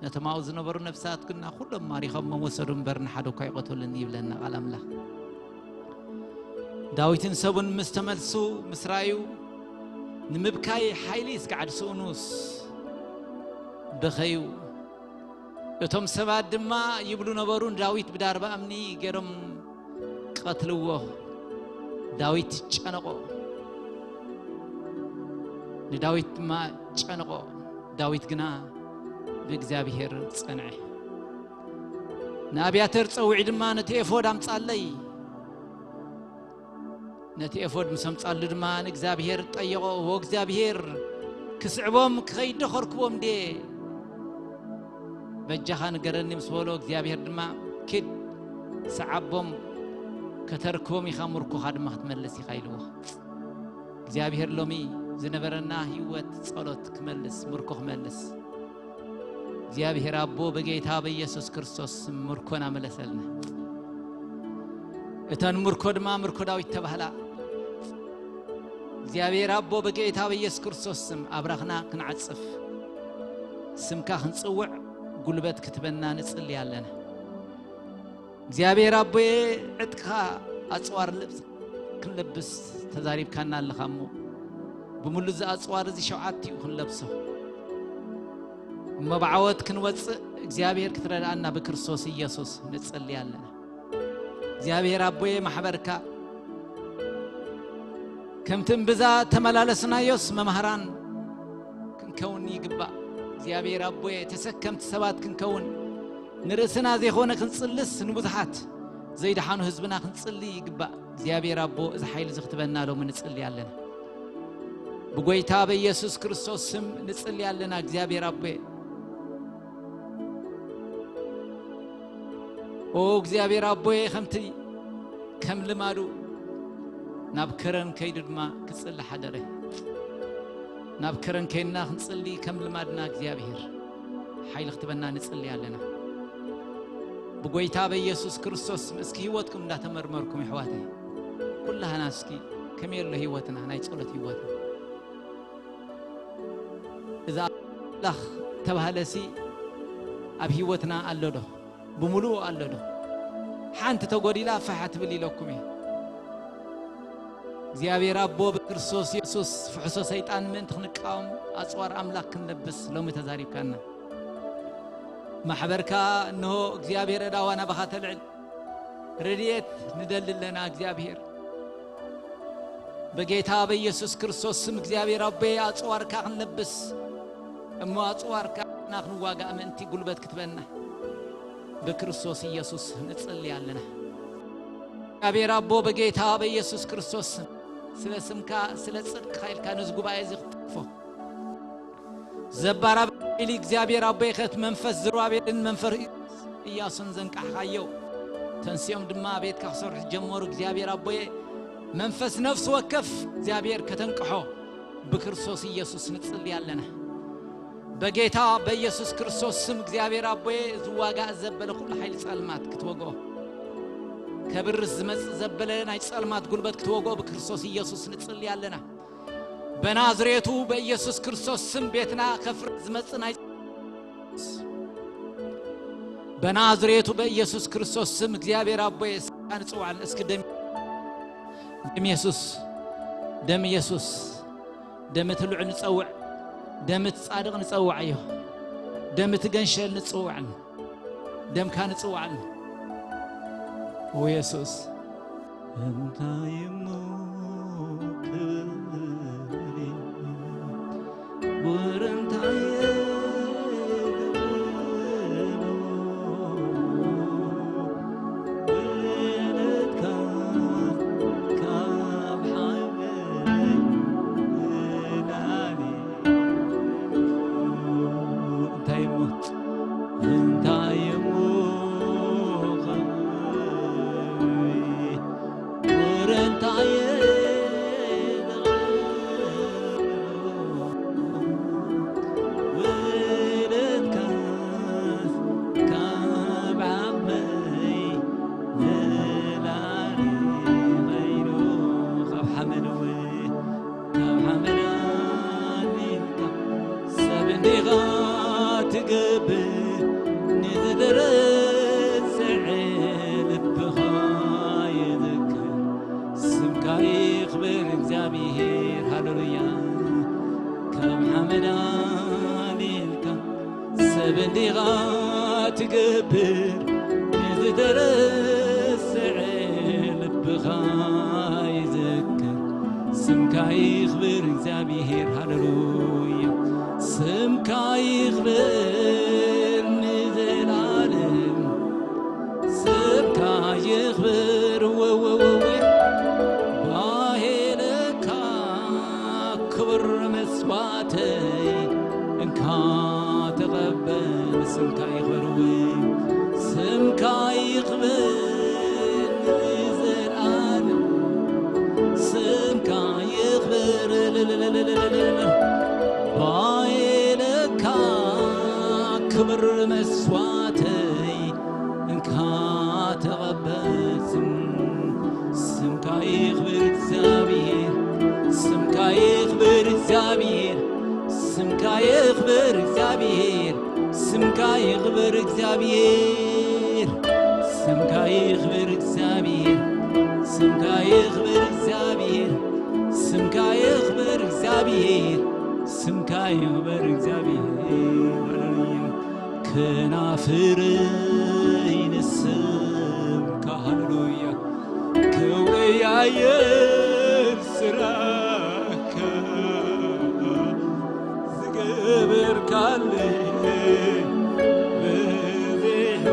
ነቶም ኣብኡ ዝነበሩ ነፍሳት ግና ኩሎም ማሪኾም ወሰዱ እምበር ንሓደ እኳ ኣይቐተሉን ይብለና ቃል ኣምላኽ። ዳዊትን ሰቡን ምስ ተመልሱ ምስ ረኣዩ ንምብካይ ሓይሊ እስካዕ ድስእኑስ በኸዩ። እቶም ሰባት ድማ ይብሉ ነበሩ ንዳዊት ብዳርባ እምኒ ገይሮም ቀትልዎ። ዳዊት ጨነቆ። ንዳዊት ድማ ጨነቖ። ዳዊት ግና ብእግዚኣብሔር ጸንዐ። ንኣብያተር ጸዊዑ ድማ፣ "ነቲ ኤፎድ ኣምጻለይ." ነቲ ኤፎድ ምስ ኣምጻሉ ድማ ንእግዚኣብሔር ጠየቖ፣ "እዎ እግዚኣብሔር፣ ክስዕቦም ክኸይድ ዶ ከርክቦም ድየ? በጃኻ ንገረኒ" ምስ በሎ፣ እግዚኣብሔር ድማ፣ "ኪድ፣ ሰዓቦም፣ ከተርክቦም ኢኻ፣ ምርኮኻ ድማ ክትመልስ ኢኻ" ኢልዎ። እግዚኣብሔር ሎሚ ዝነበረና ህይወት ጸሎት ክመልስ፣ ምርኮ ክመልስ፣ እግዚኣብሔር ኣቦ ብጌታ በኢየሱስ ክርስቶስ ስም ምርኮና መለሰልና። እተን ምርኮ ድማ ምርኮ ዳዊት ተባህላ። እግዚኣብሔር ኣቦ ብጌታ በኢየሱስ ክርስቶስ ስም ኣብራኽና ክንዓጽፍ፣ ስምካ ክንጽውዕ ጉልበት ክትበና ንጽሊ ኣለና። እግዚኣብሔር ኣቦየ፣ ዕጥቅኻ ኣጽዋር ልብስ ክንለብስ ተዛሪብካና ኣለኻ እሞ፣ ብምሉ እዚ ኣጽዋር እዚ ሸውዓቲኡ ክንለብሶ እሞ ብዓወት ክንወጽእ እግዚኣብሔር ክትረድኣና ብክርስቶስ ኢየሱስ ንጽሊ ኣለና። እግዚኣብሔር ኣቦየ፣ ማሕበርካ ከምቲ እምብዛ ተመላለስናዮስ መምሃራን ክንከውን ይግባእ። እግዚኣብሔር ኣቦየ፣ ተሰከምቲ ሰባት ክንከውን፣ ንርእስና ዘይኮነ ክንጽልስ፣ ንብዙሓት ዘይደሓኑ ህዝብና ክንጽሊ ይግባእ። እግዚኣብሔር ኣቦ፣ እዚ ሓይሊ እዚ ክትበና ሎሚ ንጽሊ ኣለና። ብጎይታ በኢየሱስ ክርስቶስ ስም ንጽሊ ኣለና። እግዚኣብሔር ኣቦየ፣ ኦ እግዚኣብሔር ኣቦየ፣ ከምቲ ከም ልማዱ ናብ ከረን ከይዱ ድማ ክጽሊ ሓደረ። ናብ ከረን ከይድና ክንጽሊ ከም ልማድና እግዚኣብሔር ሓይሊ ክትበና ንጽሊ ኣለና። ብጎይታ በኢየሱስ ክርስቶስ ስም እስኪ ህይወትኩም እንዳተመርመርኩም የሕዋተይ፣ ኩላህና እስኪ ከመይ ኣሎ ህይወትና፣ ናይ ጸሎት ህይወትና። እዛ ኣምላኽ ተባህለሲ ኣብ ህይወትና ኣሎ ዶ? ብምሉኡ ኣሎ ዶ? ሓንቲ ተጎዲላ ፋሕ ትብል ኢለኩም እየ። እግዚኣብሔር ኣቦ ብክርስቶስ የሱስ ፍሕሶ ሰይጣን ምእንቲ ክንቃወም ኣጽዋር ኣምላኽ ክንለብስ ሎሚ ተዛሪብካና። ማሕበርካ እንሆ እግዚኣብሔር ኣዳዋ ናባኻ ተልዕል። ረድኤት ንደሊ ኣለና እግዚኣብሔር። በጌታ በኢየሱስ ክርስቶስ ስም እግዚኣብሔር ኣቦይ ኣጽዋርካ ክንለብስ እሞ ኣጽዋርካ ና ክንዋጋእ ምእንቲ ጉልበት ክትበና ብክርስቶስ ኢየሱስ ንጽሊ ኣለና። እግዚኣብሔር ኣቦ በጌታ በኢየሱስ ክርስቶስ ስም ስለ ስምካ ስለ ጽድቅካ ኢልካ ነዚ ጉባኤ እዚ ክትጠርፎ ዘባራብ ኢሊ እግዚኣብሔር ኣቦይ ኸት መንፈስ ዝሩባቤልን መንፈስ ኢያሱን ዘንቃሕኻዮ ተንሲኦም ድማ ቤትካ ክሰርሑ ጀመሩ። እግዚኣብሔር ኣቦየ መንፈስ ነፍሲ ወከፍ እግዚኣብሔር ከተንቅሖ ብክርስቶስ ኢየሱስ ንጽሊ ኣለና። በጌታ በኢየሱስ ክርስቶስ ስም እግዚኣብሔር ኣቦየ ዝዋጋእ ዘበለ ኩሉ ሓይሊ ጸልማት ክትወግኦ ከብርስ ዝመጽእ ዘበለ ናይ ጸልማት ጉልበት ክትወግኦ ብክርስቶስ ኢየሱስ ንጽሊ ኣለና። በናዝሬቱ በኢየሱስ ክርስቶስ ስም ቤትና ከፍርስ ዝመጽእ ናይ በናዝሬቱ በኢየሱስ ክርስቶስ ስም እግዚኣብሔር ኣቦየ ስምካ ንጽዋዕን እስኪ ደም ደም የሱስ ደም የሱስ ደም እቲ ልዑል ንጸውዕ ደም እቲ ጻድቕ ንጸውዓዮ ደም እቲ ገንሸል ንጽውዕን ደምካ ንጽውዓን ኦ የሱስ እንታይ እሞ ክብል ወረ እንታይ ክብሎ ውእለትካ ካብ ሓመድ ንላዕሊ እንታይ እሞ እንታይ እሞ ትገብር ንዝተረስዐ ልብኻ የዘክር ስምካ ይኽበር እግዚኣብሔር ሃሌሉያ ካብ ሓመድ ኣሊልካ ሰብ እንዲኻ ትገብር ንዝተረስዐ ልብኻ ይዘክር ስምካ ይኽበር እግዚኣብሔር ሃሌሉያ ክብር መስዋዕተይ እንካ ተቐበል። ስምካ ይኽበር ወይ ስምካ ይኽበር ንዘልኣለም። ስምካ ይኽበር ባይለካ ክብር መስዋዕተይ እንካ ተቐበል። ስም- ስምካ ይኽበር እግዚኣብሔር። ስምካ ይኽበር እግዚኣብሔር። ስምካ ይኽበር እግዚኣብሔር። ስምካ ይኽበር እግዚኣብሔር። ስምካ ይኽበር እግዚኣብሔር። ስምካ ይኽበር እግዚኣብሔር። ስምካ ይኽበር እግዚኣብሔር። ስምካ ይኽበር እግዚኣብሔር። ሃሌሉያ። ከናፍረይ ንስምካ፣ ሃሌሉያ፣ ክብሪ ኣየር ስራሕካ ዝገበርካለይ በዚሑ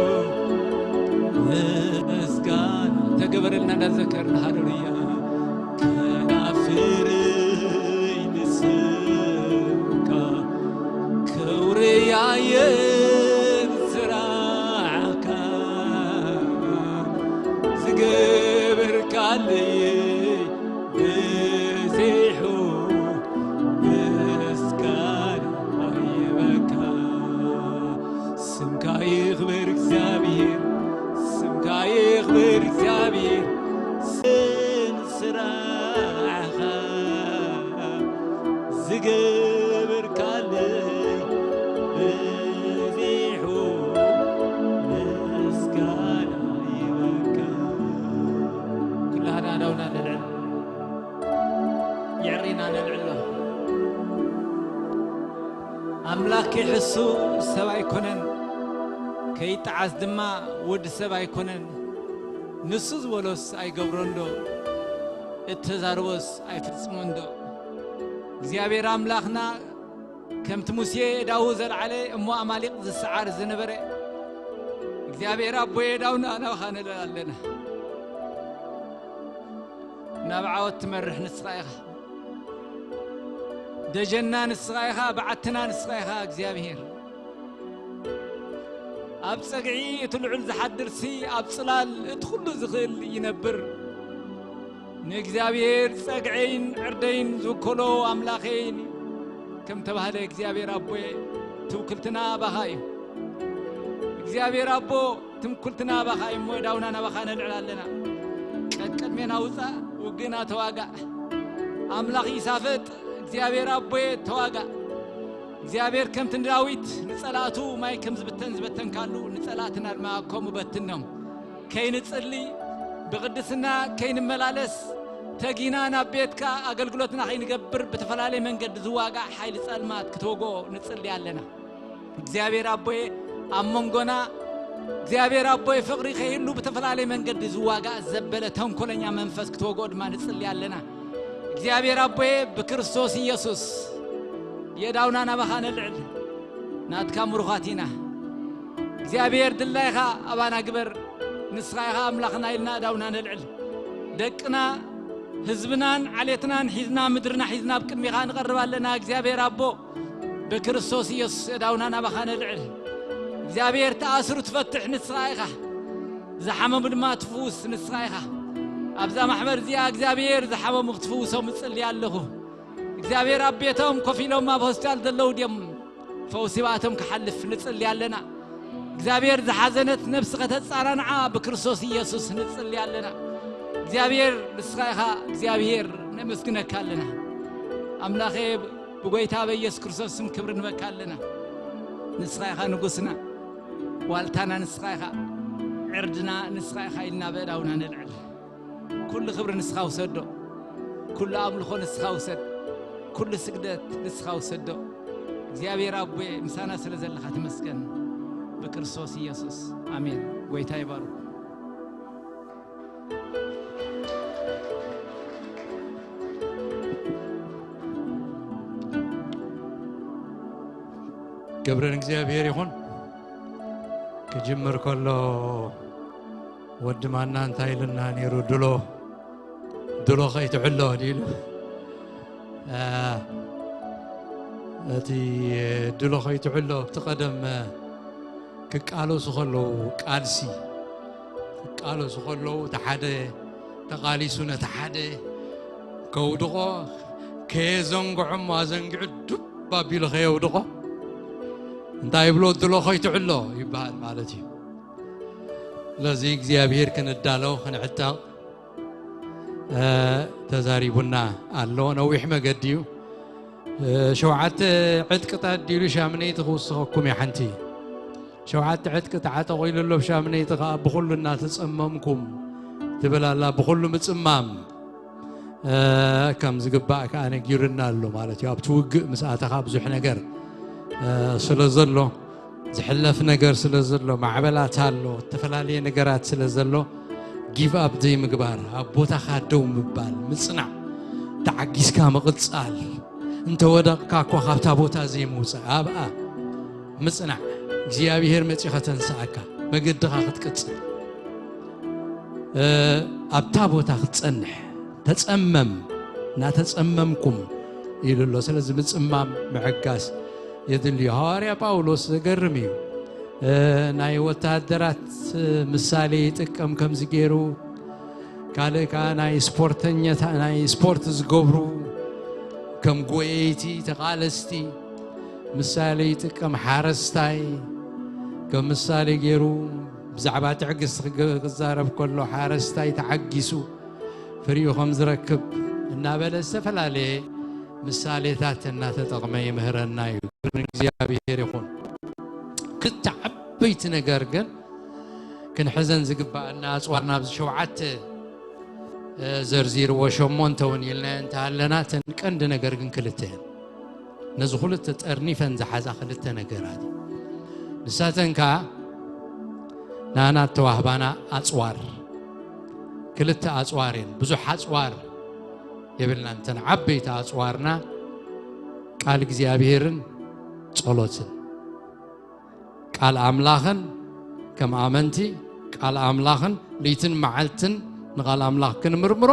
ምስጋና። ተገበረልና እንዳዘከርና፣ ሃሌሉያ። ከናፍረይ ንስምካ ክብሪ ኣየር ስራሕካ ዝገበርካለይ በዚሑ ምስጋና ይበካ። ስምካ ይኽበር እግዚኣብሔር፣ ስምካ ይኽበር እግዚኣብሔር። ስን ስራሕኻ ዝገበርካለይ በዚሑ ምስጋና ይበካ። ኩላህና ኣእዳውና ነልዕል፣ የዕሪና ነልዕሎ። ኣምላኽ ከይሕሱ ሰብ ኣይኮነን፣ ከይጠዓስ ድማ ወዲ ሰብ ኣይኮነን። ንሱ ዝበሎስ ኣይገብሮን ዶ? እተዛርቦስ ኣይፍጽሞን ዶ? እግዚኣብሔር ኣምላኽና ከምቲ ሙሴ እዳዉ ዘልዓለ እሞ ኣማሊቕ ዝሰዓር ዝነበረ እግዚኣብሔር ኣቦየ፣ እዳውና ናባኻ ንልዕል ኣለና። ናብ ዓወት ትመርሕ ንስኻ ኢኻ። ደጀንና ንስኻ ኢኻ፣ በዓትና ንስኻ ኢኻ እግዚኣብሔር። ኣብ ጸግዒ እቲ ልዑል ዝሓድርሲ ኣብ ጽላል እቲ ኩሉ ዝኽእል ይነብር። ንእግዚኣብሔር ጸግዐይን ዕርደይን ዝውከሎ ኣምላኸይን እዩ። ከም ተባህለ እግዚኣብሔር ኣቦየ ትውክልትና ኣባኻ እዩ። እግዚኣብሔር ኣቦ ትምኩልትና ኣባኻ እዩ እሞ እዳውና ናባኻ ነልዕል ኣለና። ቀድቀድሜና ውጻእ፣ ውግእና ተዋጋእ። ኣምላኽ ይሳፈጥ፣ እግዚኣብሔር ኣቦየ ተዋጋእ። እግዚኣብሔር ከምቲ ንዳዊት ንጸላእቱ ማይ ከም ዝበተን ዝበተንካሉ ንጸላእትና ድማ ከምኡ በትኖም። ከይንጽሊ ብቕድስና ከይንመላለስ ተጊና ናብ ቤትካ ኣገልግሎትና ከይንገብር ብተፈላለየ መንገዲ ዝዋጋእ ሓይሊ ጸልማት ክትወግኦ ንጽሊ ኣለና። እግዚኣብሔር ኣቦየ ኣብ መንጎና እግዚኣብሔር ኣቦየ ፍቕሪ ከይህሉ ብተፈላለየ መንገዲ ዝዋጋእ ዘበለ ተንኮለኛ መንፈስ ክትወግኦ ድማ ንጽሊ ኣለና። እግዚኣብሔር ኣቦየ ብክርስቶስ ኢየሱስ የእዳውና ናባኻ ነልዕል። ናትካ ምሩኻት ኢና። እግዚኣብሔር ድላይኻ ኣባና ግበር። ንስኻ ኢኻ ኣምላኽና ኢልና እዳውና ነልዕል። ደቅና ህዝብናን ዓሌትናን ሒዝና ምድርና ሒዝና ኣብ ቅድሚኻ ንቐርብ ኣለና። እግዚኣብሔር ኣቦ ብክርስቶስ ኢየሱስ እዳውና ናባኻ ነልዕል። እግዚኣብሔር ተኣስሩ ትፈትሕ ንስኻ ኢኻ። ዝሓመሙ ድማ ትፍውስ ንስኻ ኢኻ። ኣብዛ ማሕበር እዚኣ እግዚኣብሔር ዝሓመሙ ክትፍውሶም እጽሊ ኣለኹ። እግዚኣብሔር ኣብ ቤቶም ኮፍ ኢሎም ኣብ ሆስፒታል ዘለዉ ድዮም? ፈውሲ ባቶም ክሓልፍ ንጽሊ ኣለና። እግዚኣብሔር ዝሓዘነት ነብሲ ከተጻናንዓ ብክርስቶስ ኢየሱስ ንጽሊ ኣለና። እግዚኣብሔር ንስኻ ኢኻ እግዚኣብሔር፣ ነመስግነካ ኣለና። ኣምላኸ ብጎይታ በኢየሱስ ክርስቶስ ስም ክብሪ ንበካ ኣለና። ንስኻ ኢኻ ንጉስና፣ ዋልታና ንስኻ ኢኻ፣ ዕርድና ንስኻ ኢኻ ኢልና በእዳውና ነልዕል። ኩሉ ክብሪ ንስኻ ውሰዶ። ኩሉ ኣምልኾ ንስኻ ውሰድ። ኩሉ ስግደት ንስኻ ውሰዶ። እግዚኣብሔር ኣቦየ ምሳና ስለ ዘለኻ ተመስገን። ብክርስቶስ ኢየሱስ ኣሜን። ጎይታ ይባርኩ። ክብሪ ንእግዚኣብሔር ይኹን። ክጅምር ከሎ ወዲ ማና እንታይ ኢልና ነይሩ? ድሎ ድሎ ከይትሕሎ ኢሉ። እቲ ድሎ ከይትዕሎ ኣብቲ ቀደም ክቃለሱ ከለዉ ቃልሲ ክቃለሱ ከለዉ እቲ ሓደ ተቓሊሱ ነቲ ሓደ ከውድቖ ከየዘንግዖ እሞ ኣዘንጊዑ ዱብ ኣቢሉ ከየውድቖ እንታይ ይብሎ ድሎ ከይትዕሎ ይበሃል ማለት እዩ። ስለዚ እግዚኣብሔር ክንዳሎ ክንዕጠቕ ተዛሪቡና ኣሎ። ነዊሕ መገዲ እዩ። ሸውዓተ ዕጥቅታት ዲሉ ሻምነይቲ ክውስኸኩም እየ። ሓንቲ ሸውዓተ ዕጥቂ ተዓጠቑ ኢሉ ኣሎ። ብሻምነይቲ ከዓ ብኹሉ እናተጸመምኩም ትብል ኣላ። ብኹሉ ምጽማም ከም ዝግባእ ከዓ ነጊሩና ኣሎ ማለት እዩ። ኣብቲ ውግእ ምስ ኣተኻ ብዙሕ ነገር ስለ ዘሎ ዝሕለፍ ነገር ስለ ዘሎ ማዕበላት ኣሎ፣ ዝተፈላለየ ነገራት ስለ ዘሎ ጊቭ ኣፕ ዘይምግባር፣ ኣብ ቦታኻ ደው ምባል፣ ምጽናዕ፣ ተዓጊስካ ምቕጻል፣ እንተ ወደቕካ እኳ ካብታ ቦታ ዘይምውጻእ ኣብኣ ምጽናዕ፣ እግዚኣብሔር መጺኡ ከተንስኣካ መገድኻ ክትቅጽል ኣብታ ቦታ ክትጸንሕ ተጸመም እናተጸመምኩም ኢሉ ኣሎ። ስለዚ ምጽማም ምዕጋስ የድልዮ። ሃዋርያ ጳውሎስ ዘገርም እዩ። ናይ ወታደራት ምሳሌ ይጥቀም ከምዚ ገይሩ ካልእ ከዓ ናይ ስፖርተኛታ ናይ ስፖርት ዝገብሩ ከም ጎየይቲ ተቓለስቲ ምሳሌ ይጥቀም። ሓረስታይ ከም ምሳሌ ገይሩ ብዛዕባ ትዕግስቲ ክዛረብ ከሎ ሓረስታይ ተዓጊሱ ፍሪኡ ከም ዝረክብ እናበለ ዝተፈላለየ ምሳሌታት እናተጠቕመ ይምህረና እዩ። እግዚኣብሔር ይኹን። ክልተ ዓበይቲ ነገር ግን ክንሕዘን ዝግባኣና ኣፅዋር ናብዚ ሸውዓተ ዘርዚርዎ ሸሞንተ እውን ኢልና እንተሃለና እተን ቀንዲ ነገር ግን ክልተ እየን። ነዚ ክልተ ጠርኒፈን ዝሓዛ ክልተ ነገራት ንሳተን ከዓ ናና ተዋህባና ኣፅዋር ክልተ ኣፅዋር እየን። ብዙሕ ኣፅዋር የብልናን። እተን ዓበይቲ ኣፅዋርና ቃል እግዚኣብሔርን ጸሎትን ቃል ኣምላኽን ከም ኣመንቲ ቃል ኣምላኽን ለይትን መዓልትን ንቃል ኣምላኽ ክንምርምሮ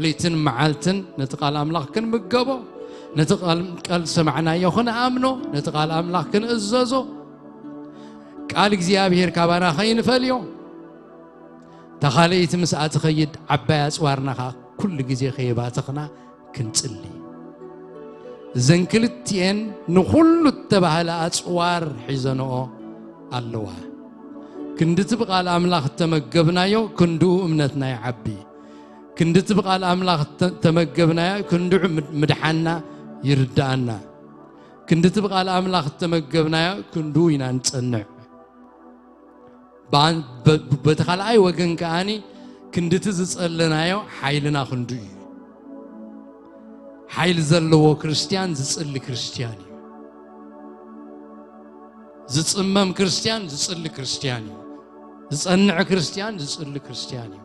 ለይትን መዓልትን ነቲ ቃል ኣምላኽ ክንምገቦ ነቲ ቃል ዝሰማዕናዮ ክንኣምኖ ነቲ ቃል ኣምላኽ ክንእዘዞ ቃል እግዚኣብሔር ካባና ከይንፈልዮ ተኻለይቲ ምስኣ ትኸይድ ዓባይ ኣፅዋርና ከዓ ኩሉ ግዜ ከየባተኽና ክንጽሊ እዘን ክልቲኤን ንኹሉ እተባህለ ኣፅዋር ሒዘንኦ ኣለዋ። ክንድቲ ብቓል ኣምላኽ እተመገብናዮ ክንድኡ እምነትና ይዓቢ። ክንድቲ ብቓል ኣምላኽ እተመገብናዮ ክንድዑ ምድሓንና ይርድኣና። ክንድቲ ብቓል ኣምላኽ እተመገብናዮ ክንድኡ ኢና ንጸንዕ። በቲ ካልኣይ ወገን ከኣኒ ክንድቲ ዝጸለናዮ ሓይልና ክንዱ እዩ። ሓይሊ ዘለዎ ክርስትያን ዝጽሊ ክርስትያን እዩ። ዝጽመም ክርስትያን ዝጽሊ ክርስትያን እዩ። ዝጸንዕ ክርስትያን ዝጽሊ ክርስትያን እዩ።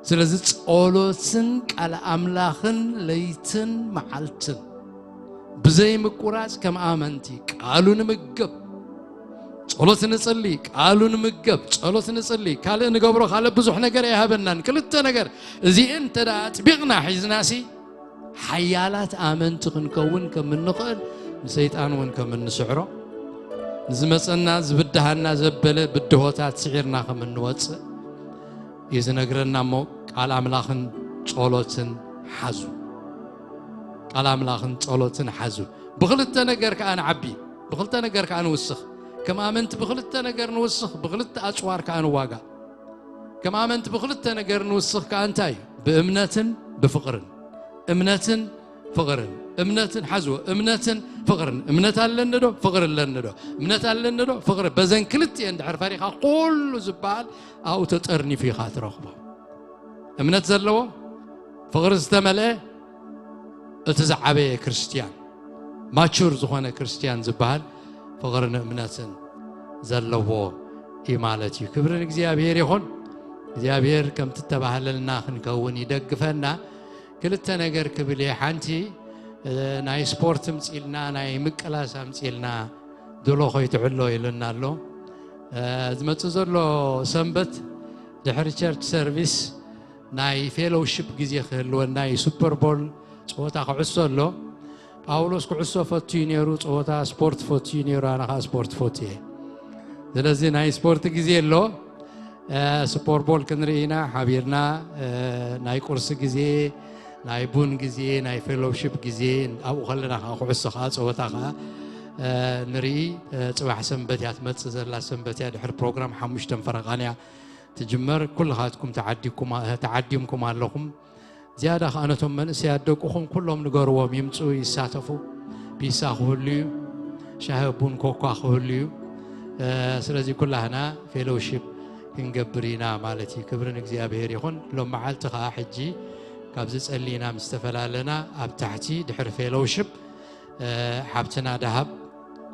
ስለዚ ጸሎትን ቃል ኣምላኽን ለይትን መዓልትን ብዘይ ምቁራጽ ከም ኣመንቲ ቃሉ ንምገብ ጸሎት ንጽሊ ቃሉ ንምገብ ጸሎት ንጽሊ ካልእ ንገብሮ ካልእ ብዙሕ ነገር ኣይሃበናን ክልተ ነገር እዚኤን እንተ ኣጥቢቕና ሒዝናሲ ሓያላት ኣመንቲ ክንከውን ከም እንኽእል ንሰይጣን እውን ከም እንስዕሮ ንዝመፀና ዝብድሃና ዘበለ ብድሆታት ስዒርና ከም እንወፅእ እዩ ዝነግረና እሞ ቃል ኣምላኽን ጸሎትን ሓዙ ቃል ኣምላኽን ጸሎትን ሓዙ ብክልተ ነገር ከዓ ንዓቢ ብክልተ ነገር ከዓ ንውስኽ ከም ኣመንቲ ብክልተ ነገር ንውስኽ ብክልተ ኣፅዋር ከዓ ንዋጋእ ከም ኣመንቲ ብክልተ ነገር ንውስኽ ከዓ እንታይ ብእምነትን ብፍቕርን እምነትን ፍቕርን እምነትን ሓዝዎ እምነትን ፍቕርን እምነት ኣለኒ ዶ ፍቕሪ ኣለኒ ዶ እምነት ኣለኒ ዶ ፍቕሪ በዘን ክልቲኤን ድሕር ፈሪኻ ኩሉ ዝበሃል ኣብኡ ተጠርኒፉ ኢኻ ትረኽቦ እምነት ዘለዎ ፍቕሪ ዝተመልአ እቲ ዝዓበየ ክርስትያን ማቹር ዝኾነ ክርስትያን ዝበሃል ፍቕርን እምነትን ዘለዎ እዩ ማለት እዩ ክብሪ ንእግዚኣብሔር ይኹን እግዚኣብሔር ከምቲ ተባህለልና ክንከውን ይደግፈና ክልተ ነገር ክብል እየ ሓንቲ ናይ ስፖርት ምፅልና ናይ ምቅላስ ኣምፅልና ድሎ ኮይትዕሎ ኢሉና ኣሎ ዝመፅእ ዘሎ ሰንበት ድሕሪ ቸርች ሰርቪስ ናይ ፌሎውሽፕ ግዜ ክህልወና እዩ ሱፐርቦል ጸወታ ክዕሶ ኣሎ። ጳውሎስ ክዕሶ ፈትዩ ነይሩ፣ ጸወታ ስፖርት ፈትዩ ነይሩ፣ ኣነ ኸዓ ስፖርት ፈትየ። ስለዚ ናይ ስፖርት ግዜ ኣሎ። ስፖርት ቦል ክንርኢ ኢና ሓቢርና። ናይ ቁርሲ ግዜ፣ ናይ ቡን ግዜ፣ ናይ ፌሎውሺፕ ግዜ፣ ኣብኡ ከለና ከዓ ኩዕሶ ከዓ ጸወታ ከዓ ንርኢ። ጽባሕ ሰንበት እያ ትመጽእ ዘላ፣ ሰንበት እያ። ድሕሪ ፕሮግራም ሓሙሽተን ፈረቓን እያ ትጅመር። ኩልኻትኩም ተዓዲኩም ኣለኹም። ዝያዳ ከኣ ነቶም መንእሰያት ደቅኹም ኩሎም ንገርዎም፣ ይምጽኡ፣ ይሳተፉ። ፒሳ ክህሉ እዩ፣ ሻሂ ቡን ኮኳ ክህሉ እዩ። ስለዚ ኩላህና ፌሎውሺፕ ክንገብር ኢና ማለት እዩ። ክብሪ ንእግዚኣብሔር ይኹን። ሎም መዓልቲ ከኣ ሕጂ ካብዚ ጸሊና ምስ ተፈላለና ኣብ ታሕቲ ድሕሪ ፌሎውሺፕ ሓብትና ደሃብ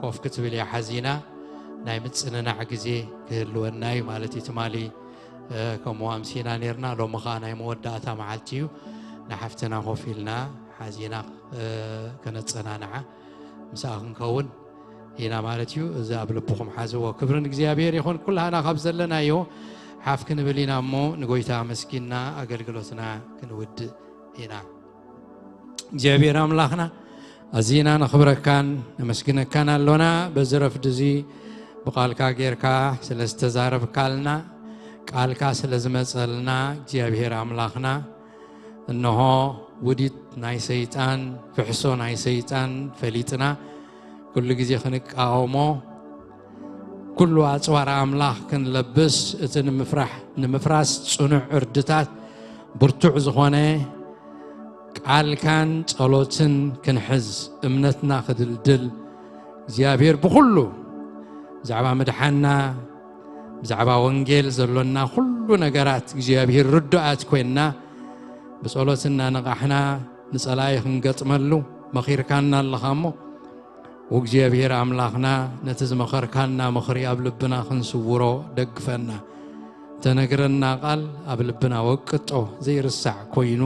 ኮፍ ክትብል እያ ሓዚና። ናይ ምጽንናዕ ግዜ ክህልወና እዩ ማለት እዩ። ትማሊ ከምኡ ኣምሲና ነርና። ሎሚ ኸዓ ናይ መወዳእታ መዓልቲ እዩ። ንሓፍትና ኮፍ ኢልና ሓዚና ከነጸናንዓ ምስኣ ክንከውን ኢና ማለት እዩ። እዚ ኣብ ልብኹም ሓዝዎ። ክብሪ ንእግዚኣብሔር ይኹን። ኩላህና ካብ ዘለናዮ ሓፍ ክንብል ኢና እሞ ንጎይታ ኣመስጊንና ኣገልግሎትና ክንውድእ ኢና። እግዚኣብሔር ኣምላኽና ኣዚና ነኽብረካን ነመስግነካን ኣሎና። በዚ ረፍዲ እዚ ብቓልካ ጌርካ ስለ ዝተዛረብካልና፣ ቃልካ ስለ ዝመጸልና እግዚኣብሔር ኣምላኽና፣ እንሆ ውዲት ናይ ሰይጣን፣ ፍሕሶ ናይ ሰይጣን ፈሊጥና ኩሉ ግዜ ክንቃወሞ፣ ኩሉ ኣጽዋር ኣምላኽ ክንለብስ፣ እቲ ንምፍራሕ ንምፍራስ ጽኑዕ ዕርድታት ብርቱዕ ዝኾነ ቃልካን ጸሎትን ክንሕዝ፣ እምነትና ክድልድል፣ እግዚኣብሔር ብኹሉ ብዛዕባ ምድሓንና፣ ብዛዕባ ወንጌል ዘሎና ኩሉ ነገራት እግዚኣብሔር ርዱኣት ኮይንና፣ ብጸሎት እናነቓሕና ንጸላኢ ክንገጥመሉ መኺርካና ኣለኻ እሞ፣ ወእግዚኣብሔር ኣምላኽና፣ ነቲ ዝመኸርካና ምኽሪ ኣብ ልብና ክንስውሮ ደግፈና። እተነግረና ቃል ኣብ ልብና ወቅጦ ዘይርሳዕ ኮይኑ፣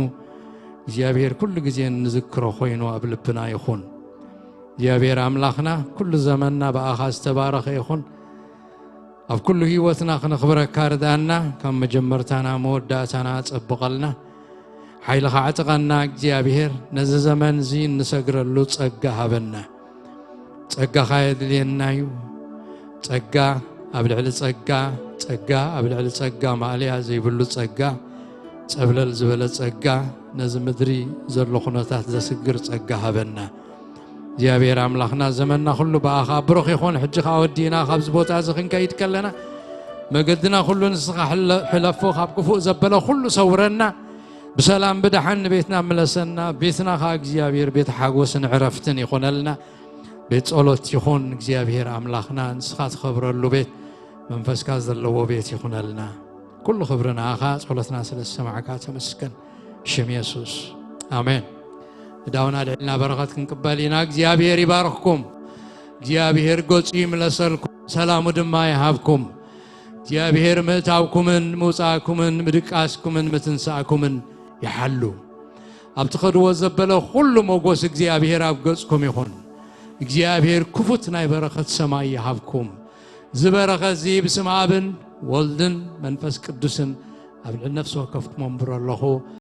እግዚኣብሔር ኩሉ ግዜ እንዝክሮ ኮይኑ ኣብ ልብና ይኹን። እግዚኣብሔር ኣምላኽና፣ ኩሉ ዘመንና ብኣኻ ዝተባረኸ ይኹን። ኣብ ኩሉ ህይወትና ክነኽብረካ ርድኣና፣ ካብ መጀመርታና መወዳእታና ጸብቐልና። ሓይልኻ ኣዕጥቐና እግዚኣብሔር፣ ነዚ ዘመን እዚ እንሰግረሉ ጸጋ ሃበና። ጸጋኻ የድልየና እዩ። ጸጋ ኣብ ልዕሊ ጸጋ፣ ጸጋ ኣብ ልዕሊ ጸጋ፣ ማእለያ ዘይብሉ ጸጋ፣ ጸብለል ዝበለ ጸጋ፣ ነዚ ምድሪ ዘሎ ኩነታት ዘስግር ጸጋ ሃበና። እግዚኣብሔር ኣምላኽና፣ ዘመንና ኩሉ ብኣኻ ብሩኽ ይኹን። ሕጂ ኸዓ ወዲእና ካብዚ ቦታ እዚ ክንከይድ ከለና፣ መገድና ኩሉ ንስኻ ሕለ-፣ ሕለፎ፣ ካብ ክፉእ ዘበለ ኩሉ ሰውረና፣ ብሰላም ብደሓን ንቤትና ምለሰና። ቤትና ኸዓ እግዚኣብሔር ቤት ሓጎስን ዕረፍትን ይኹነልና። ቤት ጸሎት ይኹን እግዚኣብሔር ኣምላኽና፣ ንስኻ ትኸብረሉ ቤት፣ መንፈስካ ዘለዎ ቤት ይኹነልና። ኩሉ ክብሪ ንኣኻ፣ ጸሎትና ስለ ዝሰማዕካ ተመስገን። ሽም የሱስ። ኣሜን። እዳውን ኣልዒልና በረኸት ክንቅበል ኢና። እግዚኣብሔር ይባርኽኩም። እግዚኣብሔር ገጹ ይምለሰልኩም፣ ሰላሙ ድማ ይሃብኩም። እግዚኣብሔር ምእታውኩምን ምውጻእኩምን ምድቃስኩምን ምትንሳእኩምን ይሓሉ። ኣብ ትኸድዎ ዘበለ ኩሉ ሞጎስ እግዚኣብሔር ኣብ ገጽኩም ይኹን። እግዚኣብሔር ክፉት ናይ በረኸት ሰማይ ይሃብኩም። እዚ በረኸት እዚ ብስም ኣብን ወልድን መንፈስ ቅዱስን ኣብ ልዕሊ ነፍሲ ወከፍኩም ኣንብሮ ኣለኹ።